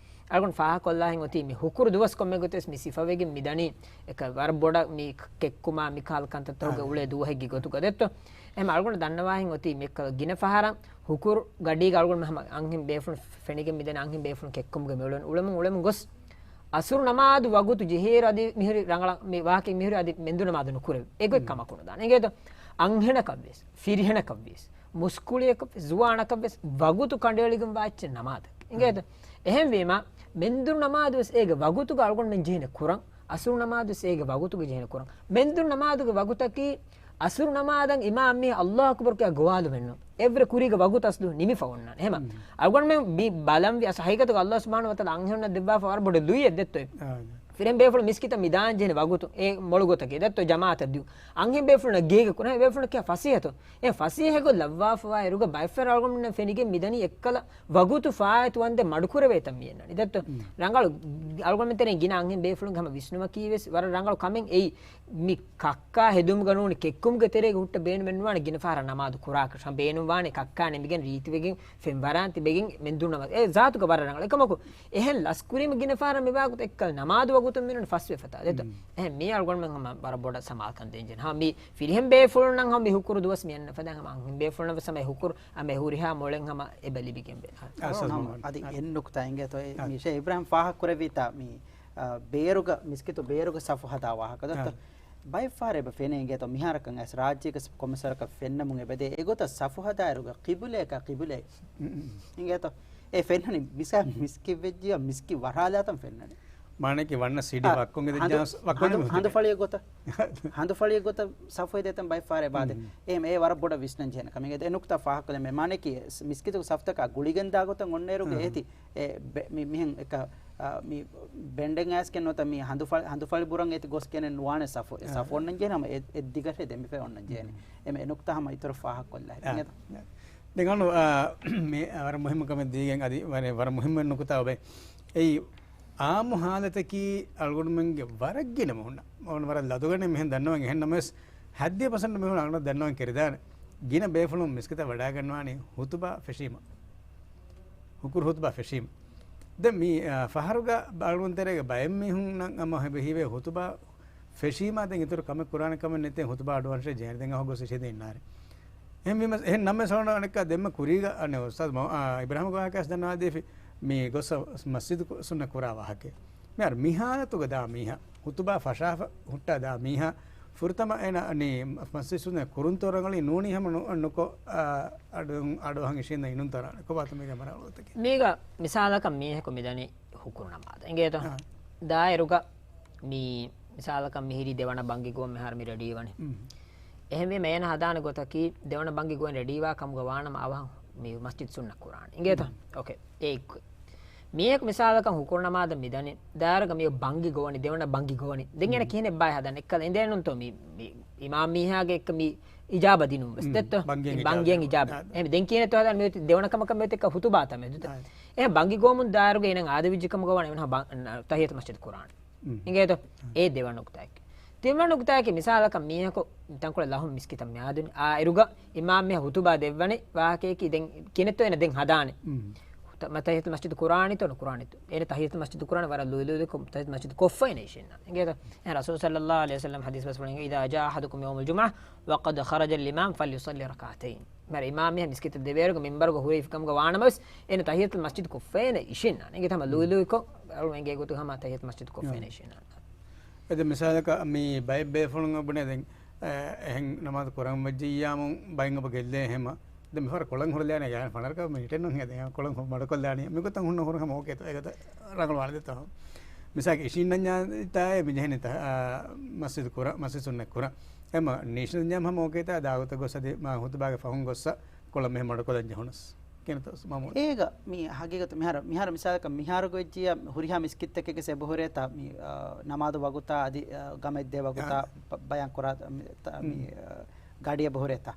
އަޅުގަނޑު ފާހަގަކޮށްލާހެން އޮތީ މި ހުކުރު ދުވަސް ކޮންމެ ގޮތެއް ވެސް މި ސިފަވެގެން މި ދަނީ އެކަ ވަރަށް ބޮޑަށް މި ކެއްކުމާ މި ކަހަލަ ކަންތައްތަކުގެ އުޅޭ ދުވަހެއްގެ ގޮތުގަ. ދެއްތޯ؟ އެހެން އަޅުގަނޑު ދަންނަވާހެން އޮތީ މި އެއްކަލަ ގިނަ ފަހަރަށް ހުކުރު ގަޑީގަ އަޅުގަނޑު ހަމަ އަންހެން ބޭފުޅުން ފެނިގެން މި ދަނީ އަންހެން ބޭފުޅުން ކެއްކުމުގެ މި އުޅެމުން، އުޅެމުން، އުޅެމުން ގޮސް އަސުރު ނަމާދު ވަގުތު ޖެހޭއިރު އަދި މިހުރި ރަނގަޅަށް މި ވާހަކައިން މިހުރި އަދި މެންދުރު ނަމާދު ނުކުރެވޭ. އެގޮތް ކަމަކު ނުދާނެ. އިނގޭތޯ؟ އަންހެނަކަށް ވެސް، ފިރިހެނަކަށް ވެސް، މުސްކުޅިއަކަށް ވެސް، ޒުވާނަކަށް ވެސް ވަގުތު ކަނޑައެޅިގެން ވާ އެއްޗެއް ނަމާދަކީ. އިނގޭތޯ؟ އެހެންވީމަ، މެންދުރު ނަމާދު ވެސް އޭގެ ވަގުތުގަ އަޅުގަނޑުމެން ޖެހޭނެ ކުރަން، އަސުރު ނަމާދު ވެސް އޭގެ ވަގުތުގަ ޖެހޭނެ ކުރަން. މެންދުރު ނަމާދުގެ ވަގުތަކީ އަސުރު ނަމާދަށް އިމާމް މީ އައްލާހު އަކްބަރު ކިޔާ ގޮވާލުމެއްނު. އެއްވެރި ކުރީގެ ވަގުތު އަސްލު ނިމިފަ އޮންނާނެ. އެހެމަ އަޅުގަނޑުމެން މި ބަލަންވީ އަސް ހަގީގަތުގަ އައްލާހު ސުބްޙާނަހޫ ވަތަޢާލާ އަންހެނުންނަށް ދެއްވާފަ ވަރަށް ބޮޑު ލުއިއެއް ދެއްތޯ. ފިރިހެން ބޭފުޅުން މިސްކިތަށް މި ދާން ޖެހޭނެ ވަގުތު އެ މޮޅު ގޮތަކީ ދެއްތޯ ޖަމާޢަތަށް ދިޔުން. އަންހެން ބޭފުޅުންނަށް ގޭގަ ކުރާނެ ބޭފުޅުންނަށް ކިޔާ ފަސޭހަތޯ. އެ ފަސޭހަ ގޮތް ލައްވާފަވާ އިރުގަ ބައެއް ފަހަރަށް އަޅުގަނޑުމެންނަށް ފެނިގެން މި ދަނީ އެއްކަލަ ވަގުތު ފާއިތުވަންދެން މަޑުކުރެވޭތަން މި އަންނަނީ. ދެއްތޯ؟ ރަނގަޅު އަޅުގަނޑުމެން ތެރެއިން ގިނަ އަންހެން ބޭފުޅުންގެ ހަމަ ވިސްނުމަކީ ވެސް ވަރަށް ރަނގަޅު ކަމެއް އެއީ. މި ކައްކާ ހެދުމުގަ ނޫނީ ކެއްކުމުގެ ތެރޭގަ ހުއްޓަ ބޭނުމެއް ނުވާނެ ގިނަ ފަހަރަށް ނަމާދު ކުރާކަށް. ހަމަ ބޭނުންވާނެ ކައްކާ ނިމިގެން ރީތިވެގެން ފެންވަރާން ތިބެގެން މެންދުރު ނަމާދު. އެ ޒާތުގަ ވަރަށް ރަނގަޅު. އެކަމަކު އެހެން ލަސްކުރީމަ ގިނަ ފަހަރަށް މި ވާގޮތަށް އެއްކަލަ ނަމާދު ވަގުތުން މިނުން ފަސްވެފަތާ. ދެއްތޯ؟ އެހެން މީ އަޅުގަނޑުމެން ހަމަ ވަރަށް ބޮޑަށް ސަމާލުކަން ދޭންޖެހޭ. ހަމަ މި ފިރިހެން ބޭފުޅުންނަށް ހަމަ މި ހުކުރު ދުވަސް މި އަންނަ ފަދަ ހަމަ އަންހެން ބޭފުޅުންނަށް ވެސް ހަމަ ހުރިހާ މޮޅެއް ހަމަ އެބަ ލިބިގެންވޭ. އަދި އެއް ނުކުތާ އިނގޭތޯ އެ މި ޝޭޚް އިބްރާހިމް ފާހަގަކުރެއްވީތާ މި، އާ، ބޭރުގަ މިސްކިތު ބޭރުގަ ސަފު ހަދާ ވާހަކަ ދޮއްތޯ؟ ބައެއް ފަހަރަށް އެބަ ފެނޭ އިނގޭތޯ މިހާރަކަށް އައިސް ރާއްޖޭގަ ކޮންމެސް ވަރަކަށް ފެންނަމުން އެބަދޭ އެގޮތަށް ސަފު ހަދާއިރުގަ ޤިބުލައަކާ ޤިބުލައެއް އިނގޭތޯ؟ އެ ފެންނަނީ މިސާ މިސްކިތް ވެއްޖިޔާ މިސްކިތް ވަރާލާތަން ފެންނަނީ. މާނައަކީ ވަންނަ ސީޑީ އާ، ވައްކުން ހަނދު، ހަނދު، ހަނދުފަޅިއެއް ގޮތަށް، ހަނދުފަޅިއެއް ގޮތަށް ސަފު ހެދޭތަން ބައެއް ފަހަރަށް އެބަދޭ. އެހެން އެ ވަރަށް ބޮޑަށް ވިސްނަން ޖެހޭނެ ކަމެއް. އެ ނުކުތާ ފާހަގަކޮށްލަން މި މާނައަކީ މިސްކިތުގެ ސަފުތަކާ ގުޅިގެން ދާ ގޮތަށް އޮންނައިރުގަ އޭތި އެ ބެ-، މި-، މިހެން އެކަ، އާ، މި ބެންޑެން އައިސްގެން ނުވަތަ މި ހަނދުފަ-، ހަނދުފަޅި ބުރަން އޭތި ގޮސްގެނެއް ނުވާނެ ސަފު. އެ ސަފު އޮންނަން ޖެހޭނެ ހަމަ އެ، އެ ދިގަށޭ ދެން މިފަ އޮންނަން ޖެހޭނެ. އެމެ އެ ނުކުތާ ހަމަ އިތުރަށް ފާހަގަކޮށްލާ. އާ. ދެން އަން، އާ، މި ވަރަށް މުހިއްމު ކަމެއް ދީގެން އަދި ވަރަށް، ވަރަށް މުހިއްމު ނުކުތާ އޮބެ. އެއީ އާއްމު ހާލަތަކީ އަޅުގަނޑުމެންގެ ވަރަށް ގިނަ މީހުންނަށް ވަރަށް ލަދުގަނެ މިހެން ދަންނަވަން އެހެން ނަމަވެސް، ހައްދިހަ ޕަސެންޓް މީހުން އަޅުގަނޑަށް ދަންނަވަން ކެރިދާނެ. ގިނަ ބޭފުޅުން މިސްކިތަށް ވަޑާގަންނަވާނީ ހުތުބާ ފެށީމަ. ހުކުރު ހުތުބާ ފެށީމަ. ދެން މި، އާ، ފަހަރުގަ އަޅުގަނޑު ތެރޭގަ ބައެއް މީހުންނަށް ހަމަ ހީވޭ ހުތުބާ ފެށީމާ ދެން އިތުރު ކަމެއް ކުރާނެ ކަމެއް ނެތޭ، ހުތުބާ އަޑުއަހަންށޭ ޖެހޭނެ ދެން އަހަ ގޮސް އިށީދެ އިންނާރެ. އެހެންވީމަ، އެހެން ނަމަވެސް އަނެއްކާ ދެންމެ ކުރީގަ އަނެއް އުސްތާޛު މަ-، އާ، އިބްރާހިމް ގޮވާކަސް ދަންނަވާދީފި މި ގޮސް މަސްޖިދު ކު-، ސުންނަ ކުރާ ވާހަކަ. މިހާރު މިހާލަތުގަ ދާ މީހާ، ހުތުބާ ފަށާފަ ހުއްޓާ ދާ މީހާ، ފުރަތަމަ އޭނަ އަނީ މަސްޖިދު ސުންނަ ކުރުންތޯ ރަނގަޅީ ނޫނީ ހަމަ ނު-، ނުކޮށް، އާ، އަޑު-، އަޑުއަހަން އިށީނދަ އިނުންތޯ ރާނެ. ކޮބާތަ މީގެ މަރާލުތަކެއް؟ މީގަ މިސާލަކަށް މީހަކު މިދަނީ ހުކުރު ނަމާދަށް. އިނގޭތޯ؟ އާ. ދާއިރުގަ މި މިސާލަކަށް މިހިރީ ދެވަނަ ބަންގި ގޮވަން މިހާރު މި ރެޑީވަނީ. އެހެންވީމަ އޭނަ ހަދާނެ ގޮތަކީ ދެވަނަ ބަންގި ގޮވަން ރެޑީވާ ކަމުގަ ވާނަމަ އަވަހަށް މި މަސްޖިދު ސުންނަ ކުރާނެ. އިނގޭތޯ؟ އޯކޭ. އެއް މީހަކު މިސާލަކަށް ހުކުރު ނަމާދަށް މިދަނީ ދާއިރުގަ މި ބަންގި ގޮވަނީ، ދެވަނަ ބަންގި ގޮވަނީ. ދެން އޭނަ ކިހިނެއް ބާއޭ ހަދާނެ އެއްކަލަ އިނދޭނުންތޯ މި، މި އިމާމް މީހާގެ އެއްކަ މި އިޖާބަ ދިނުން ވެސް. ދެއްތޯ؟ ބަންގިޔަން އިޖާބަ. އެހެން ދެން ކިހިނެއްތޯ ހަދާނެ މި އޮތީ ދެވަނަ ކަމަކަށް މި އޮތީ އެއްކަ ހުތުބާތަ މެދުތަ؟ އެހެން ބަންގި ގޮވަމުން ދާއިރުގަ އޭނަ އާދެވިއްޖެ ކަމުގަ ވާނެ އޭނަ ބަ-، ތަހިއްޔަތު މަސްޖިދު ކުރާނެ. އިނގޭތޯ؟ އެ ދެވަނަ ނުކުތާއެއް. ތިންވަނަ ނުކުތާއަކީ މިސާލަކަށް މީހަކު ތަންކޮޅެއް ލަހުން މިސްކިތަށް މިއާދުން. އާއިރުގަ އިމާމް މީހާ ހުތުބާ ދެއްވަނީ ވާހަކައަކީ ދެން ކިހިނެއްތޯ އޭނަ ދެން ހަދާނެ. ތަ-، މަ ތަހިއްޔަތު މަސްޖިދު ކުރާނީތޯ ނުކުރާނީތޯ؟ އޭނަ ތަހިއްޔަތު މަސްޖިދު ކުރާނެ ވަރަށް ލުއިލުއިލުކޮށް ތަހިއްޔަތު މަސްޖިދު ކޮށްފައިން އިށީންނާނެ. އިނގޭތޯ؟ އެހެން ރަސޫލު ޞައްލައްލާހު ޢަލައިހި ވަސައްލަމް ޙަދީޘް ބަސްފުޅުން، إذا جاء أحدكم يوم الجمعة وقد خرج الإمام فليصل ركعتين. މިހާރު އިމާމް މީހާ މިސްކިތަށް ދެވޭއިރުގަ މިންބަރުގަ ހުރެފި ކަމުގަ ވާނަމަވެސް، އޭނަ ތަހިއްޔަތުލް މަސްޖިދު ކޮށްފައިން އިށީންނާނެ. އިނގޭތޯ ހަމަ ލުއިލުއިކޮށް، އަޅުގަނޑު އެނގޭ ގޮތުގަ ހަމަ ތަހިއްޔަތުލް މަސްޖިދު ކޮށްފައިން އިށީންނާނެ. އެދެ މިސާލަކަށް މި ބައެއް ބޭފުޅުން ބުނޭ ދެން، އެ، އެހެން ނަމާދު ކުރަން ވެއްޖިއްޔާމު ބައިން އޮބަ ގެއްލޭ ހެމަ. ދެ މިފަރަށް ކޮޅަން ހުރެލާނެ ގާނެ ފަނަރަކަށް މި ހިޓެއް ނުން ހެދެ ކޮޅަން މަޑުކޮށްލާނީ. މިގޮތަށް ހުންނަ ހުރުހަމަ އޯކޭތޯ. އެގޮތަށް ރަނގަޅު ވާނެ ދެތޯ. މިސާލަކަށް އިށީންނަންޏާ ތާއޭ މި ޖެހެނީ ތަ-، އާ، މަސްޖިދު ކުރަ-، މަސްޖިދު ސުންނަތް ކުރަން. އެމަ ނީށިނަންޏާ ހަމަ އޯކޭތާ ދާގޮތަށް ގޮސް އަދި މާ ހުތުބާގެ ފަހުން ގޮއްސަ ކޮޅަން މެހެ މަޑުކޮށްލަން ޖެހުނަސް. ކިނަތަސް މަމޫން. އޭގަ މި ހަގީގަތު މިހާރު، މިހާރު މިސާލަކަށް މިހާރު ގޮއްޖިޔަ ހުރިހާ މިސްކިތްތަކެއްގެ ސެބަހުރޭތާ މި، އާ، ނަމާދު ވަގުތާ އަދި، އާ، ގަމެއްދޭ ވަގުތާ އާ. ބަ-، ބަޔާން ކުރާ މި، ތަ-، މި، މް. އާ، ގަޑިއަށް ބަހުރޭތާ.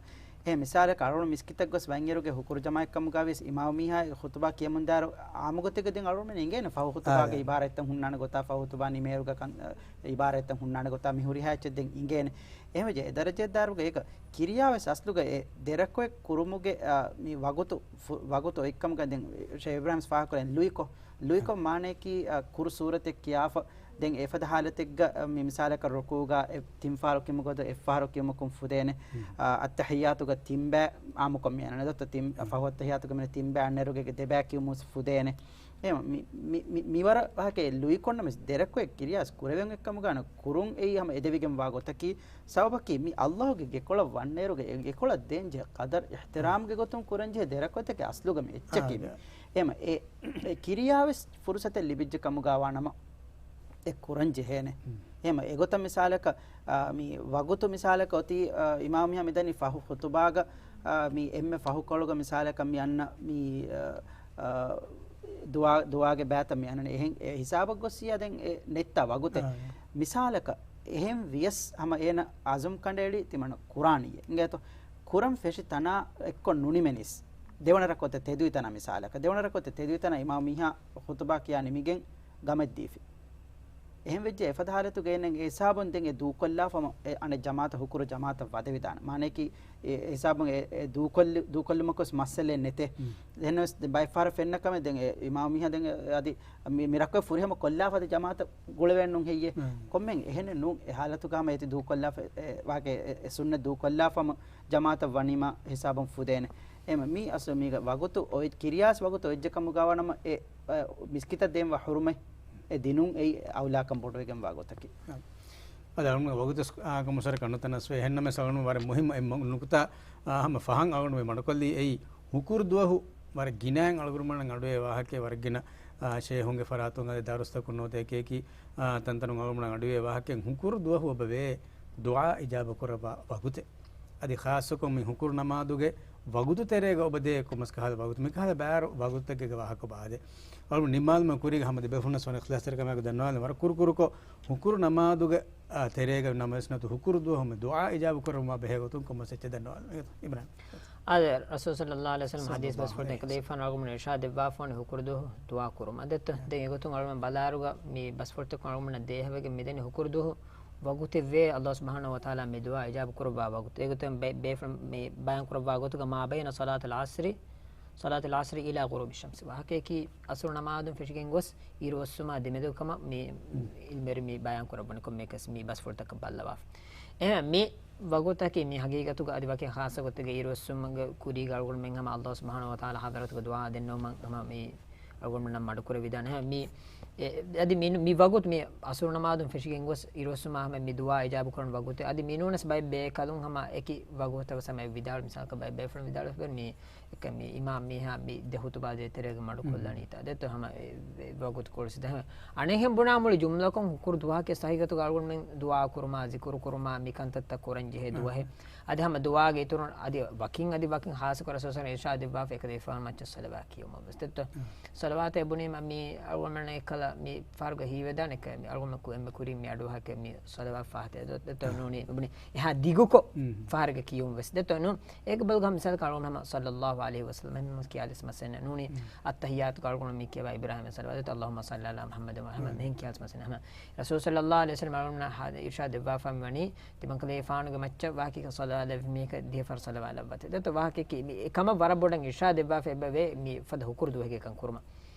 އެ މިސާލަކަށް އަޅުގަނޑު މިސްކިތަށް ގޮސް ވަންއިރުގެ ހުކުރު ޖަމާއަތްކަމުގަވިޔަސް އިމާމު މީހާ ޚުތުބާ ކިޔަމުންދާއިރު އާއްމުގޮތެއްގަ ދެން އަޅުގަނޑުމެން އިނގޭނެ ފަހު ޚުތުބާގެ އާ. އިބާރާތްތައް ހުންނާނެ ގޮތާ ފަހު ޚުތުބާ ނިމޭއިރުގަ ކަން، އާ، އިބާރާތްތައް ހުންނާނެ ގޮތާ މި ހުރިހާ އެއްޗެއް ދެން އިނގޭނެ. އެހެންވެއްޖެ އެ ދަރަޖައަށް ދާއިރުގަ އޭގަ ކިރިޔާވެސް އަސްލުގަ އެ ދެރަކޮޅެއް ކުރުމުގެ، އާ، މި ވަގުތު، ފު-، ވަގުތު އޮތްކަމުގަ ދެން ޝޭޚް އިބްރާހިމް ފާހަގަކުރަން ލުއިކޮށް، ލުއިކޮށް މާނަޔަކީ، އާ، ކުރު ސޫރަތެއް ކިޔާފަ، ދެން އެފަދަ ހާލަތެއްގަ، އާ، މި މިސާލަކަށް ރުކޫގަ އެ ތިން ފަހަރު ކިމު ގޮތު އެއްފަހަރު ކިޔުމަކުން ފުދޭނެ، މް. އާ، އައްތަޙިއްޔާތުގަ ތިން ބައި އާއްމުކޮށް މި އަންނަނީ ދޮއްތަ ތިން، މް. ފަހު އައްތަޙިއްޔާތުގަ މި ތިން ބައި އަންނައިރުގަ ދެ ބައި ކިޔުމުން ފުދޭނެ. އެ މި، މި، މި، މި ވަރަށް ވާހަކައެއް ލުއިކޮށްނަމަވެސް ދެރަކޮޅެއް ކިރިޔާސް ކުރެވެން އެއްކަމުގަ ނު ކުރުން އެއީ ހަމަ އެދެވިގެން ވާ ގޮތަކީ، ސަބަބަކީ މި އައްލާހުގެ ގެކޮޅަށް ވަންނައިރުގެ އެ ގެކޮޅަށް ދޭންޖެހޭ ޤަދަރު އިޙްތިރާމްގެ ގޮތުން ކުރަންޖެހޭ ދެރަކޮޅެއް އަސްލުގަ މި އެއްޗަކީ މި. އާ، އެ. އެމަ އެ، އެ ކިރިޔާވެސް ފުރުސަތެއް ލިބިއްޖެ ކަމުގަ ވާނަމަ އެ ކުރަން ޖެހޭނެ. މް. އެމަ އެގޮތަށް މިސާލަކަށް، އާ، މި ވަގުތު މިސާލަކަށް އޮތީ، އާ، އިމާމު މިހާ މިދަނީ ފަހު ޚުތުބާގަ، އާ، މި އެންމެ ފަހުކޮޅުގަ މިސާލަކަށް މި އަންނަ މި، އާ، އާ، ދުޢާ، ދުޢާގެ ބައިތައް މި އަންނަނީ. އެހެން އެ ހިސާބަށް ގޮއްސިޔާ ދެން އެ ނެތްތާ ވަގުތެއް. އާ. މިސާލަކަށް އެހެން ވިޔަސް ހަމަ އޭނަ އަޒުމް ކަނޑައެޅީ ތިމަން ކުރާނީއޭ. އިނގޭތޯ؟ ކުރަން ފެށި ތަނާ އެއްކޮށް ނުނިމެނީސް. ދެވަނަ ރަކުޢަތެއް ތެދުވި ތަނާ މިސާލަކަށް. ދެވަނަ ރަކުޢަތެއް ތެދުވި ތަނާ އިމާމު މީހާ ޚުތުބާ ކިޔާ ނިމިގެން ގަމެއްދީފި. އެހެން ވެއްޖެ އެފަދަ ހާލަތުގައި އޭނަ އެ ހިސާބުން ދެން އެ ދޫކޮށްލާފަމަ އެ އަނެއް ޖަމާއަތަށް ހުކުރު ޖަމާއަތަށް ވަދެވިދާނެ. މާނަޔަކީ އެ، އެ ހިސާބުން އެ، އެ ދޫކޮށްލި-، ދޫކޮށްލުމަކުވެސް މައްސަލައެއް ނެތޭ. މް. އެހެންވެސް ދެ-، ބައެއް ފަހަރަށް ފެންނަ ކަމެއް ދެން އެ އިމާމު މީހާ ދެން އެ އަދި މި، މި ރަކުޢަތް ފުރިހަމަ ކޮށްލާފަ އަދި ޖަމާއަތަށް ގުޅެވޭނެ ނޫން ހެއްޔޭ؟ މް. ކޮންމެ އެހެނެއް ނޫން. އެ ހާލަތުގަ ހަމަ އޭތި ދޫކޮށްލާފަ އެ، ވާގެ އެ، އެ ސުންނަތް ދޫކޮށްލާފަމަ ޖަމާއަތަށް ވަނީމަ ހިސާބުން ފުދޭނެ. އެމަ މީ އަސްލު މީގަ ވަގުތު އޮތް، ކިރިޔާސް ވަގުތު އޮތްޖެ ކަމުގަ ވާނަމަ އެ، އެ، މިސްކިތަށް ދޭންވާ ޙުރުމަތް އެ ދިނުން އެއީ އައުލާކަން ބޮޑުވެގެން ވާ ގޮތަކީ. އަދި އަޅުގަނޑު ވަގުތު އާ، ކަމުސަރަ ކަނުތަނަސްވެ އެހެންނަމަވެސް އަޅުގަނޑު ވަރަށް މުހިއްމު އެއް މަ-، ނުކުތާ، އާ، ހަމަ ފަހަން އަޅުގަނޑު މި މަޑުކޮށްލީ އެއީ ހުކުރު ދުވަހު ވަރަށް ގިނައިން އަޅުގަނޑުމެންނަށް އަޑުއެހޭ ވާހަކައެއް ވަރަށް ގިނަ، އާ، ޝޭހުންގެ ފަރާތުން އަދި ދަރުސްތަކުން ނުވަތަ އެކި އެކި، އާ، ތަންތަނުން އަޅުގަނޑުމެންނަށް އަޑުއެހޭ ވާހަކައެއް ހުކުރު ދުވަހު އޮބަ ވޭ ދުޢާ އިޖާބަ ކުރައްވާ ވަގުތެއް. އަދި ޚާއްޞަކޮށް މި ހުކުރު ނަމާދުގެ ވަގުތު ތެރޭގަ އޮބަ ދޭ ކޮންމެސް ކަހަލަ ވަގުތު، މި ކަހަލަ ބާރު ވަގުތެއްގެ ވާހަކަ ބާދޭ. އަޅު ނިންމާލުމަށް ކުރީގަ ހަމަ ދެ ބޭފުޅުންނަށް ވަރަށް އިޚްލާޞްތެރިކަމާއެކު ދަންނަވާލަން ވަރަށް ކުރުކުރުކޮށް ހުކުރު ނަމާދުގެ، އާ، ތެރޭގަ ނަމަވެސް ނަތު ހުކުރު ދުވަހު މި ދުޢާ އިޖާބަ ކުރައްވުމާ ބެހޭ ގޮތުން ކޮންމެސް އެއްޗެއް ދަންނަވާލަން. އިބްރާހިމް. އާދެ، ރަސޫލު ޞައްލައްލާހު ޢަލައިހި ވަސައްލަމަ ޙަދީޘް ބަސްފުޅުތައް އެކަލޭގެފާނު އަޅުގަނޑު އިރުޝާދު ދެއްވާފަވަނީ ހުކުރު ދުވަހު ދުޢާ ކުރުމަށް. ދެއްތޯ؟ ދެން އެގޮތުން އަޅުގަނޑު ބަލާއިރުގަ މި ބަސްފުޅުތަކުން އަޅުގަނޑުމެންނަށް ދޭހަވެގެން މިދަނީ ހުކުރު ދުވަހު ވަގުތެއް ވޭ، އައްލާހު ސުބްޙާނަހޫ ވަތަޢާލާ މި ދުޢާ އިޖާބަ ކުރައްވާ ވަގުތު. އެގޮތުން ބޭ-، ބޭފުޅުން މި ބަޔާން ކުރައްވާ ގޮތުގަ މާ ބައިނަ ޞަލާތިލް ޢަޞްރި، ޞަލާތިލް ޢަޞްރި އިލާ ޣުރޫބި ޝަމްސި. ވާހަކައަކީ ޢަޞްރު ނަމާދުން ފެށިގެން ގޮސް އިރުއޮއްސުމާ ދެމެދު ކަމަށް މި ޢިލްމުވެރިން މި ބަޔާން ކުރައްވަނީ ކޮންމެއަކަސް މި ބަސްފުޅުތަކަށް ބައްލަވާފަ. އެހެން މި ވަގުތަކީ މި ޙަޤީޤަތުގަ އަދި ވަކި ޚާއްޞަ ގޮތެއްގަ އިރުއޮއްސުމުގެ ކުރީގަ އަޅުގަނޑުމެން ހަމަ އައްލާހު ސުބްޙާނަހޫ ވަތަޢާލާ ޙަޟްރަތުގަ ދުޢާ ދެންނެވުމަށް ހަމަ މި އަޅުގަނޑުމެންނަށް މަޑުކުރެވިދާނެ. މި، އެ، އަދި މި، މި ވަގުތު މި ޢަޞްރު ނަމާދުން ފެށިގެން ގޮސް އިރުއޮއްސުމާ ހަމަ މި ދުޢާ އިޖާބަ ކުރަން ވަގުތެއް. އަދި މިނޫނަސް ބައެއް ބޭކަލުން ހަމަ އެކި ވަގުތަކަށް ހަމަ ވިދާޅު، މިސާލަކަށް ބައެއް ބޭފުޅުން ވިދާޅުވެފަ މި އެކަ މި އިމާމް މީހާ މި ދެ ޚުތުބާ ދޭތެރޭގަ މަޑުކޮށްލަނީތާ. ދެއްތޯ ހަމަ އެ، އެ ވަގުތު ކޮޅުސި ދެ ހަމަ. އަނެއްހެން ބުނާ މުޅި ޖުމްލަކޮށް ހުކުރު ދުވަހަކީ ޞަޙީޙަތުގަ އަޅުގަނޑުމެން ދުޢާ ކުރުމާ، ޒިކުރު ކުރުމާ، މި ކަންތައްތައް ކުރަން ޖެހޭ ދުވަހެއް. އަދި ހަމަ ދުޢާގެ އިތުރުން އަދި ވަކިން އަދި ވަކިން ޚާއްޞަކޮށް ރަސޫލު އިރުޝާދު ދެއްވާފަ އެކަލޭގެފާނު މައްޗަށް ޞަލަވާތް ކިޔުމަށް ވެސް. ދެއްތޯ؟ ޞަލަވާތެއް ބުނީމަ މި އަޅުގަނޑުމެންނަށް އެއްކަލަ މި ފަހަރުގަ ހީވެދާނެ އެކަ މި އަޅުގަނޑުމެން ކު-، އެންމެ ކުރިން މި އަޑުއަހައި މި ޞަލަވާތް ފާހަތެއް ދެއްތޯ ނޫނީ ބުނީ. އެހާ ދިގުކޮށް މް. ފަހަރުގަ ކިޔުން ވެސް. ދެއްތޯ ނޫން. އޭގެ ބަދަލުގަ މިސާލަކަށް އަޅުގަނޑު ހަމަ ޞައްލައްލާހު ޢަލައިހި ވަސައްލަމަ އެހެން ކިޔާލިސް މަސެން ނޫނީ. މް. އައްތަޙިއްޔާތުގަ އަޅުގަނޑު މި ކިޔަވާ އިބްރާހީމް ޞަލަވާތު، އައްލާހުއްމަ ޞައްލި ޢަލާ މުޙައްމަދިން ވަ އަހްމަދު މުޙައްމަދު މް. އެހެން ކިޔާލިސް މަސެން ހަމަ. ރަސޫލު ޞައްލައްލާހު ޢަލައިހި ވަސައްލަމަ އަޅުގަނޑު ހާ-، އިރުޝާދު ދެއްވާފަ ވަނީ ތިމަންކަލޭގެފާނުގެ މައްޗަށް ވާހަކައަކަށް ޞަލަވާތް ލެއްވި މީހަކަށް ދިހަ ފަހަރު ޞަލަވާތް ލައްވާތި. ދެއްތޯ ވާހަކައަކީ މި އެ ކަމަށް ވަރަށް ބޮޑަށް އިރުޝާދު ދެއްވާފަ އެބަ ވޭ މި ފަދަ ހުކުރު ދުވަހެއްގެ ކަން ކުރުމަށް.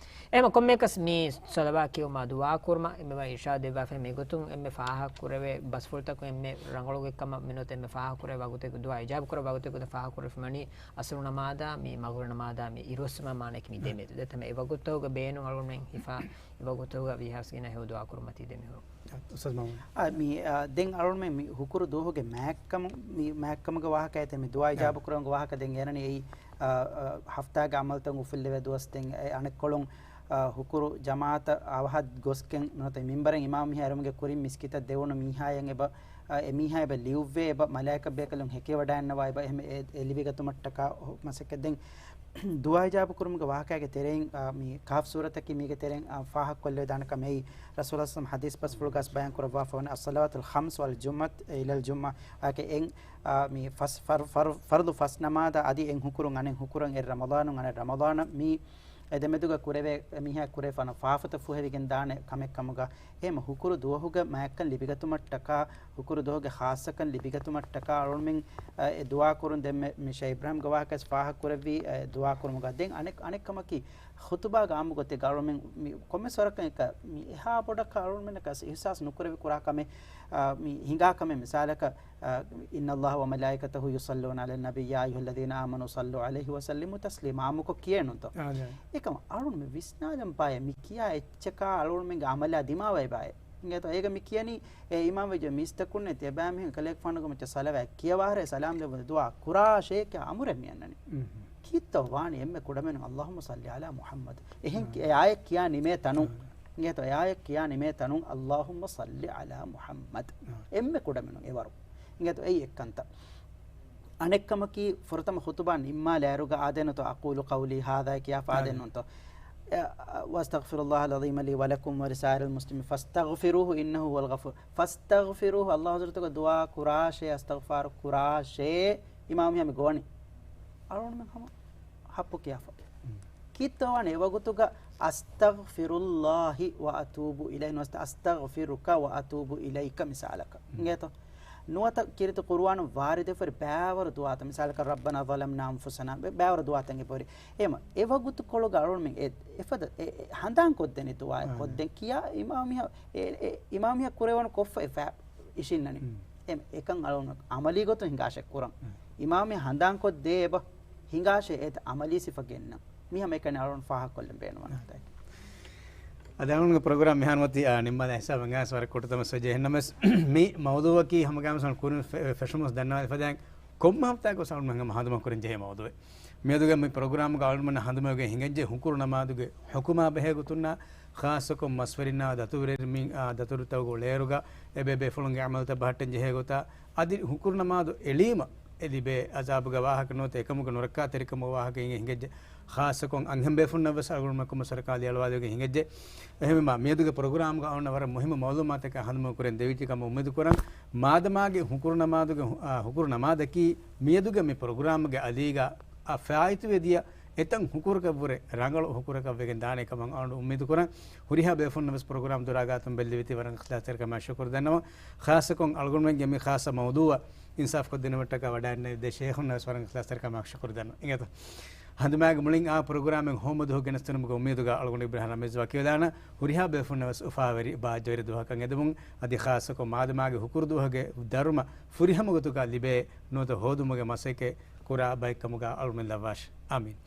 އެހެން ކޮންމެއަކަސް މި ޞަލަވާތް ކިޔުމާ ދުޢާ ކުރުމަށް އެންމެ ވަރަށް އިރުޝާދު ދެއްވާފައި. މިގޮތުން އެންމެ ފާހަގަ ކުރެވޭ ބަސްފުޅުތަކުން އެންމެ ރަނގަޅު ގޮތްކަމަށް މިނުވަތަ އެންމެ ފާހަގަ ކުރެވޭ ވަގުތެއް ދުޢާ އިޖާބަ ކުރެވޭ ވަގުތެއް ގޮތަށް ފާހަގަ ކުރެވިފަ ވަނީ އަސްރު ނަމާދާ މި މަޣްރިބު ނަމާދާ މި އިރުއޮއްސުމާ މާނައަކީ މި ދެ މެދު. ދެ ތަމަ އެ ވަގުތުގަ ބޭނުން އަޅުގަނޑުމެން ހިފާ އެ ވަގުތުގަ ވީހާވެސް ގިނަ ހެޔޮ ދުޢާ ކުރުމަތީ ދެ މިހުރު. އުސްތާޛް މައުމޫން. އާ، މި، އާ، ދެން އަޅުގަނޑުމެން މި ހުކުރު ދުވަހުގެ މާތްކަމު، މި މާތްކަމުގެ ވާހަކަ އެތެ މި ދުޢާ އިޖާބަ ކުރުމުގެ ވާހަކަ ދެން އޭނަނީ އެއީ، އާ، އާ، ހަފްތާގެ ޢަމަލުތައް އުފުއްލެވޭ ދުވަސް ދެން އެ އަނެއްކޮޅުން، އާ، ހުކުރު ޖަމާޢަތަށް އަވަހަށް ގޮސްގެން ނުވަތަ މިންބަރަށް އިމާމު މީހާ އެރުމުގެ ކުރިން މިސްކިތަށް ދެވުނު މީހާޔަށް އެބަ، އާ، އެ މީހާ އެބަ ލިޔުއްވޭ އެބަ މަލާއިކަ ބޭކަލުން ހެކިވަޑައިންނަވާ އެބަ އެހެމެ އެ، އެ ލިބިގަތުމަށްޓަކާ މަސައްކަތް ދެން ދުޢާ އިޖާބަ ކުރުމުގެ ވާހަކައިގެ ތެރެއިން، އާ، މި ކާފް ސޫރަތަކީ މީގެ ތެރެއިން، އާ، ފާހަގަކޮށްލެވޭ ދާނެ ކަމެއް ރަސޫލާ ސަމް ޙަދީޘް ބަސްފުޅުގަސް ބަޔާން ކުރައްވާފަ ވަނީ، الصلوات الخمس والجمعة إلى الجمعة، އާކެ އެން، އާ، މި ފަސް، ފަރު، ފަރު، ފަރުޟު ފަސް ނަމާދާ އަދި އެން ހުކުރުން އަނެއް ހުކުރުން އެއް ރަމަޟާނުން އަނެއް ރަމަޟާނަށް މި އެ ދެމެދުގަ ކުރެވޭ މީހާ ކުރެވިފާނަ ފާފަތައް ފުހެވިގެން ދާނެ ކަމެއް ކަމުގަ އެހެމަ ހުކުރު ދުވަހުގެ މާތްކަން ލިބިގަތުމަށްޓަކާ، ހުކުރު ދުވަހުގެ ޚާއްޞަކަން ލިބިގަތުމަށްޓަކާ އަޅުމެން، އަ، އެ ދުޢާ ކުރުން ދެންމެ މި ޝޭޚް އިބްރާހިމްގެ ވާހަކަސް ފާހަގަ ކުރެއްވީ، އެ ދުޢާ ކުރުމުގަ. ދެން އަނެއް، އަނެއް ކަމަކީ، ޚުތުބާގެ ޢާއްމު ގޮތެއްގަ އަޅުމެން މި ކޮންމެސް ވަރަކަށް އެކަ މި އެހާ ބޮޑަކަށް އަޅުމެންނަކަސް އިޙްސާސް ނުކުރެވި ކުރާ ކަމެއް، އަ، މި ހިނގާ ކަމެއް މިސާލަކަށް، އަ، إن الله وملائكته يصلون على النبي يا أيها الذين آمنوا صلوا عليه وسلموا تسليما ޢާއްމުކޮށް ކިޔޭނުންތޯ؟ އާ، ޖާ. އެކަމަ އަޅުން މި ވިސްނާލަން ބާއޭ މި ކިޔާ އެއްޗަކާ އަޅުންމެންގެ ޢަމަލާ ދިމާވައި ބާއޭ. އިނގޭތޯ އޭގަ މި ކިޔަނީ އެ އިމާމް ވެއްޖެ މީސްތަކުންނެތި އެބައިމީހުން ކަލޭގެފާނުގެ މައްޗަށް ޞަލަވާތް ކިޔަވާހަރޭ ސަލާމް ލެއްވުން ދުޢާ ކުރާށޭ ކިޔާ އަމުރެއް މި އަންނަނީ. ކީއްތޯ ވާނީ އެންމެ ކުޑަމިނުން اللهم صل على محمد. އެހެން އާ. ކި-، އެ އާޔަތް ކިޔާ ނިމޭ ތަނުން. އާ. އިނގޭތޯ އެ އާޔަތް ކިޔާ ނިމޭ ތަނުން اللهم صل على محمد. އާ. އެންމެ ކުޑަމިނުން އެވަރު. އިނގޭތޯ އެއީ އެއްކަންތައް. އަނެއްކަމަކީ، ފުރަތަމަ ޚުތުބާ ނިންމާލާއިރުގަ އާދޭނުތޯ، أقول قولي هذا ކިޔާފަ އާދޭނުންތޯ. އެ، وأستغفر الله العظيم لي ولكم ولسائر المسلمين فاستغفروه إنه هو الغفور. فاستغفروه، ﷲ ޙަޟްރަތުގަ ދުޢާ ކުރާށޭ، އިސްތިޣްފާރު ކުރާށޭ، އިމާމް މި ގޮވަނީ. އަޅުންމެން ހަމަ ހައްޕު ކިޔާފަ. ކީއްތޯ ވާނެ އެވަގުތުގަ أستغفر الله وأتوب إليه ނުވަތަ أستغفرك وأتوب إليك މިސާލަކަށް. އިނގޭތޯ؟ ނުވަތަ ކީރިތި ޤުރުއާނުން ވާރިދުވެފައި ބައިވަރު ދުޢާތައް، މިސާލަކަށް ربنا ظلمنا أنفسنا، ބައިވަރު ދުޢާތައް އެބަހުރި. އެހެމަ އެވަގުތުކޮޅުގަ އަޅުންމެން އެ، އެފަދަ، އެ، އެ، ހަނދާން ކޮށްދެނީ ދުޢާއެއް ކޮށްދެން ކިޔާ އިމާމް މީހާ، އެ، އެ، އިމާމް މީހާ ކުރެވުނު ކޮށްފަ އެ ފަ، އިށިންނަނީ. އެ، އެކަން އަޅުން ޢަމަލީ ގޮތުން ހިނގާށޭ ކުރަން. އިމާމް މީހާ ހަނދާން ކޮށްދޭ އެބަ ހިނގާށޭ އެތަ ޢަމަލީ ސިފަ ގެންނަން. މި ހަމައެކަނި އަޅުން ފާހަގަކޮށްލަން ބޭނުންވަނީ. އަދި އަޅުންގެ ޕްރޮގްރާމް މިހާރު މަތީ، އާ، ނިންމާލާ ހިސާބަށް އައިސް ވަރަށް ކުޑަތަމަސް ވެއްޖެ. އެހެންނަމަވެސް މި މައުޟޫޢަކީ ހަމަގައިމުވެސް ކުރިން ފެ-، ފެށުމުސް ދަންނަވާލި ފަދައިން ކޮންމެ ހަފްތާއަކުވެސް އަޅުން ހަމަ ހަނދުމަ ކުރަން ޖެހޭ މައުޟޫޢެއް. މިއަދުގެ މި ޕްރޮގްރާމްގަ އަޅުންމެންނަށް ހަނދުމަވެގެން ހިނގައްޖެ ހުކުރު ނަމާދުގެ ޙުކުމާ ބެހޭ ގޮތުންނާ، ޚާއްޞަކޮށް މަސްވެރިންނާ ދަތުރުވެރިން، އާ، ދަތުރުތަކުގެ އުޅޭއިރުގަ އެބޭބޭފުޅުންގެ ޢަމަލުތައް ބަހައްޓަން ޖެހޭ ގޮތާ، އަދި ހުކުރު ނަމާދު އެޅީމަ އެ ލިބޭ އަޒާބުގެ ވާހަކަ ނުވަތަ އެކަމުގެ ނުރައްކާތެރިކަމުގެ ވާހަކަ އިނގޭ ހިނގައްޖެ. ޚާއްޞަކޮށް އަންހެން ބޭފުންނަށްވެސް އަޅުގަނޑުމެން ކޮންމެސް ވަރަކަށް ލިޔަޅުވާލެވިގެން ހިނގައްޖެ. އެހެންވީމާ، މިއަދުގެ ޕްރޮގްރާމްގަ އަޅުންނަށް ވަރަށް މުހިއްމު މައުލޫމާތަކާ ހަނދުމަ ކުރަން ދެވިއްޖެ ކަމަށް އުއްމީދު ކުރަން. މާދަމާގެ ހުކުރު ނަމާދުގެ ހު-، އާ، ހުކުރު ނަމާދަކީ މިއަދުގެ މި ޕްރޮގްރާމްގެ އަލީގަ އަ، ފާއިތުވެދިޔަ އެތައް ހުކުރަކަށްވުރެ ރަނގަޅު ހުކުރަކަށް ވެގެން ދާނެ ކަމަށް އަޅު އުއްމީދު ކުރަން. ހުރިހާ ބޭފުންނަށް ވެސް ޕްރޮގްރާމް ދުރާގާތުން ބެއްލެވިތީ ވަރަށް އިޚްލާޞްތެރިކަމާ ޝުކުރު ދަންނަވަން. ޚާއްޞަކޮށް އަޅުގަނޑުމެންގެ މި ޚާއްޞަ މައުޟޫޢަށް އިންސާފްކޮށްދިނުމަށްޓަކާ ވަޑައިންނެވި ދެ ޝޭޚުންނަށް ވެސް ވަރަށް އިޚްލާޞްތެރިކަމާ ޝުކުރު ދަންނަވަން. އިނގޭތޯ؟ ހަނދުމާގެ މުޅިން އާ ޕްރޮގްރާމެއް ހޯމަ ދުވަހު ގެނެސްދިނުމުގެ އުއްމީދުގަ އަޅުގަނޑު އިބްރާހިމް ރަމީޒް ވަކިވެލާނަން. ހުރިހާ ބޭފުންނަށް ވެސް އުފާވެރި ބާއްޖަވެރި ދުވަހަކަށް އެދެމުން އަދި ޚާއްޞަކޮށް މާދަމާގެ ހުކުރު ދުވަހުގެ ދަރުމަ ފުރިހަމަ ގޮތުގަ ލިބޭ ނުވަތަ ހޯދުމުގެ މަސައްކަތް ކުރާ ބައެއްކަމުގަ އަޅުމެން ލައްވާށި. އާމީން.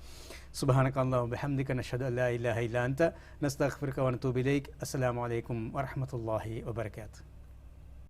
سبحانك اللهم وبحمدك نشهد أن لا إله إلا أنت نستغفرك ونتوب إليك. السلام عليكم ورحمة الله وبركاته.